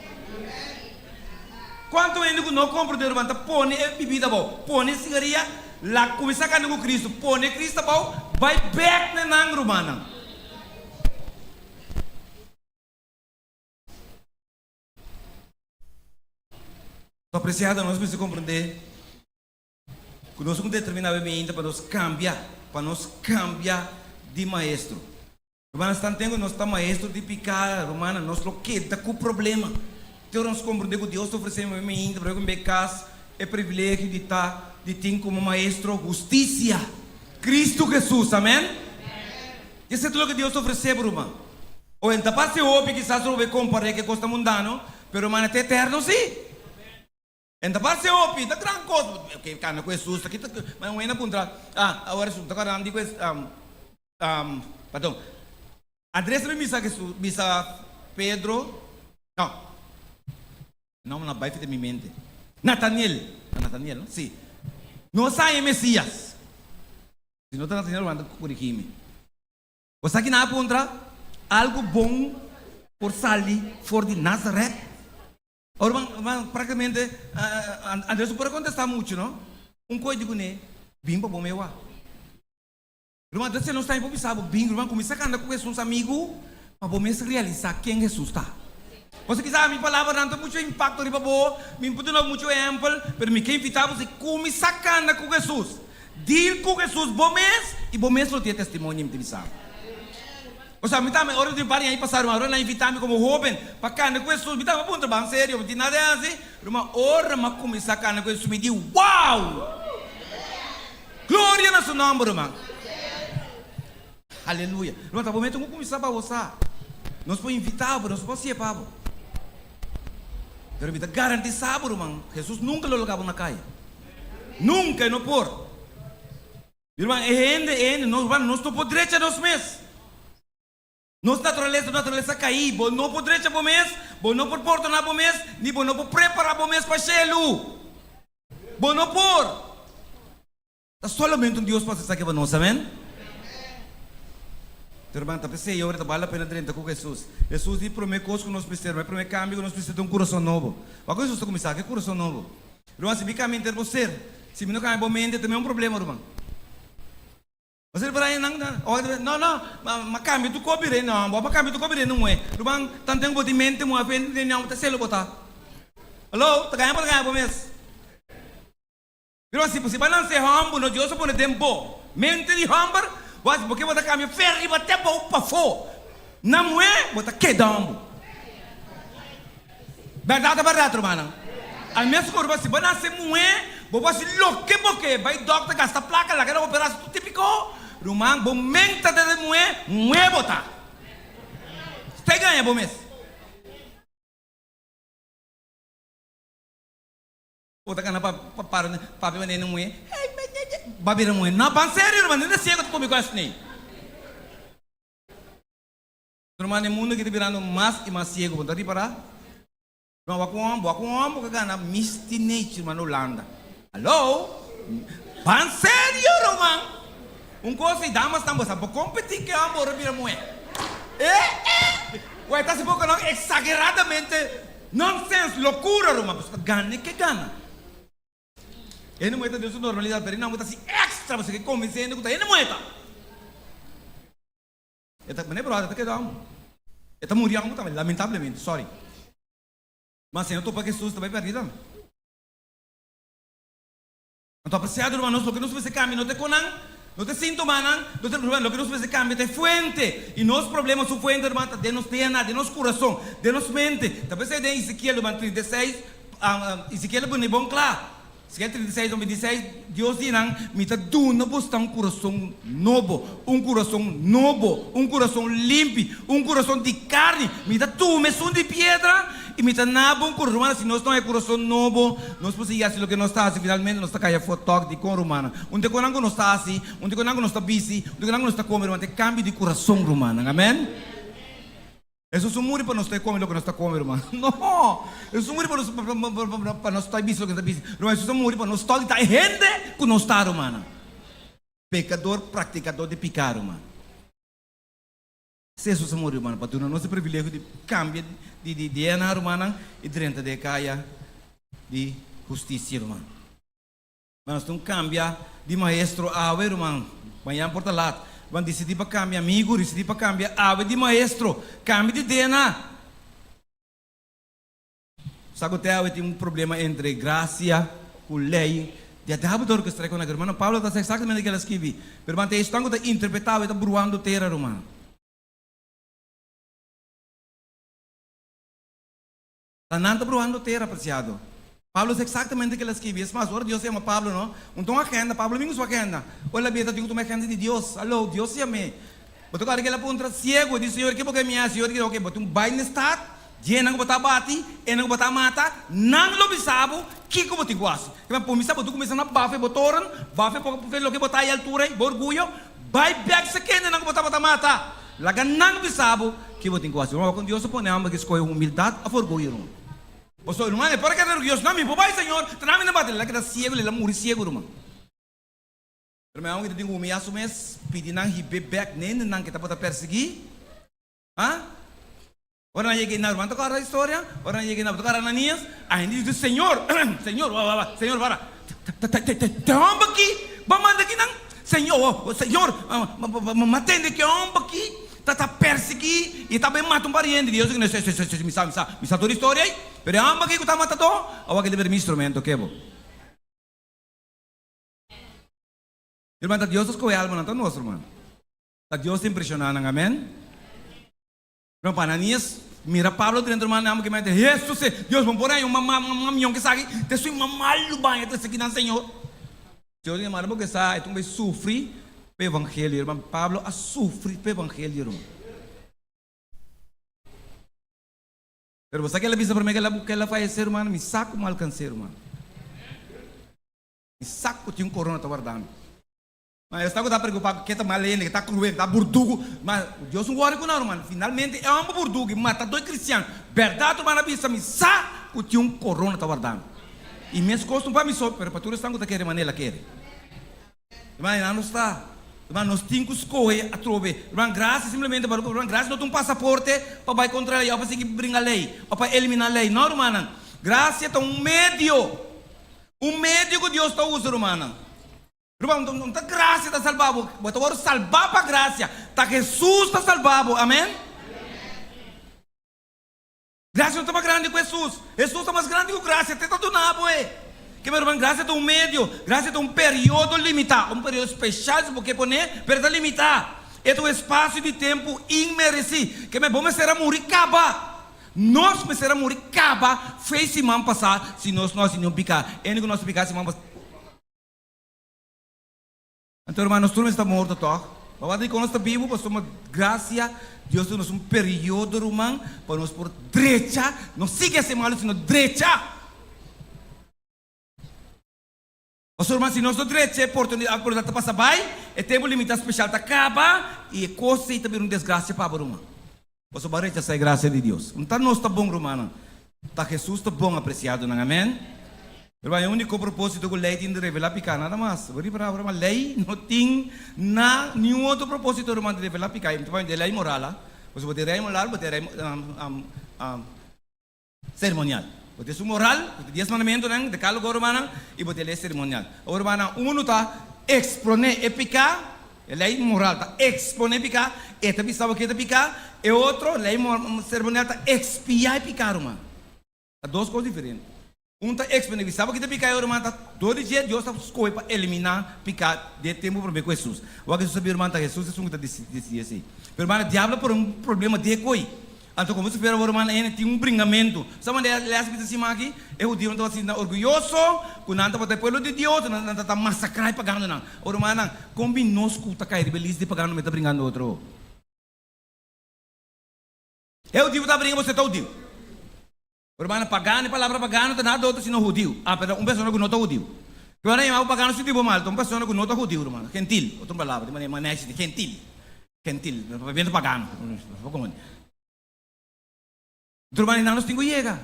Cuanto hende cu no comprende ruman ta pone e bibida abao, pone e cigaria, la cuminsa cana cu Cristo, pone Cristo abao, bay bek na nan rumannan. Apresiado, nos mester komprendé ku nos un determiná bebida pa nos kambia, pa nos kambia di maestro. Rumannan, tanten ku nos ta maestro di piká, rumannan, nos lo keda ku problema. Te ora nos komprendé ku Dios ta ofresé un bebida pa nos bebe kas e privilegio di ta, di tin komo maestro hustisia, Kristu Hesus. Amèn. Esei ta loke Dios ta ofresé bo, ruman. O en ta parse hopi kisas ora bo kompar'é ku e kosnan mundano, pero ruman e ta eterno sí. En ta parse hopi, ta gran kos. Oke, kana ku Hesus ta kita, ma un hende a puntra, ah, awor Hesus ta karandi ku e, pardon, Andres a bin bisa Hesus, bisa Pedro, no, e nomber no a bai fita mi mente, Nataniel, ta Nataniel no? Sí, nos a haña e Mesias. Si no ta na Señor wanta corigi mi. Bo sa kina a puntra? Algo bon por sali for di Nazaret? Ora ban ban practicamente Andres no por a contesta mucho no. Un coe di cune, bin pa bo mewa. Ruman, entonces nos tambe por bisa bo, bin ruman cuminsa canta cu Jesús amigo pa bo mes realisa ken Jesús ta. Pasobra kisas mi palabranan ta mucho impacto riba bo, mi no por duna bo mucho ehempel, pero mi ke invita bo si cuminsa canta cu Jesús. Deal cu Jesús bo mes y bo mes lo tin e testimonio mi ta bisa bo. Pasobra mi tambe ora di un par di aña pasa ruman, ora nan invita mi como hoben pa canta cu Jesús, mi tambe a puntra, ban serio, mi tin nada di haci? Ruman, ora mi a cuminsa canta cu Jesús mi di, wow! Gloria na su nomber, ruman. Aleluya. Ruman, ta bo mester cuminsa pa bo sa. Nos por invita bo, nos por hacié pa bo. Pero mi ta garantisa bo, ruman, Jesús nunca lo laga bo na caya. Nunca e no por. Mi ruman, e hende, e hende, nos, ruman, nos no por drecha nos mes. Nos naturalesa ta un naturalesa caí. Bo no por drecha bo mes, bo no por pordona bo mes, ni bo no por prepara bo mes pa shelu. Bo no por. Ta solamente un Dios por haci esaki pa nos. Amen. Pero hermano, ta p'esei ora ta bal la pena drenta cu Jesus. Jesus di prome cos cu nos mester, e prome cambio cu nos mester ta un curason nobo. Wak Jesus ta cuminsa cu e curason nobo. Ruman, si mi cambia henter bo ser, si mi no cambia bo mente, ta mi un problema, ruman. Bo ser para nan no no ma cambia tu copi rei no bo pa cambia tu copi rei no moe ruman tanten bo tin mente moe afe rei no ta selo bo ta hello ta gaña bo ta gaña bo mes pero si si bo nan se homber no Dios a pone den bo mente di homber bo hasi bo ke bo ta cambia fer riba te bou pafo na moe bo ta keda homber Bèrdat ta bèrdat, rumannan. Al mes ku si bo nase muhé, bo por hasi loke bo ke, bai dòkter, gasta plaka, laga nan operá su típiko. Ruman, bo menta ta di muhé, muhé bo ta. Stay gaña bo mes. Bo ta gana pa para papia manera muhé, Ba bira muhé. No, ban serio, ruman, no ta siego ta kome ku asni. Ruman, e mundu aki ta birando mas i mas siegu, bo no ta ripará? Ruman, wak un hòmber, wak un hòmber ku a gana Miss Teenage, ruman, na Hulanda. Haló! Ban serio, ruman! Un kos ei, damasnan, bo sa bo kompetí ku e hòmber ora bira muhé. Eh, eh! Wak, e ta hasi poko nan eksageradamente nonsens, lokura, ruman, pasobra gana e ke gana. Hende muhé ta den su normalidat, pero e nan bo ta hasi èkstra, bo sa ke konvensé hende ku ta hende muhé ta. E ta, meneer brother, e ta keda amo. E ta muri amo tambe, lamentablemente, sorry. Ma si e no topa Jesus, ta bai perdi tambe. Anto apreciado ruman, nos loke nos mester cambia no ta e conan, no ta e sintomanan, no ta, ruman, loke nos mester cambia ta e fuente. Y nos problema su fuente, ruman, ta den nos DNA, den nos curason, den nos mente. Ta pesey den Ezekiel, ruman, 36, Ezekiel a pone bon cla. Ezekiel 36, 26, Dios di nan, Mi ta duna bosta un kurason nobo, un kurason nobo, un kurason limpi, un kurason di karni. Mi ta tuma esun di piedra i mi ta naba un kurason. Rumannan, si nos no haña kurason nobo, nos por sigui hasi loke nos ta hasi, finalmente nos ta kaya for tòg. Dikon, rumannan? Un di e konan ku nos ta hasi, un di e konan ku nos ta bisti, un di e konan ku nos ta kome, ruman, ta e kambio di kurason, rumannan. Amen. Hesus no muri pa nos ta e kome loke nos ta kome, ruman. No! Hesus no muri pa nos pa nos ta bisti loke nos ta bisti. Ruman, Hesus a muri pa nos tòg ta e hende ku nos ta, rumannan. Pekador, praktikador di piká, ruman. Si Hesus a muri, rumannan, pa duna nos e privilegio di kambia di di DNA, rumannan, i drenta den e kaya di hustisia, ruman. Ma nos tin cambia di maestro awe, ruman. Mañan por ta lat. Ruman, dicidi pa cambia amigo, dicidi pa cambia awe di maestro. Cambia di DNA. Sa cu te awe tin un problema entre gracia cu ley. Di a diablo ta orkestra con aki, ruman. No, Pablo ta sa exactamente kico el a scribi. Pero ruman, te esnan cu ta interpreta awe ta bruando tera, ruman. Ta nan ta bruhando tera, apreciado. Pablo sa exactamente ke el a skibi. Es mas, ora Dios a yama Pablo, no? Un ta un agenda, Pablo bin ku su agenda. Ora el a bisa, tin ku tuma e agenda di Dios. Alo, Dios yam'é. Bo ta kòrda ke el a puntra siegu, e di, Señor, ke bo ke mi hasi? Señor di, Ok, bo tin un bai na e stat, dje nan ku bo ta bati, e nan ku bo ta mata, nan lo bisa bo kiko bo tin ku hasi. Ke men por bisa bo tin kuminsá na bafe bo toren, bafe bo loke bo ta ai altura ei, bo orguyo, bai bèk sa kende nan ku bo tabata mata. Laga nan bisa bo ki bo tin ku hasi. Ruman, kon Dios a pone hòmber ki skohe humildat òf orguyo, ruman? Pasobra, ruman, e por a keda orguyoso. No, mi por bai, Señor. Ta nan mi na bati. El a keda siegu, el a muri siegu, ruman. Pero mi hòmber ki ta tin ku humiyá su mes, pidi nan hib'é bèk n'hende nan ke tabata persiguí. Ha? Ora nan yega einan, ruman, ta kòrda e historia? Ora nan yega einan, bo ta kòrda Ananías? A hende di, Señor, Señor, wa, wa, wa, Señor, wara, te hòmber aki bo a manda aki nan? Señor, Señor, mi a tende ku e hòmber aki ta ta persiguí i e ta bai mata un pariente. Dios di, Si, si, si, mi sa, mi sa, mi sa tur e historia ei, pero e hòmber aki ku ta matadó, awor ke ta bira mi instrumento, ke bo? Hermano, ta Dios ta skohe almanan, ta nos, hermano. Ta Dios ta impreshoná nan, amèn. Pero pa Ananías mira Pablo drenta ruman nan porque mente Jesús e Dios bon por ahí un mamá mamá mion que saki te soy mamá lu baña te saki nan Señor. Señor dice mara porque sa e tumbe sufri pe evangelio hermano Pablo a sufri pe evangelio hermano. Pero bo sa ke el a bisa prome ke el ke el a fayece hermano mi sa como alcansé hermano. Mi sa cu tin un corona ta wardami. Ma esnan ku ta preokupá ku ke ta mal hende, ke ta kruel, ke ta burdugu, ma Dios no wòri ku nan, ruman. Finalmente e hòmber burdugu i matadó e kristian. Bèrdat, ruman a bisa mi, sa ku tin un korona ta warda mi. I meskos no pa mi so, pero pa tur esnan ku ta kere manera el a kere. Ruman, einan nos ta. Ruman, nos tin ku skohe atrobe. Ruman, grasia simplemente pa ruman, grasia no ta un pasaporte pa bai kontra lei òf pa sigui bringa lei òf pa eliminá lei. No, rumannan. Grasia ta un medio. Un medio ku Dios ta usa, rumannan. Ruman, no ta gracia ta salba bo, bo ta wòrdu salbá pa gracia, ta Hesus ta salba bo, amen. Gracia no ta mas grandi ku Hesus, Hesus ta mas grandi ku gracia, te ta duna bo e. Ke men ruman, gracia ta un medio, gracia ta un periodo limitá, un periodo speshal si bo ke pone, pero e ta limitá. E ta un espasio di tempu inmeresí. Ke men bo mester a muri kaba. Nos mester a muri kaba fei siman pasá si nos no hasi niun piká. Ene ku nos a piká siman pasá. Anto hermano, nos tur mester ta morto tòg? Ma wak dikon nos ta bibu? Pasobra grasia Dios duna nos un periodo, ruman, pa nos por drecha, no sigui hasi malu, sino drecha. Pasobra, ruman, si nos no drecha e oportunidat, oportunidat ta pasa bai, e tempu limitá speshal ta kaba, i e kos ei ta bira un desgrasia pa bo, ruman. Boso bo a rechasá e grasia di Dios. Un ta nos ta bon, rumannan. Ta Hesus ta bon, apresiadonan. Amèn. Ruman, e úniko propósito ku lei tin di revelá piká, nada mas. Bo ripará, ruman, lei no tin na niun otro propósito, ruman, di revelá piká. Mi ta papia di e lei moral, a. Pasobra bo tin lei moral, bo tin lei seremonial. Bo tin esun moral, bo tin dies mandamentunan, dekálogo, rumannan, i bo tin e lei seremonial. Awor, rumannan, unu ta eksponé e piká, e lei moral ta eksponé piká, e ta bisa bo ke ta piká, e otro, lei seremonial, ta ekspiá e piká, ruman. Ta dos kos diferente. Un ta eksponé, bisa bo ke ta piká, e otro, ruman, ta dor di dje Dios ta skohe pa eliminá piká den e tempu promé ku Hesus. Wak Hesus a bisa, ruman, ta Hesus esun ku ta disidí esei. Pero, ruman, e diablo a pone un problema den e koi. Anto komo si fuera bo rumannan hende tin un bringamentu. Sa manera les bisa siman aki, e hudionan tabata sinti nan orguyoso ku nan tabata e pueblo di Dios, nan nan tabata masakrá e paganonan. O rumannan, kon bin nos ku ta kai riba e lista di pagano mi ta bringando otro? E hudiu ta bringa boso ta hudiu. Rumannan, pagano, e palabra pagano ta nada otro sino hudiu. Ah, perdon, un persona ku no ta hudiu. Ke ora yama bo pagano sinti bo mal, ta un persona ku no ta hudiu, rumannan, gentil, otro palabra, di manera manera existi, gentil. Gentil, papiamentu pagano. Rumannan, nan nos tin ku yega.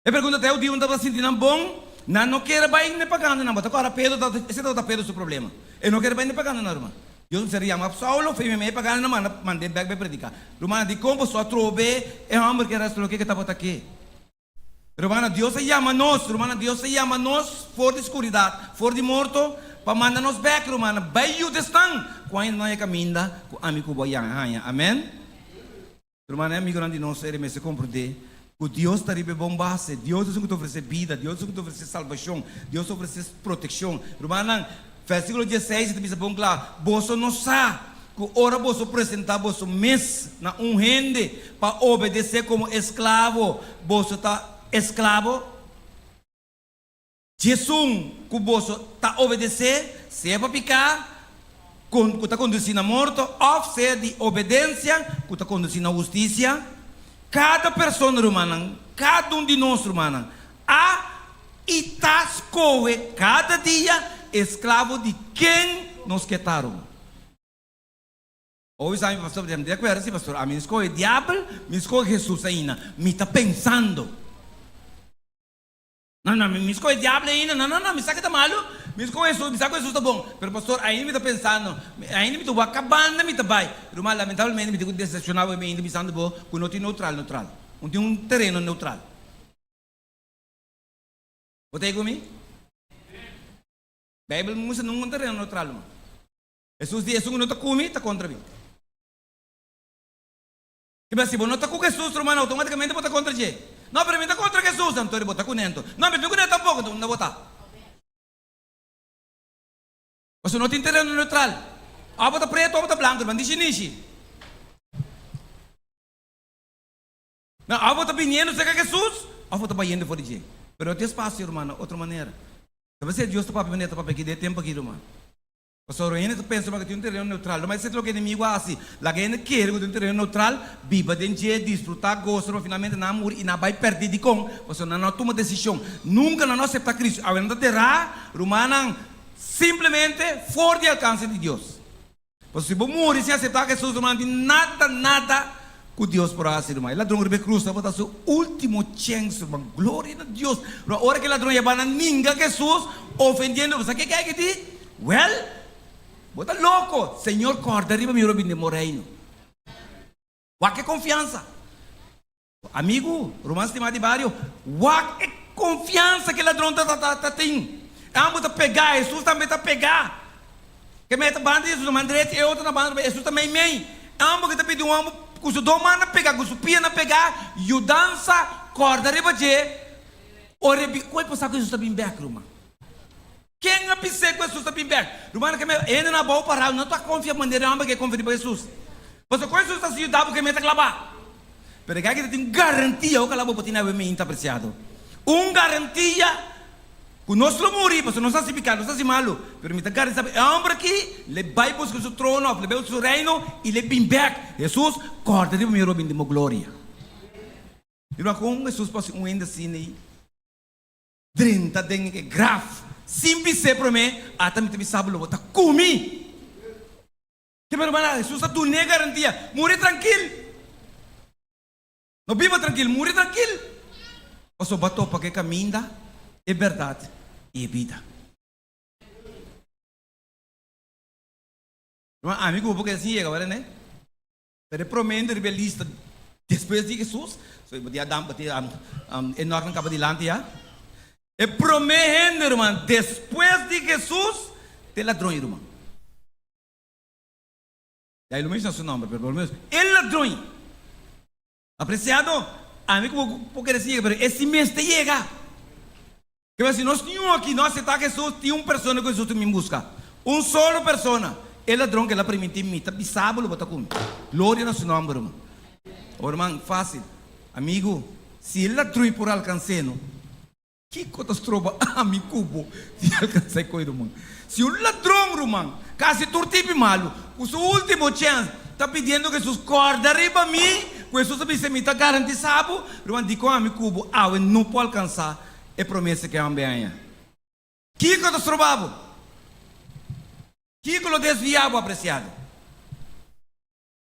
E pregunta ta e hudiunan tabata sinti nan bon? Nan no kere bai n'e paganonan. Bo ta kòrda Pedro tabata, esei tabata Pedro su problema. E no kere bai n'e paganonan, ruman. Dios mester yama Saulo, fei meimei e paganonan manda mand'é bèk bai prediká. Rumannan, dikon boso a trobe e hòmber ku era loke ku tabata ke? Rumannan, Dios a yama nos, rumannan, Dios a yama nos for di skuridat, for di morto, pa manda nos bèk, rumannan, bai yuda esnan ku ainda no haña kaminda ku ami ku bo a haña. Amèn. Rumannan i amigunan di nos, ere mester komprendé ku Dios ta riba e bon base. Dios esun ku ta ofresé bida, Dios esun ku ta ofresé salbashon, Dios ta ofresé protekshon. Rumannan, vèrsikulo dieseis ta bisa bon kla, Boso no sa ku ora boso presentá boso mes na un hende pa obedesé komo esklabo, boso ta esklabo djesun ku boso ta obedesé, sea pa piká ku ta kondusí na morto òf sea di obedensia ku ta kondusí na hustisia? Kada persona, rumannan, kada un di nos, rumannan, a i ta skohe kada dia esklabo di ken nos ke ta, ruman. Obi sa mi pastor, mi di akuerdo si pastor, ami no skohe diabel, mi skohe Hesus ainda, mi ta pensando. No, no, mi skohe diabel ainda, no, no, no, mi sa ke ta malu, mi skohe Hesus, mi sa ku Hesus ta bon, pero pastor ainda mi ta pensando, ainda mi ta wak banda mi ta bai. Ruman, lamentablemente mi tin ku desepshoná bo, mi ainda bisando bo ku no tin neutral neutral, no tin un tereno neutral. Bo ta ei ku mi? Beibel muestra nunka un tereno neutral, ruman. Hesus di, Esun ku no ta ku mi, ta kontra mi. Kiba si bo no ta ku Hesus, ruman, outomatikamente bo ta kontra dje. No, pero mi ta kontra Hesus, anto bo ta kuné anto. No, mi no ta kuné tampoko, anto unda bo ta? Pasobra no tin tereno neutral. Òf bo ta pretu òf bo ta blanku, ruman, dishi nishi. No, òf bo ta biniendo serka Hesus, òf bo ta bayendo for di dje. Pero no tin espasio, ruman, na otro manera. Ta p'esei Dios ta papia manera ta papia aki den e tempu aki, ruman. Pasobra hende ta pensa ku tin un tereno neutral. Lo mas esei ta loke enemigu a hasi. Laga hende kere ku tin un tereno neutral, biba den dje, disfrutá, gosa, pero finalmente nan a muri i nan a bai pèrdí. Dikon? Pasobra nan no a tuma desishon. Nunka nan no a aseptá Kristu. Awe nan ta derá rumannan simplemente for di alkanse di Dios. Pasobra si bo muri sin aseptá Hesus, ruman, no tin nada, nada ku Dios por a hasi, ruman. E ladron riba e krus tabata su último chèns, ruman. Gloria na Dios! Ruman, ora ku e ladron yabá nan ninga Hesus, ofendiendo, bo sa ke ke di? Wèl, bo ta loko! Señor kòrda riba mi ora bini den bo reino. Wak e konfiansa! Amigu, ruman stimá di bario, wak e konfiansa ku e ladron ta ta tin. Ambos ta pegá, Hesus tambe ta pegá. Ke mei ta banda di Hesus na man drechi, e otro na banda robes, Hesus ta mei mei. Ambos ke ta pidi un hòmber ku su dos man na pegá, ku su pia na pegá, yudansa, kòrda riba dje. Ora e bin, ku e pasá ku Hesus ta bin bèk, ruman? Ken a bis'é ku Hesus ta bin bèk? Rumannan ke mei hende na abou pará no ta konfia manera e hòmber ke konfia riba Hesus. Pasobra kon Hesus ta siuda bo ke mei ta klabá? Pero e kai ki ta tin un garantia, ojalá bo por tin awe meinta apresiado. Un garantia ku nos lo muri pasobra nos hasi piká, nos hasi malu. Pero mi ta garantisa bo e hòmber aki le bai buska su trono òf le bai buska su reino i le bin bèk. Hesus, kòrda riba mi ora bo bin den bo gloria. Ruman, kon Hesus por hasi un hende asina ei? Drenta den e graf sin bis'é promé, ata mi ta bisa bo lo bo ta ku mi. Te pero rumannan, Hesus a dun'é garantia, Muri trankil. No biba trankil, muri trankil. Pasobra bo a topa ku e kaminda, e bèrdat i e bida. Ruman, ami ku bo por keda sin yega, wèr ne? Pero e promé hende riba e lista despues di Hesus, so bo tin Adam, bo tin Enoch nan kaba dilanti ya. E promé hende, ruman, despues di Hesus, ta e ladron ei, ruman. Ya e lo menshona su nomber, pero por lo menos e ladron ei. Apresiado, ami ku bo por kere sin yega, pero e si mester yega. Kebé si nos niun aki no aseptá Hesus, tin un persona ku Hesus ta bin buska. Un solo persona. E ladron ku el a primintí mi ta bisa bo lo bo ta ku mi. Gloria na su nòmber, ruman. Awor, ruman, fásil. Amigu, si e ladron por alkans'é no, kiko ta stroba ami ku bo di alkansá e koi, ruman? Si un ladron, ruman, kasi tur tipi malu, ku su último chèns ta pidiendo Hesus kòrda riba mi, ku Hesus a bisa mi ta garantisá bo, ruman, dikon ami ku bo awe no por alkansá E promesa ke homber haña. Kiko ta stroba bo? Kiko lo desvia bo, apresiado?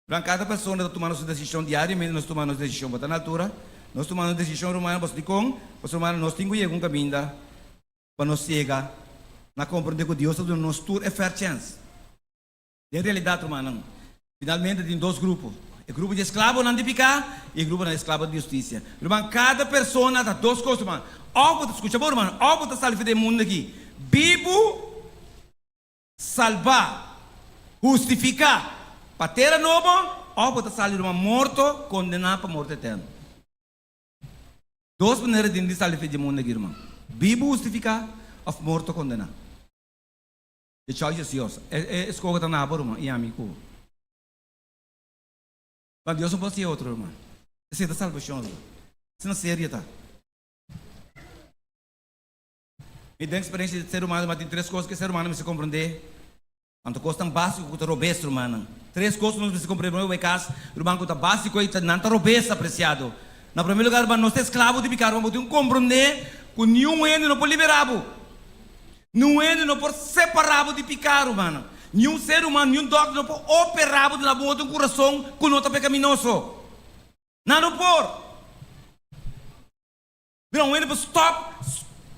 Ruman, kada persona ta tumando su desishon diariamente, nos tuma nos desishon. Bo ta na altura? Nos tuma nos desishon, ruman, pasobra dikon? Pasobra, ruman, nos tin ku yega un kaminda pa nos yega na komprende ku Dios ta duna nos tur e fair chance. Den realidat, rumannan, finalmente tin dos grupo, e grupo di esklabonan di piká i e gruponan di esklabo di hustisia. Ruman, kada persona ta dos kos, ruman. Òf bo ta, skucha bon, ruman, òf bo ta sali for di e mundu aki bibu, salbá, hustifiká pa tera nobo, òf bo ta sali, ruman, morto, kondená pa morto eterno. Dos manera tin di sali for di e mundu aki, ruman, bibu hustifiká òf morto kondená. The choice is yours. E e eskoho ta na bo ruman i ami ku bo. Ma Dios no por hasi otro ruman. Esei ta salbashon ruman. Asina serio ta. Mi den eksperensia di ser humano ruman tin tres kos ku e ser humano mester komprondé. Anto kosnan básiko ku ta robes rumannan. Tres kos ku nos mester komprondé promé ku bai kas ruman ku ta básiko i ta nan ta robes apresiado. Na promé lugar ruman nos ta esklabo di piká ruman bo tin ku komprondé ku niun hende no por liberá bo. Niun hende no por separá bo di piká, rumannan. Niun ser humano, niun dòkter no por operá bo duna bo otro un kurason ku no ta pekaminoso. Nan no por. Mira, un hende por stòp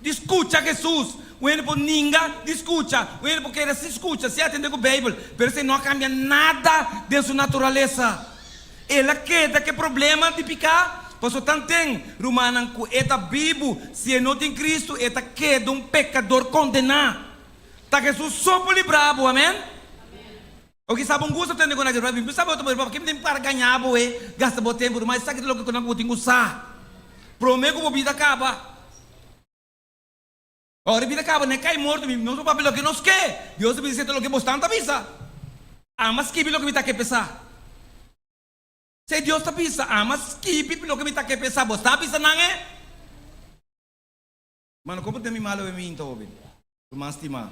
di skucha Hesus, un hende por ninga di skucha, un hende por keda sin skucha, sin atendé ku Beibel, pero esei no a kambia nada den su naturalesa. El a keda ku e problema di piká, pasobra tanten, rumannan, ku e ta bibu, si e no tin Kristu, e ta keda un pekador kondená. Ta Hesus so por libra bo, amèn? O kisas bo gusta tende ku nan ke ruman, mi sabi otro bo, ke mi tin para gaña bo e, gasta bo tempu, ruman, esaki ta loke ku nan ku bo tin ku sa promé ku bo bida kaba. Ora e bida kaba, ne kai morto, mi nos por papia loke nos ke. Dios ta bisa, Esei ta loke bosnan ta bisa. Ama skibi loke mi ta ke pesa. Esei Dios ta bisa, Ama skibi loke mi ta ke pesa. Bosnan a bisa nan e? Mano, kon por den mi malo e mi inta hopi, ruman stimá?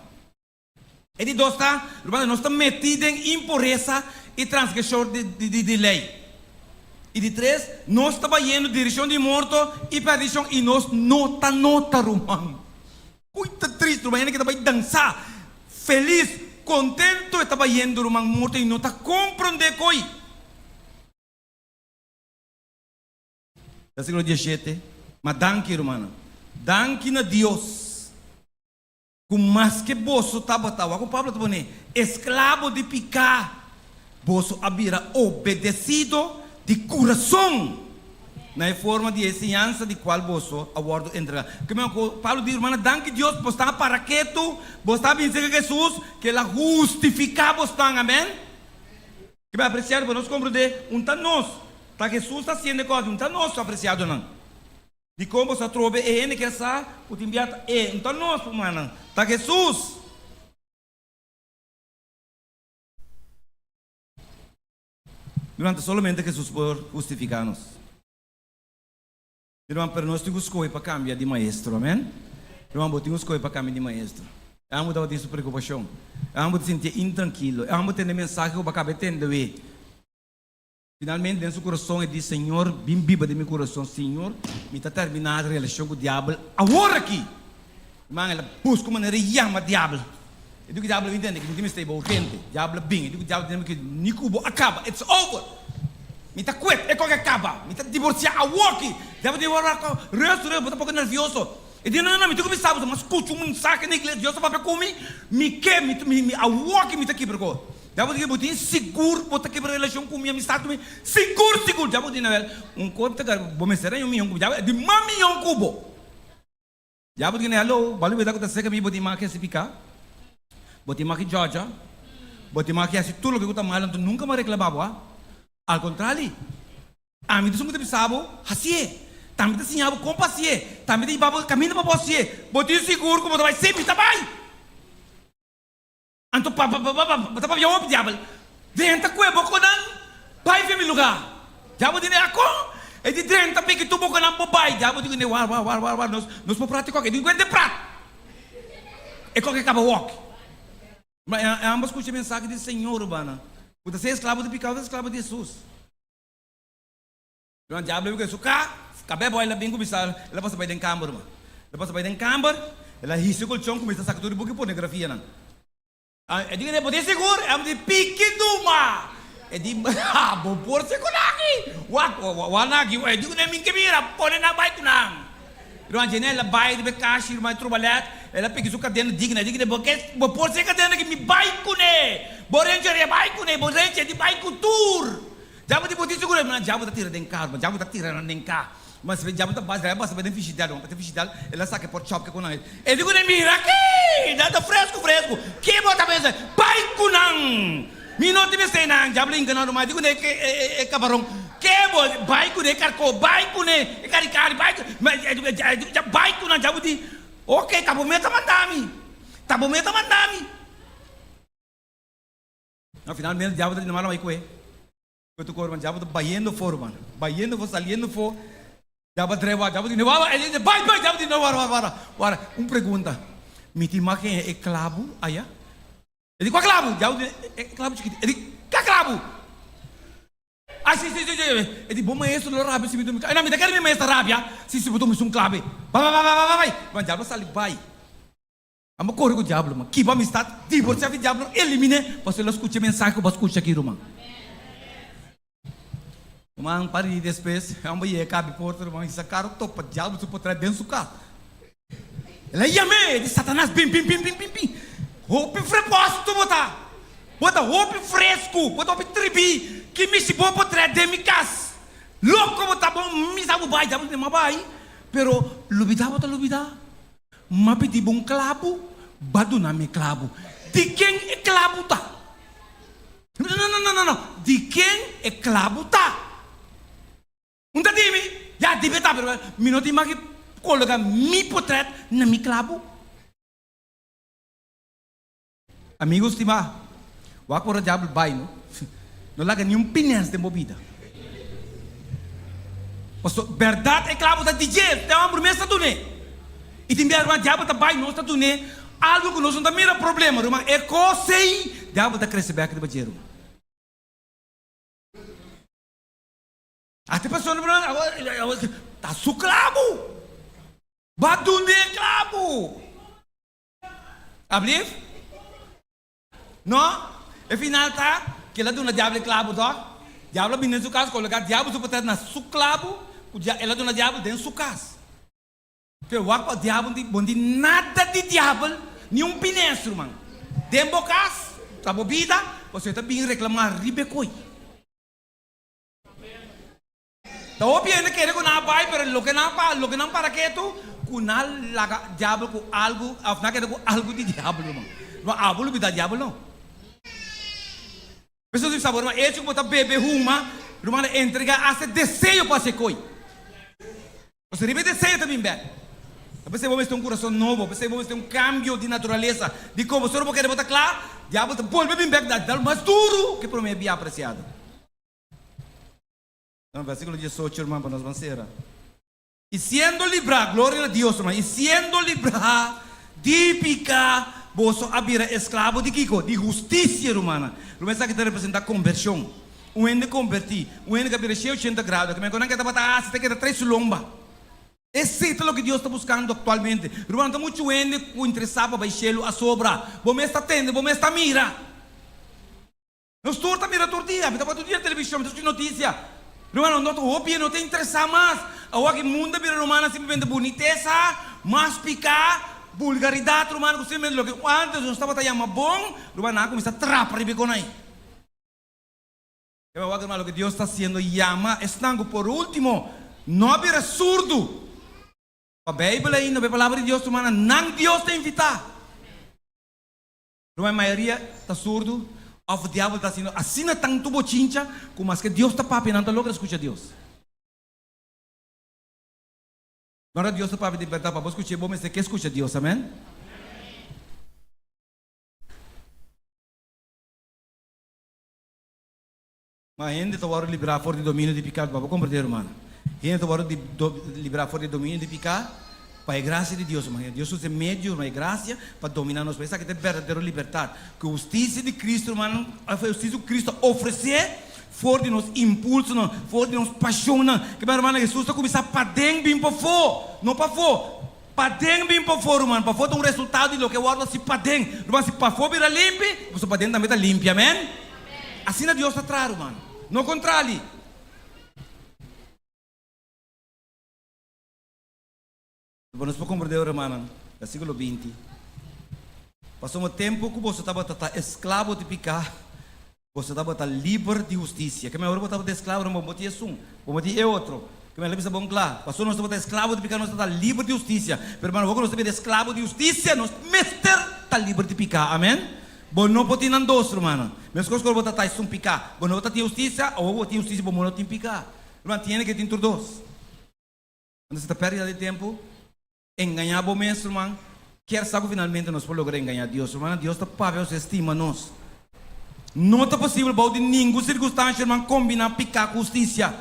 E di dos ta, rumannan, nos ta metí den impuresa i transgreshon di lei. I di tres, nos ta bayendo direkshon di morto i perdishon i nos no ta nota, ruman. Kui ta trist, ruman, hende ke ta bai dansa, felis, kontentu, e ta bayendo, ruman, morto i no ta komprondé koi. Versíkulo diesshete, Ma danki, rumannan, danki na Dios. Ku maske boso tabata, wak ku Pablo ta pone, esklabo di piká, boso a bira obedesido di kurason na e forma di e siñansa di kual boso a wòrdu entregá. Ke men ku Pablo di, Rumannan, danki Dios, bo stan a para ketu, bo stan a bin serka Hesus, ku el a hustifiká bo stan. Amèn. Ke men apresiado, pa nos komprondé, un ta nos, ta Hesus ta hasiendo e kos, un ta nos, apresiadonan. Dikon boso a trobe e hende ke sa ku tin bia ta e? No ta nos, rumannan, ta Hesus. Ruman, ta solamente Hesus por hustifiká nos. Ruman, pero nos tin ku skohe pa kambia di maestro, amen? Ruman, bo tin ku skohe pa kambia di maestro. E amo tabatin su preokupashon. E amo ta sintié intrankilo. E amo tende mensahe ku bo a kaba e tende wee. Finalmente den su kurason e di, Señor, bin biba den mi kurason. Señor, mi ta terminá relashon ku diabel awor aki. Ruman, el a buska un manera di yama diabel. E di ku diabel a bin tende ku mi tin mester bo urgente. Diabel a bin. E di ku diabel tende ku ni ku bo a kaba. It's over! Mi ta quit, e koke kaba. Mi ta divorsiá awoki. Diablo di wak wak, rust rust, bo ta poko nervioso. E di, no, no, no, mi tin ku bisa bo, mi a skucha un mensahe na iglesia, Dios ta papia ku mi, mi ke, mi mi mi awoki mi ta kibra ku. Diablo di, bo tin sigur bo ta kibra relashon ku mi, amistad ku mi? Sigur, sigur. Diablo di, Nawel, un kos mi ta kere, bo mester haña un miyon ku mi. Diablo di, mas miyon ku bo. Diablo di, Hello, bo a lubida ku ta seka mi, bo tin maki hasi piká, bo tin maki djòdja, bo tin maki hasi tur loke ku ta mal, anto nunka mi a reklama bo, a? Al kontrali, ami ta esun ku ta bisa bo, hasié. Tambe ta siña bo kon pa hasié. Tambe ta hiba bo kaminda pa bo hasié. Bo tin sigur ku bo ta bai? Sí, mi ta bai! Anto pa pa pa pa bo ta papia hopi diabel drenta kue bokonan bai fe mi luga diabel di ne akon e di drenta piki tur bokonan bo bai diabel di ne war war war war war nos nos por prati koke di kuente prat e koke kaba wok ma e ambos skucha mensahe di señor bana bo ta ser esklabo di pikado of esklabo di Jesus. Ruman diablo a su ka, kab'é boy el a bin kuminsá, el a pasa bai den kamber ruman. El a pasa bai den kamber, el a hisa e kolchon kuminsá saka tur e buki pornografianan. E di kuné, bo tin sigur? E di, piki duma! E di, ha, bo por si ku nan aki? Wak, wak nan aki. E di kuné, mi ke mira, pone nan bai ku nan. Ruman djene el a bai riba e kashi, ruman e trubalet, el a piki su kadena digna, e di kuné, bo ke, bo por si e kadena aki? Mi bai kuné! Bo rencheria bai kuné, bo renche di bai ku tur! Djabo di bo tin seguro nan djabo ta tira den kar ma djabo ta tira nan den ka ma si djabo ta basa basa den fishidal ma den fishidal el a saka e por chop ke ku nan e di ku nan mira aki nan ta fresku fresku ke bo ta pensa bai ku nan mi no tin mester nan djabo lo hinka nan ruma e di ku nan e kabaron ke bo bai ku nan e karko bai ku nan e karikari bai ku bai ku nan djabo di oke ta bo mes ta manda mi ta bo mes ta manda mi. No, finalmente diablo ta di normal bai kue. Kue tu kor, man diablo ta bayendo for, man. Bayendo for, saliendo for. Diablo trewa, diablo di wara, e di bai bai, diablo di no wara wara wara. Wara, un pregunta. Mi tin mag haya e klabu aya? E di kua klabu? Diablo di e klabu chikiti. E di ka klabu? Ah si si si si. E di bo maestro lo rabia si mi tuma. No, mi ta kere mi maestro rabia si si bo tuma esun klabu. Bai bai bai bai bai bai. Man diablo sali bai. Amo kore ku diablo man. Kiba amistad, divorcia di diablo, elimine, pasobra el a skucha e mensahe ku bo a skucha aki ruman. Ruman, par di despues, e homber yega kabi porta ruman, hisa karo topa diablo su potret den su kas. El a yam'é, e di, Satanas, bin, bin, bin, bin, bin, bin. Hopi freposto bo ta. Bo ta hopi fresku, bo ta hopi tribí. Ki mishi bo potret den mi kas? Loko bo ta, bo misa bo bai. Diablo di, Ma bai, pero lubidá bo ta lubidá. M'a pidi bo un klabu, b'a duna mi klabu. Di ken e klabu ta? No, no, no, no, no. Di ken e klabu ta? Un ta di mi, Ya, di mi e ta, pero mi no tin maki kologa mi potret na mi klabu. Amigo stimá, wak ora diabel bai no, no laga ni un pines den bo bida. Paso bèrdat e klabo ta di dje, te hòmber mes ta dun'é. I tin bia ruman diabel ta bai nos ta dun'é algu ku nos no ta mira problema ruman, e kos ei diabel ta krese bèk riba dje ruman. Ate persona ta su klabu, ba dun'é klabu. Ablief? No, e final ta ku el a duna diablo e klabu tòg. Diablo a bini den su kas, koloká diablo su potret na su klabu ku el a duna diablo den su kas. Pero wak pa diablo di bo no tin nada di diabel, ni un pines, ruman. Den bo kas, ta bo bida, pasobra e ta bin reklamá riba e koi. Ta hopi hende kere ku nan a bai, pero loke nan pa, loke nan para ketu, ku nan laga diabel ku algu, òf nan keda ku algu di diabel, ruman. Ruman, abo lubidá diabel no. P'esei nos bisa bo, ruman, echo ku bo ta bebe, huma, ruman, ta entregá asta e deseo pa hasi e koi. Pasobra riba e deseo ta bin bèk. Ta p'esei bo mester un kurason nobo, p'esei bo mester un kambio di naturalesa. Dikon? Pasobra bo kere bo ta kla, diabel ta bolbe bin bèk, dal mas duru ku e promé bia apresiado. Na versíkulo diesocho, ruman, pa nos ban sera. I siendo librá, gloria na Dios, ruman, i siendo librá di piká, boso a bira esklabo di kiko? Di hustisia, rumannan. Ruman, esaki ta representá kombershon. Un hende kombertí, un hende ku a bira shei ochenta grado, ku men ku nan ke tabata hasi ta keda trae su lomba. Esei ta loke Dios ta buskando aktualmente. Ruman, ta muchu hende ku interesá pa bai shelu a sobra. Bo mes ta tende, bo mes ta mira. Nos tur ta mira tur dia, mi ta wak tur dia televishon, mi ta skucha notisia. Rumannan, no ta hopi no ta interesá mas. Awor aki mundu a bira rumannan simplemente bunitesa, mas piká, bulgaridat ruman ku simplemente loke antes nos tabata yama bon, ruman nan a kuminsá trapa riba e kon ei. E wak ruman loke Dios ta hasiendo yama esnan ku por último no a bira surdu pa Beibel ainda, pa e Palabra di Dios rumannan, nan Dios ta invitá. Ruman mayoria ta surdu of diabel ta haciendo asina tantu bochincha cu maske Dios ta papia nan ta logra scucha Dios. Ora Dios ta papia di berdad pa bo scuche bo mester ke scucha Dios amen. Ma hende ta wòrdu liberá for di dominio di piká, pa bo komprendé, ruman. Hende ta wòrdu liberá for di dominio di piká pa e grasia di Dios, ruman. Dios usa e medio, ruman, e grasia, pa dominá nos. Esaki ta e berdadero libertat. Ku e hustisia di Kristu, ruman, òf e hustisia ku Kristu a ofresé for di nos impulsonan, for di nos pashonnan. Ke manera, ruman, Hesus ta kuminsá paden bin pafó, no pafó. Paden bin pafó, ruman. Pafó ta un resultado di loke wòrdu hasi paden. Ruman, si pafó bira limpi, pasobra paden tambe ta limpi. Amèn? Asina Dios ta traha, ruman. No kontrali. Pa nos por komprendé, rumannan, versíkulo 20, Pasobra tempu ku boso tabata ta esklabo di piká, Boso tabata liber di hustisia. Ke mehor bo tabata esklabo den bo bo tin esun, bo bo tin e otro. Ke mehor bisa bon kla, pasobra nos tabata esklabo di piká nos tabata liber di hustisia. Pero hermano, wou ku nos ta bira esklabo di hustisia, nos mester ta liber di piká. Amen? Bo no por tin nan dos, rumannan. Meskos ku ora bo ta ta esun piká, bo no ta tin hustisia, awor bo tin hustisia, bo no tin piká. Ruman, tin hende ke tin tur dos. Anto si ta pèrdida di tempu, engañá bo mes, ruman. Kier sa ku finalmente nos por logra engañá Dios, rumannan? Dios ta papia pasobra e stima nos. No ta posibel bou di ningun sirkunstansha, ruman, kombiná piká ku hustisia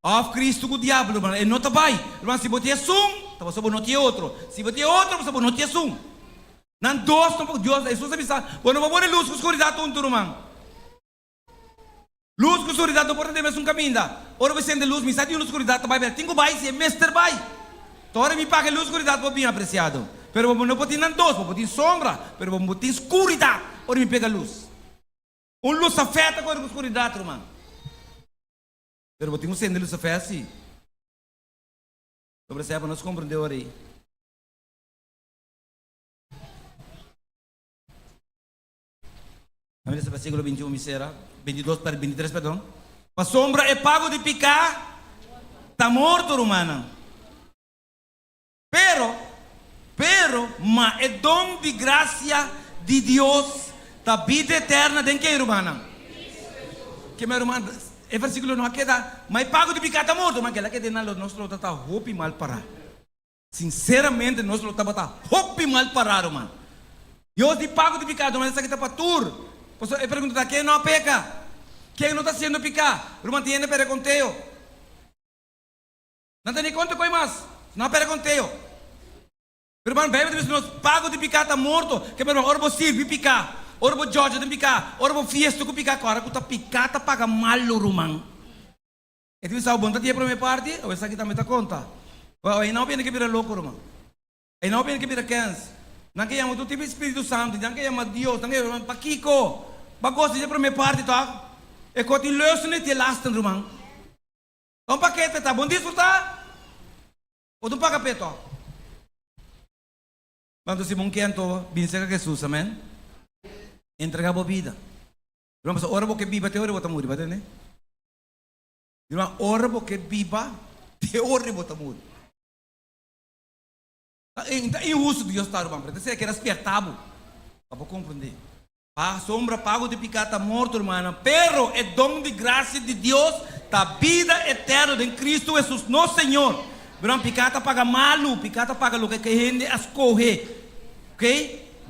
òf Kristu ku diabel, ruman. E no ta bai. Ruman, si bo tin esun, ta pasobra bo no tin e otro. Si bo tin e otro, pasobra bo no tin esun. Nan dos no por. Dios, Hesus a bisa, Bo no por pone lus ku skuridat huntu, ruman. Lus ku skuridat no por ta den mesun kaminda. Ora bo sende lus, mi sa di unda skuridat ta bai, pero tin ku bai si e mester bai. Ta ora mi paga e lus skuridat por bin apresiado. Pero bo no por tin nan dos, bo por tin sombra, pero bo no por tin skuridat ora mi pega lus. Un lusafè ta kore ku skuridat, ruman. Pero bo tin ku sende lusafè si. Sobre esei pa nos komprende ora ei. A mira ese versículo 21 mi sera, 22, per, 23, perdon. Pasobra e pago di piká ta morto, rumannan. Pero, pero, ma e don di grasia di Dios ta bida eterna den ken, rumannan? Ke mi ruman, e versíkulo no a keda, ma e pago di piká ta morto, ma kela keda nan lo nos lo ta ta hopi mal pará. Sinceramente nos lo tabata hopi mal pará, ruman. Dios di pago di picado, ruman, esaki ta pa tur. Pasobra e pregunta ta, ken no a peca? Ken no ta haciendo pica? Ruman, tin hende perde conteo. Nan ta ni conta coe mas. Nan a perde conteo. Pero ruman, Bijbel ta bisa nos, pago di pica ta morto. Ke ruman, ora bo sirbi pica, ora bo judge den pica, ora bo fiesta cu pica, ora cu ta pica ta paga malo, ruman. E ta bisa, Bo no ta tin e prome parti? Awe esaki tambe ta konta. Bo ei nan bini ke bira loko, ruman. Ei nan bini ke bira kens. Nan ke yama tur tipo di Spiritu Santu, nan ke yama Dios, nan ke yama, pakiko? Bo a gosta di e prome parti tòg? E ko tin leusten i tin lasten, ruman. Ta un pakete ta. Bo no disfrutá? Bo ta un paka p'e tòg. Anto si bo no ke anto, bini serka Jesus, amen. Entregá bo bida. Ruman, pasobra ora bo ke biba te ora bo ta muri, bo a tende? Ruman, ora bo ke biba, te ora bo ta muri. Ta ta inhusto Dios ta, ruman, pero ta sea keda spierta bo pa bo comprende. Pa sombra pago di pica ta morto, rumannan, pero e don di gracia di Dios ta bida eterno den Cristo Jesus nos Señor. Ruman, pica ta paga malu, pica ta paga loke ke hende a scoge. Ok?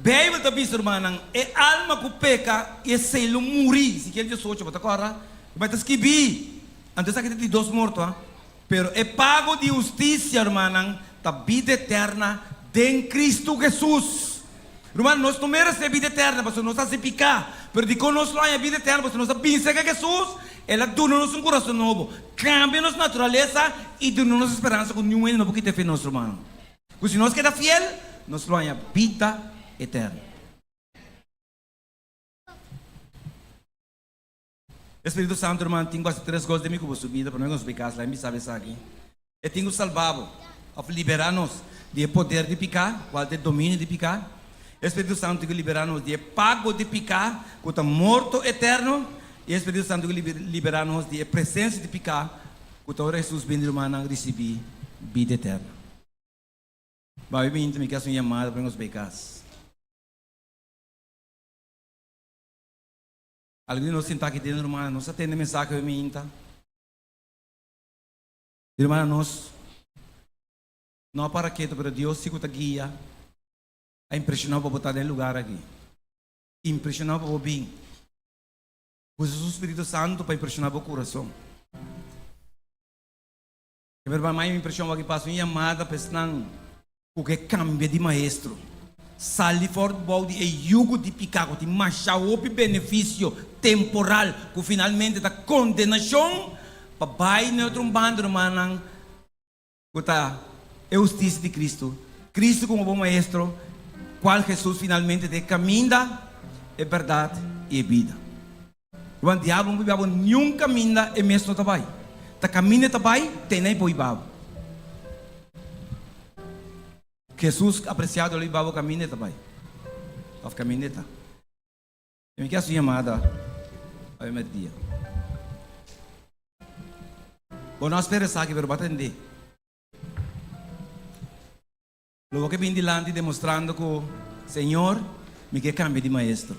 Bijbel ta bisa, rumannan, e alma cu peca, esey lo muri. Ezekiel 18, bo ta corda? Bai ta skibí. Anto esaki ta di dos morto, ha? Pero e pago di hustisia, rumannan, ta bida eterna den Cristo Jesus. Ruman, nos no meresé bida eterna pasobra nos a hasi piká. Pero dikon nos lo haña bida eterna? Pasobra nos a bin serka Jesus, El a duna nos un kurason nobo, kambia nos naturalesa i duna nos e speransa ku niun hende no por kita fe nos, rumannan. Ku si nos keda fiel, nos lo haña bida eterna. E Spiritu Santu, ruman, tin ku hasi tres kos den mi ku bo su bida promé ku nos bai kas. Laga mi sabi esaki. E tin ku salba bo, òf liberá nos, di e poder di piká, kual ta e dominio di piká. E Spiritu Santu tin ku liberá nos di e pago di piká, ku ta morto eterno. I e Spiritu Santu tin ku liberá nos di e presensia di piká, ku ta ora Hesus bini rumannan risibí bida eterno. Babi binti mi ke hasi un yamada pa nos bai kas. Algun di nos sinta aki den rumannan, nos a tende mensahe hoy mainta. Hermana nos no a para ketu pero Dios si ku ta guia a impresioná pa bo ta den e lugar aki. Impresioná pa bo bin. Usa su Spiritu Santu pa impresioná bo kurason. Hermana mai impresion wak pasa un yamada pa esnan ku ke kambia di maestro. Sali for bou di e yugo di piká ku tin masha hopi benefisio temporal ku finalmente ta kondenashon pa bai na e otro banda rumannan ku ta e hustisia di Kristu. Kristu komo bo maestro kual Hesus finalmente ta e kaminda, e bèrdat i e bida. Ruman diablo no por babo niun kaminda e mes no ta bai. Ta kaminda e ta bai te na e por babo. Hesus apresiado lo babo kaminda e ta bai of kaminda e ta. Mi ke hasi un yamada awe merdia. Bo no a spera esaki pero bo a tende. Lo bo ke bin dilanti demostrando ku Señor mi ke kambia di maestro.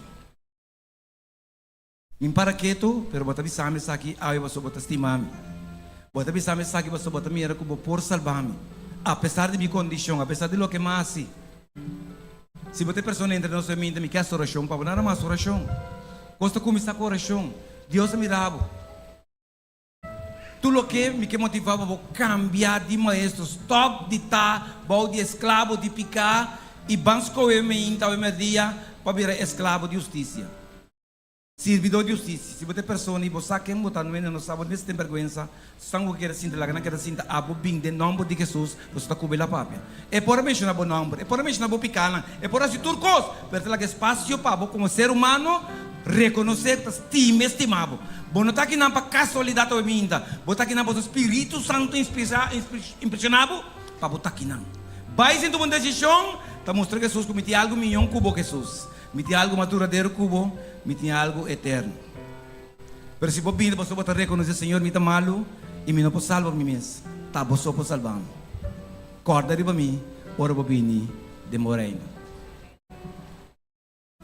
Mi para ketu, pero bo ta bisa mi esaki awe pasobra bo ta stima mi. Bo ta bisa mi esaki pasobra bo ta mira ku bo por salba mi, apesar di mi kondishon, apesar di loke mi a hasi. Si bo ta e persona entre nos hoy minta, mi ke hasi orashon pa bo. Nada mas orashon. Kos ta kuminsá ku orashon. Dios a mira bo. Tur loke mi ke motivá bo pa bo kambia di maestro. Stòp di ta bou di esklabo di piká i ban skohe meinta awe mèrdia pa bira esklabo di hustisia. Sirbidó di hustisia. Si bo ta e persona i bo sa ken bo ta, no hende no sa, bo no mester tin bèrgwensa. San ku keda sinta, laga nan keda sinta abo bin den nòmber di Hesus, boso ta kubri la papia. E por a menshoná bo nòmber, e por a menshoná bo pikánan, e por hasi tur kos, pero ta laga espasio pa bo komo ser humano rekonosé ku ta stima e stima bo. Bo no ta akinan pa kasualidat awe minta, bo ta akinan pasobra Spiritu Santu impreshoná bo pa bo ta akinan. Bai sin tuma un desishon ta mustra Hesus ku mi tin algu miyon ku bo, Hesus. Mi tin algu mas duradero ku bo, mi tin algu eterno. Pero si bo bini pasobra bo ta rekonosé, Señor, mi ta malu i mi no por salba mi mes, ta bo so por salba mi. Kòrda riba mi ora bo bini den bo reino.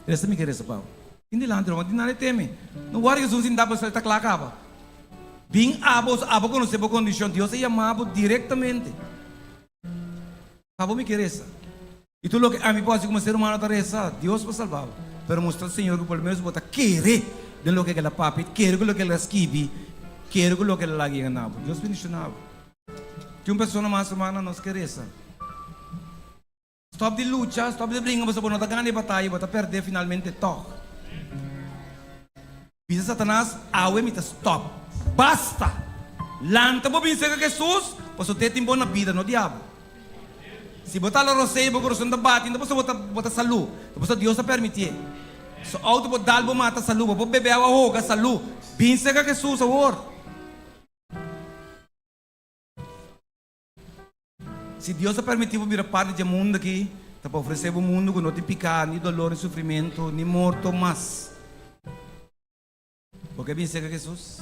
Resa mi ke resa pa bo. Bin dilanti lo, no tin nada di teme. No wòri Hesus sinta bo ta kla kaba. Bin abo, abo konosé bo kondishon. Dios a yama bo direktamente. Pa bo mi ke resa. I tur loke ami por hasi komo ser humano ta resa Dios pa salba bo. Pero mustra Señor ku por lo menos bo ta kere den loke el a papia, kere ku loke el a skibi, kere ku loke el a laga yega na bo. Dios bendishona bo. Tin un persona mas rumannan nos ke resa. Stop di lucha, stop di bringa pasobra bo no ta gana e bataya, bo ta perde finalmente tog. Bisa Satanas, Awe mi ta stop. Basta! Lanta bo bin serka Hesus, pasobra te tin bo na bida, no diablo. Si bo ta ala rosea i bo kurason ta bati, no ta pasobra bo ta bo ta salú, ta pasobra Dios a permitié. So outo bo dal bo mata salú, bo por bebe awa hoga salú. Bin serka Hesus awor. Si Dios a permití bo bira parti dje mundu akí, ta pa ofresé bo un mundu ku no tin piká, ni dolor, ni sufrimentu, ni morto mas. Bo ke bin serka Hesus?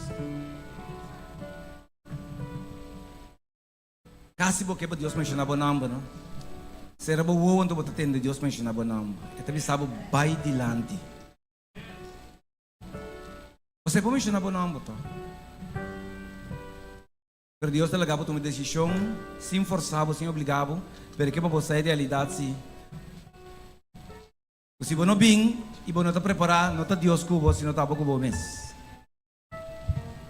Kasi bo ke pa Dios menshoná bo nòmber, no? Sera bo wowo anto bo ta tende Dios menshoná bo nòmber. E ta bisa bo, Bai dilanti. Bo por menshoná bo nòmber, tò? Pero Dios ta laga bo tuma desishon sin forsa bo, sin obliga bo, pero ke pa bo sa e realidat si ku si bo no bin i bo no ta prepara, no ta Dios ku bo, sino ta abo ku bo mes.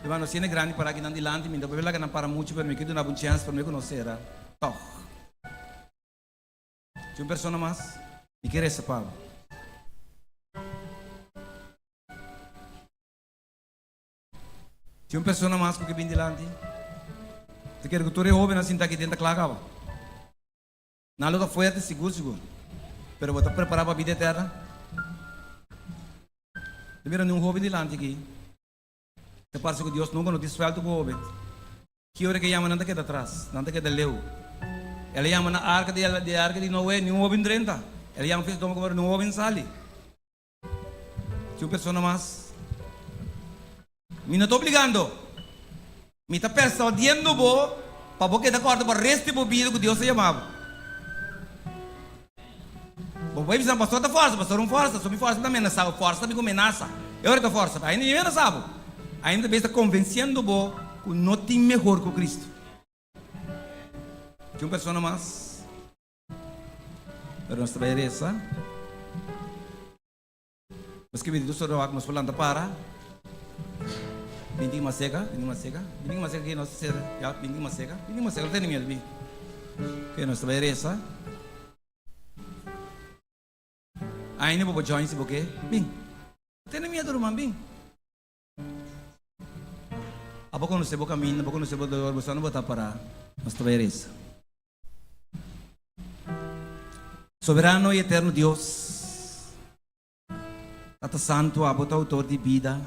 Hermano, si hende grandi para aki nan dilanti, mi no ta por laga nan para muchu, pero mi ke duna bo un chèns promé ku nos sera tòg. Si un persona mas, mi ke resa pa bo. Tin un persona mas ku ke bin dilanti? Ta kere ku tur e hóbennan sinta aki den ta kla kaba? Nan lo ta fuerte sigur sigur, pero bo ta prepará pa bida eterna? Ta mira niun hóben dilanti aki. Ta parse ku Dios nunka no tin suèltu ku hoben. Ki ora ke yama nan ta keda atras, nan ta keda leu. El a yama na arka di di arka di Noe, niun hoben drenta. El a yama fi Sodoma Gomorra, niun hoben sali. Tin un persona mas. Mi no ta obligando. Mi ta persuadiendo bo pa bo keda kòrda pa resto di bo bida ku Dios a yama bo. Bo por bisa, Pastor ta fòrsa, pastor un fòrsa, so mi fòrsa ta menasá bo, fòrsa ta bin ku menasa. E ora ta fòrsa, ainda mi menasá bo. Ainda ta bes ta konvensiendo bo ku no tin mehor ku Kristu. Tin un persona mas, pero nos ta bai resa. Nos ke bini tur sort wak nos por lanta para. Binti mas seka, binti mas seka, binti mas seka ke nos ta ya, binti mas seka, binti mas seka, no tene miedu bin. Ke nos ta bai resa. Ainda bo por join si bo ke, bin. No tene miedu ruman, bin. Abo konosé bo kaminda, bo konosé bo dolor, bo sa unda bo ta pará. Nos ta bai resa. Soberano i eterno Dios, Tata Santu, abo ta outor di bida.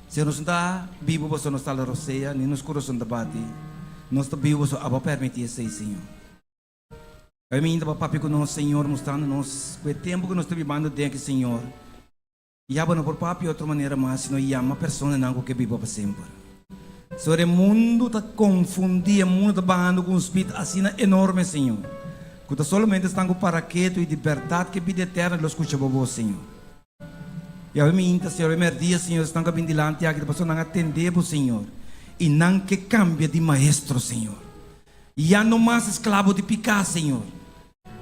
Señor, nos no ta bibu pasobra nos ta la rosea, ni nos kurason ta bati. Nos ta bibu pasobra abo a permití esei, Señor. Awe mi inta pa papia ku nos, Señor, mustrando nos ku e tempu ku nos ta bibando den aki, Señor, Ya bo no por papia otro manera mas sino yama personanan ku ke biba pa semper. Señor, e mundu ta konfundí, e mundu ta bahando ku un spit asina enorme, Señor, ku ta solamente esnan ku para ketu i di bèrdat ke bida eterno lo skucha bo bos, Señor. I awe minta, Señor, awe mèrdia, Señor, esnan ku a bin dilanti aki ta pasobra nan a tende bo, Señor, i nan ke kambia di maestro, Señor. Ya no mas esklabo di piká, Señor.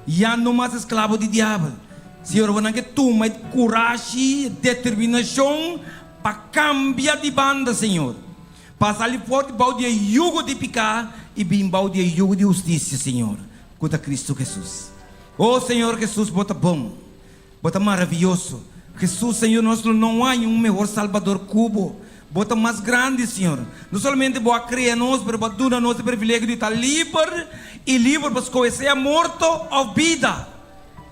Ya no mas esklabo di diabel. Señor, bo nan ke tuma e kurashi, e determinashon pa kambia di banda, Señor. Pa sali for di bou di e yugo di piká i bin bou di e yugo di hustisia, Señor, ku ta Kristu Hesus. O Señor Hesus, bo ta bon. Bo ta maravioso. Hesus, Señor, nos lo no haña un mehor Salbador ku bo. Bo ta mas grandi, Señor. No solamente bo a krea nos, pero bo a duna nos e privilegio di ta liber i liber pa skohe sea morto òf bida.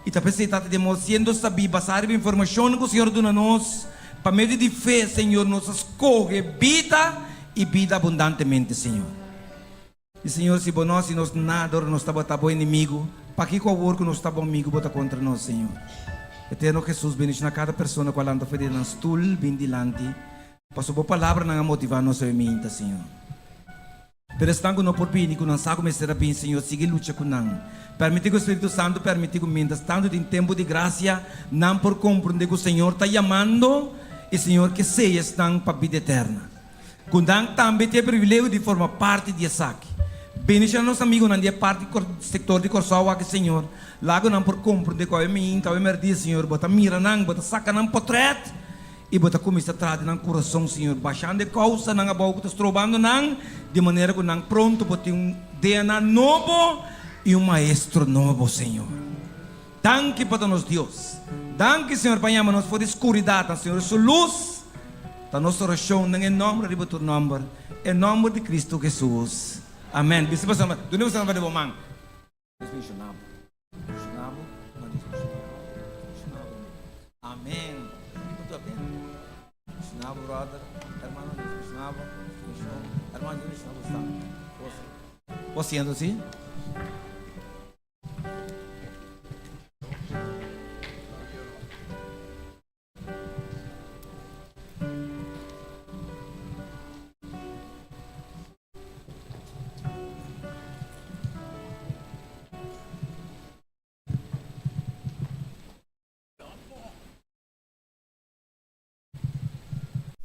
I ta p'esei, Tata di amor, siendo sabí, basá riba informashonnan ku Señor a duna nos, pa medio di fe, Señor, nos a skohe bida i bida abundantemente, Señor. I Señor, si bo no hasi nos nada ora nos tabata bo enemigu, pakiko awor ku nos ta bo amigu bo ta kontra nos, Señor? Eterno Hesus, bendiciona kada persona ku a lanta for di nan stul bin dilanti, pasobra bo palabranan a motivá nos awe minta, Señor. Pero esnan ku no por bini, ku nan sa ku mester a bin, Señor, sigui lucha ku nan. Permití ku Spiritu Santu permití ku mientras tantu tin tempu di grasia, nan por komprendé ku Señor ta yamando i Señor ke seya esnan pa bida eterna. Ku nan tambe tin e privilegio di forma parti di esaki. Bendiciona nos amigonan di e parti sector di Corsou aki, Señor. Laga nan por comprende cu awe mainta, awe merdia, Señor, Bo ta mira nan, Bo ta saca nan potret y Bo ta cuminsa traha den nan curason, Señor, bashando e causanan abou cu ta strobando nan, di manera cu nan pronto por tin un DNA nobo y un maestro nobo, Señor. Danki pa ta nos Dios. Danki, Señor, pa yama nos for di scuridad na Señor su luz. Ta nos orashon den e nòmber riba tur nòmber, e nòmber di Kristu Hesus. Amèn. Bisa persona, duna e persona di bo man. Dios bendiciona bo. Bendiciona bo. Dios bendiciona bo. Bendiciona bo. Amèn. Bendiciona bo, brother. Hermano, Dios bendiciona bo. Bendiciona. Hermano, Dios bendiciona bo. Forsa. Bo siento si?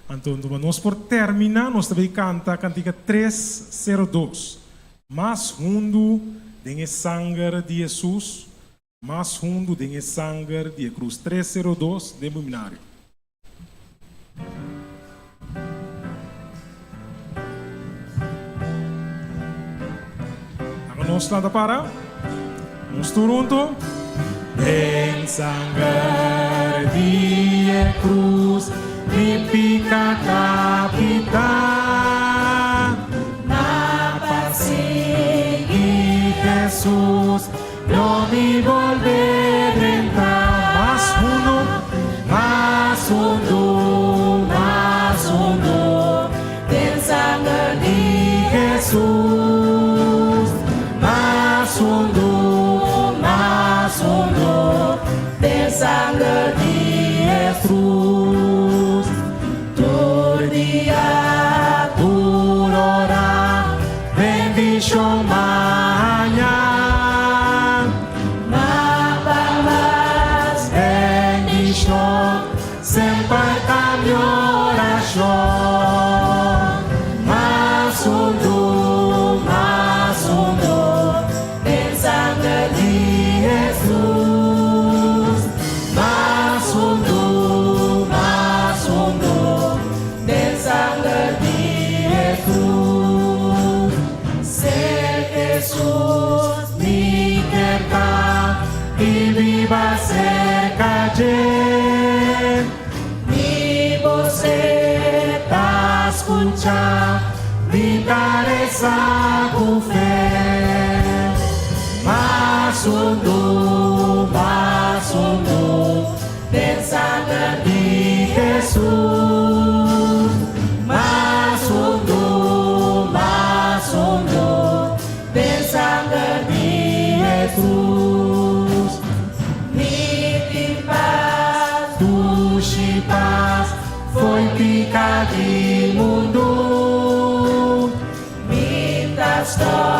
Anto tuma nos por termina nos ta bay canta cantica 302 Mas hundu den e sanger di Jesus Mas hundu den e sanger di e cruz 302 den Buminario. Laga nos lanta para. Nos tur huntu. Den sanger di e cruz mi pica ta kita. Na pa sigui Jesus Lo mi bolbe drenta. Mas hundu, mas hundu, mas. sanger di Hesus. Tur dia, tur ora, bendishon m'a haña. Ma mas bendishon, semper ta mi orashon. Mas hundu, mas hundu, den sanger di Hesus. Mas hundu, mas hundu, den sanger di Hesus. Serka Hesus mi ke ta i biba serka dje. Mi bos e ta skucha, mi ta resa ku fe. Mas hundu, mas hundu, den sanger di Hesus. Mas hundu, mas hundu, den sanger di Hesus. Mi tin pas, dushi pas, fo'i piká di mundu. Mi ta stòp.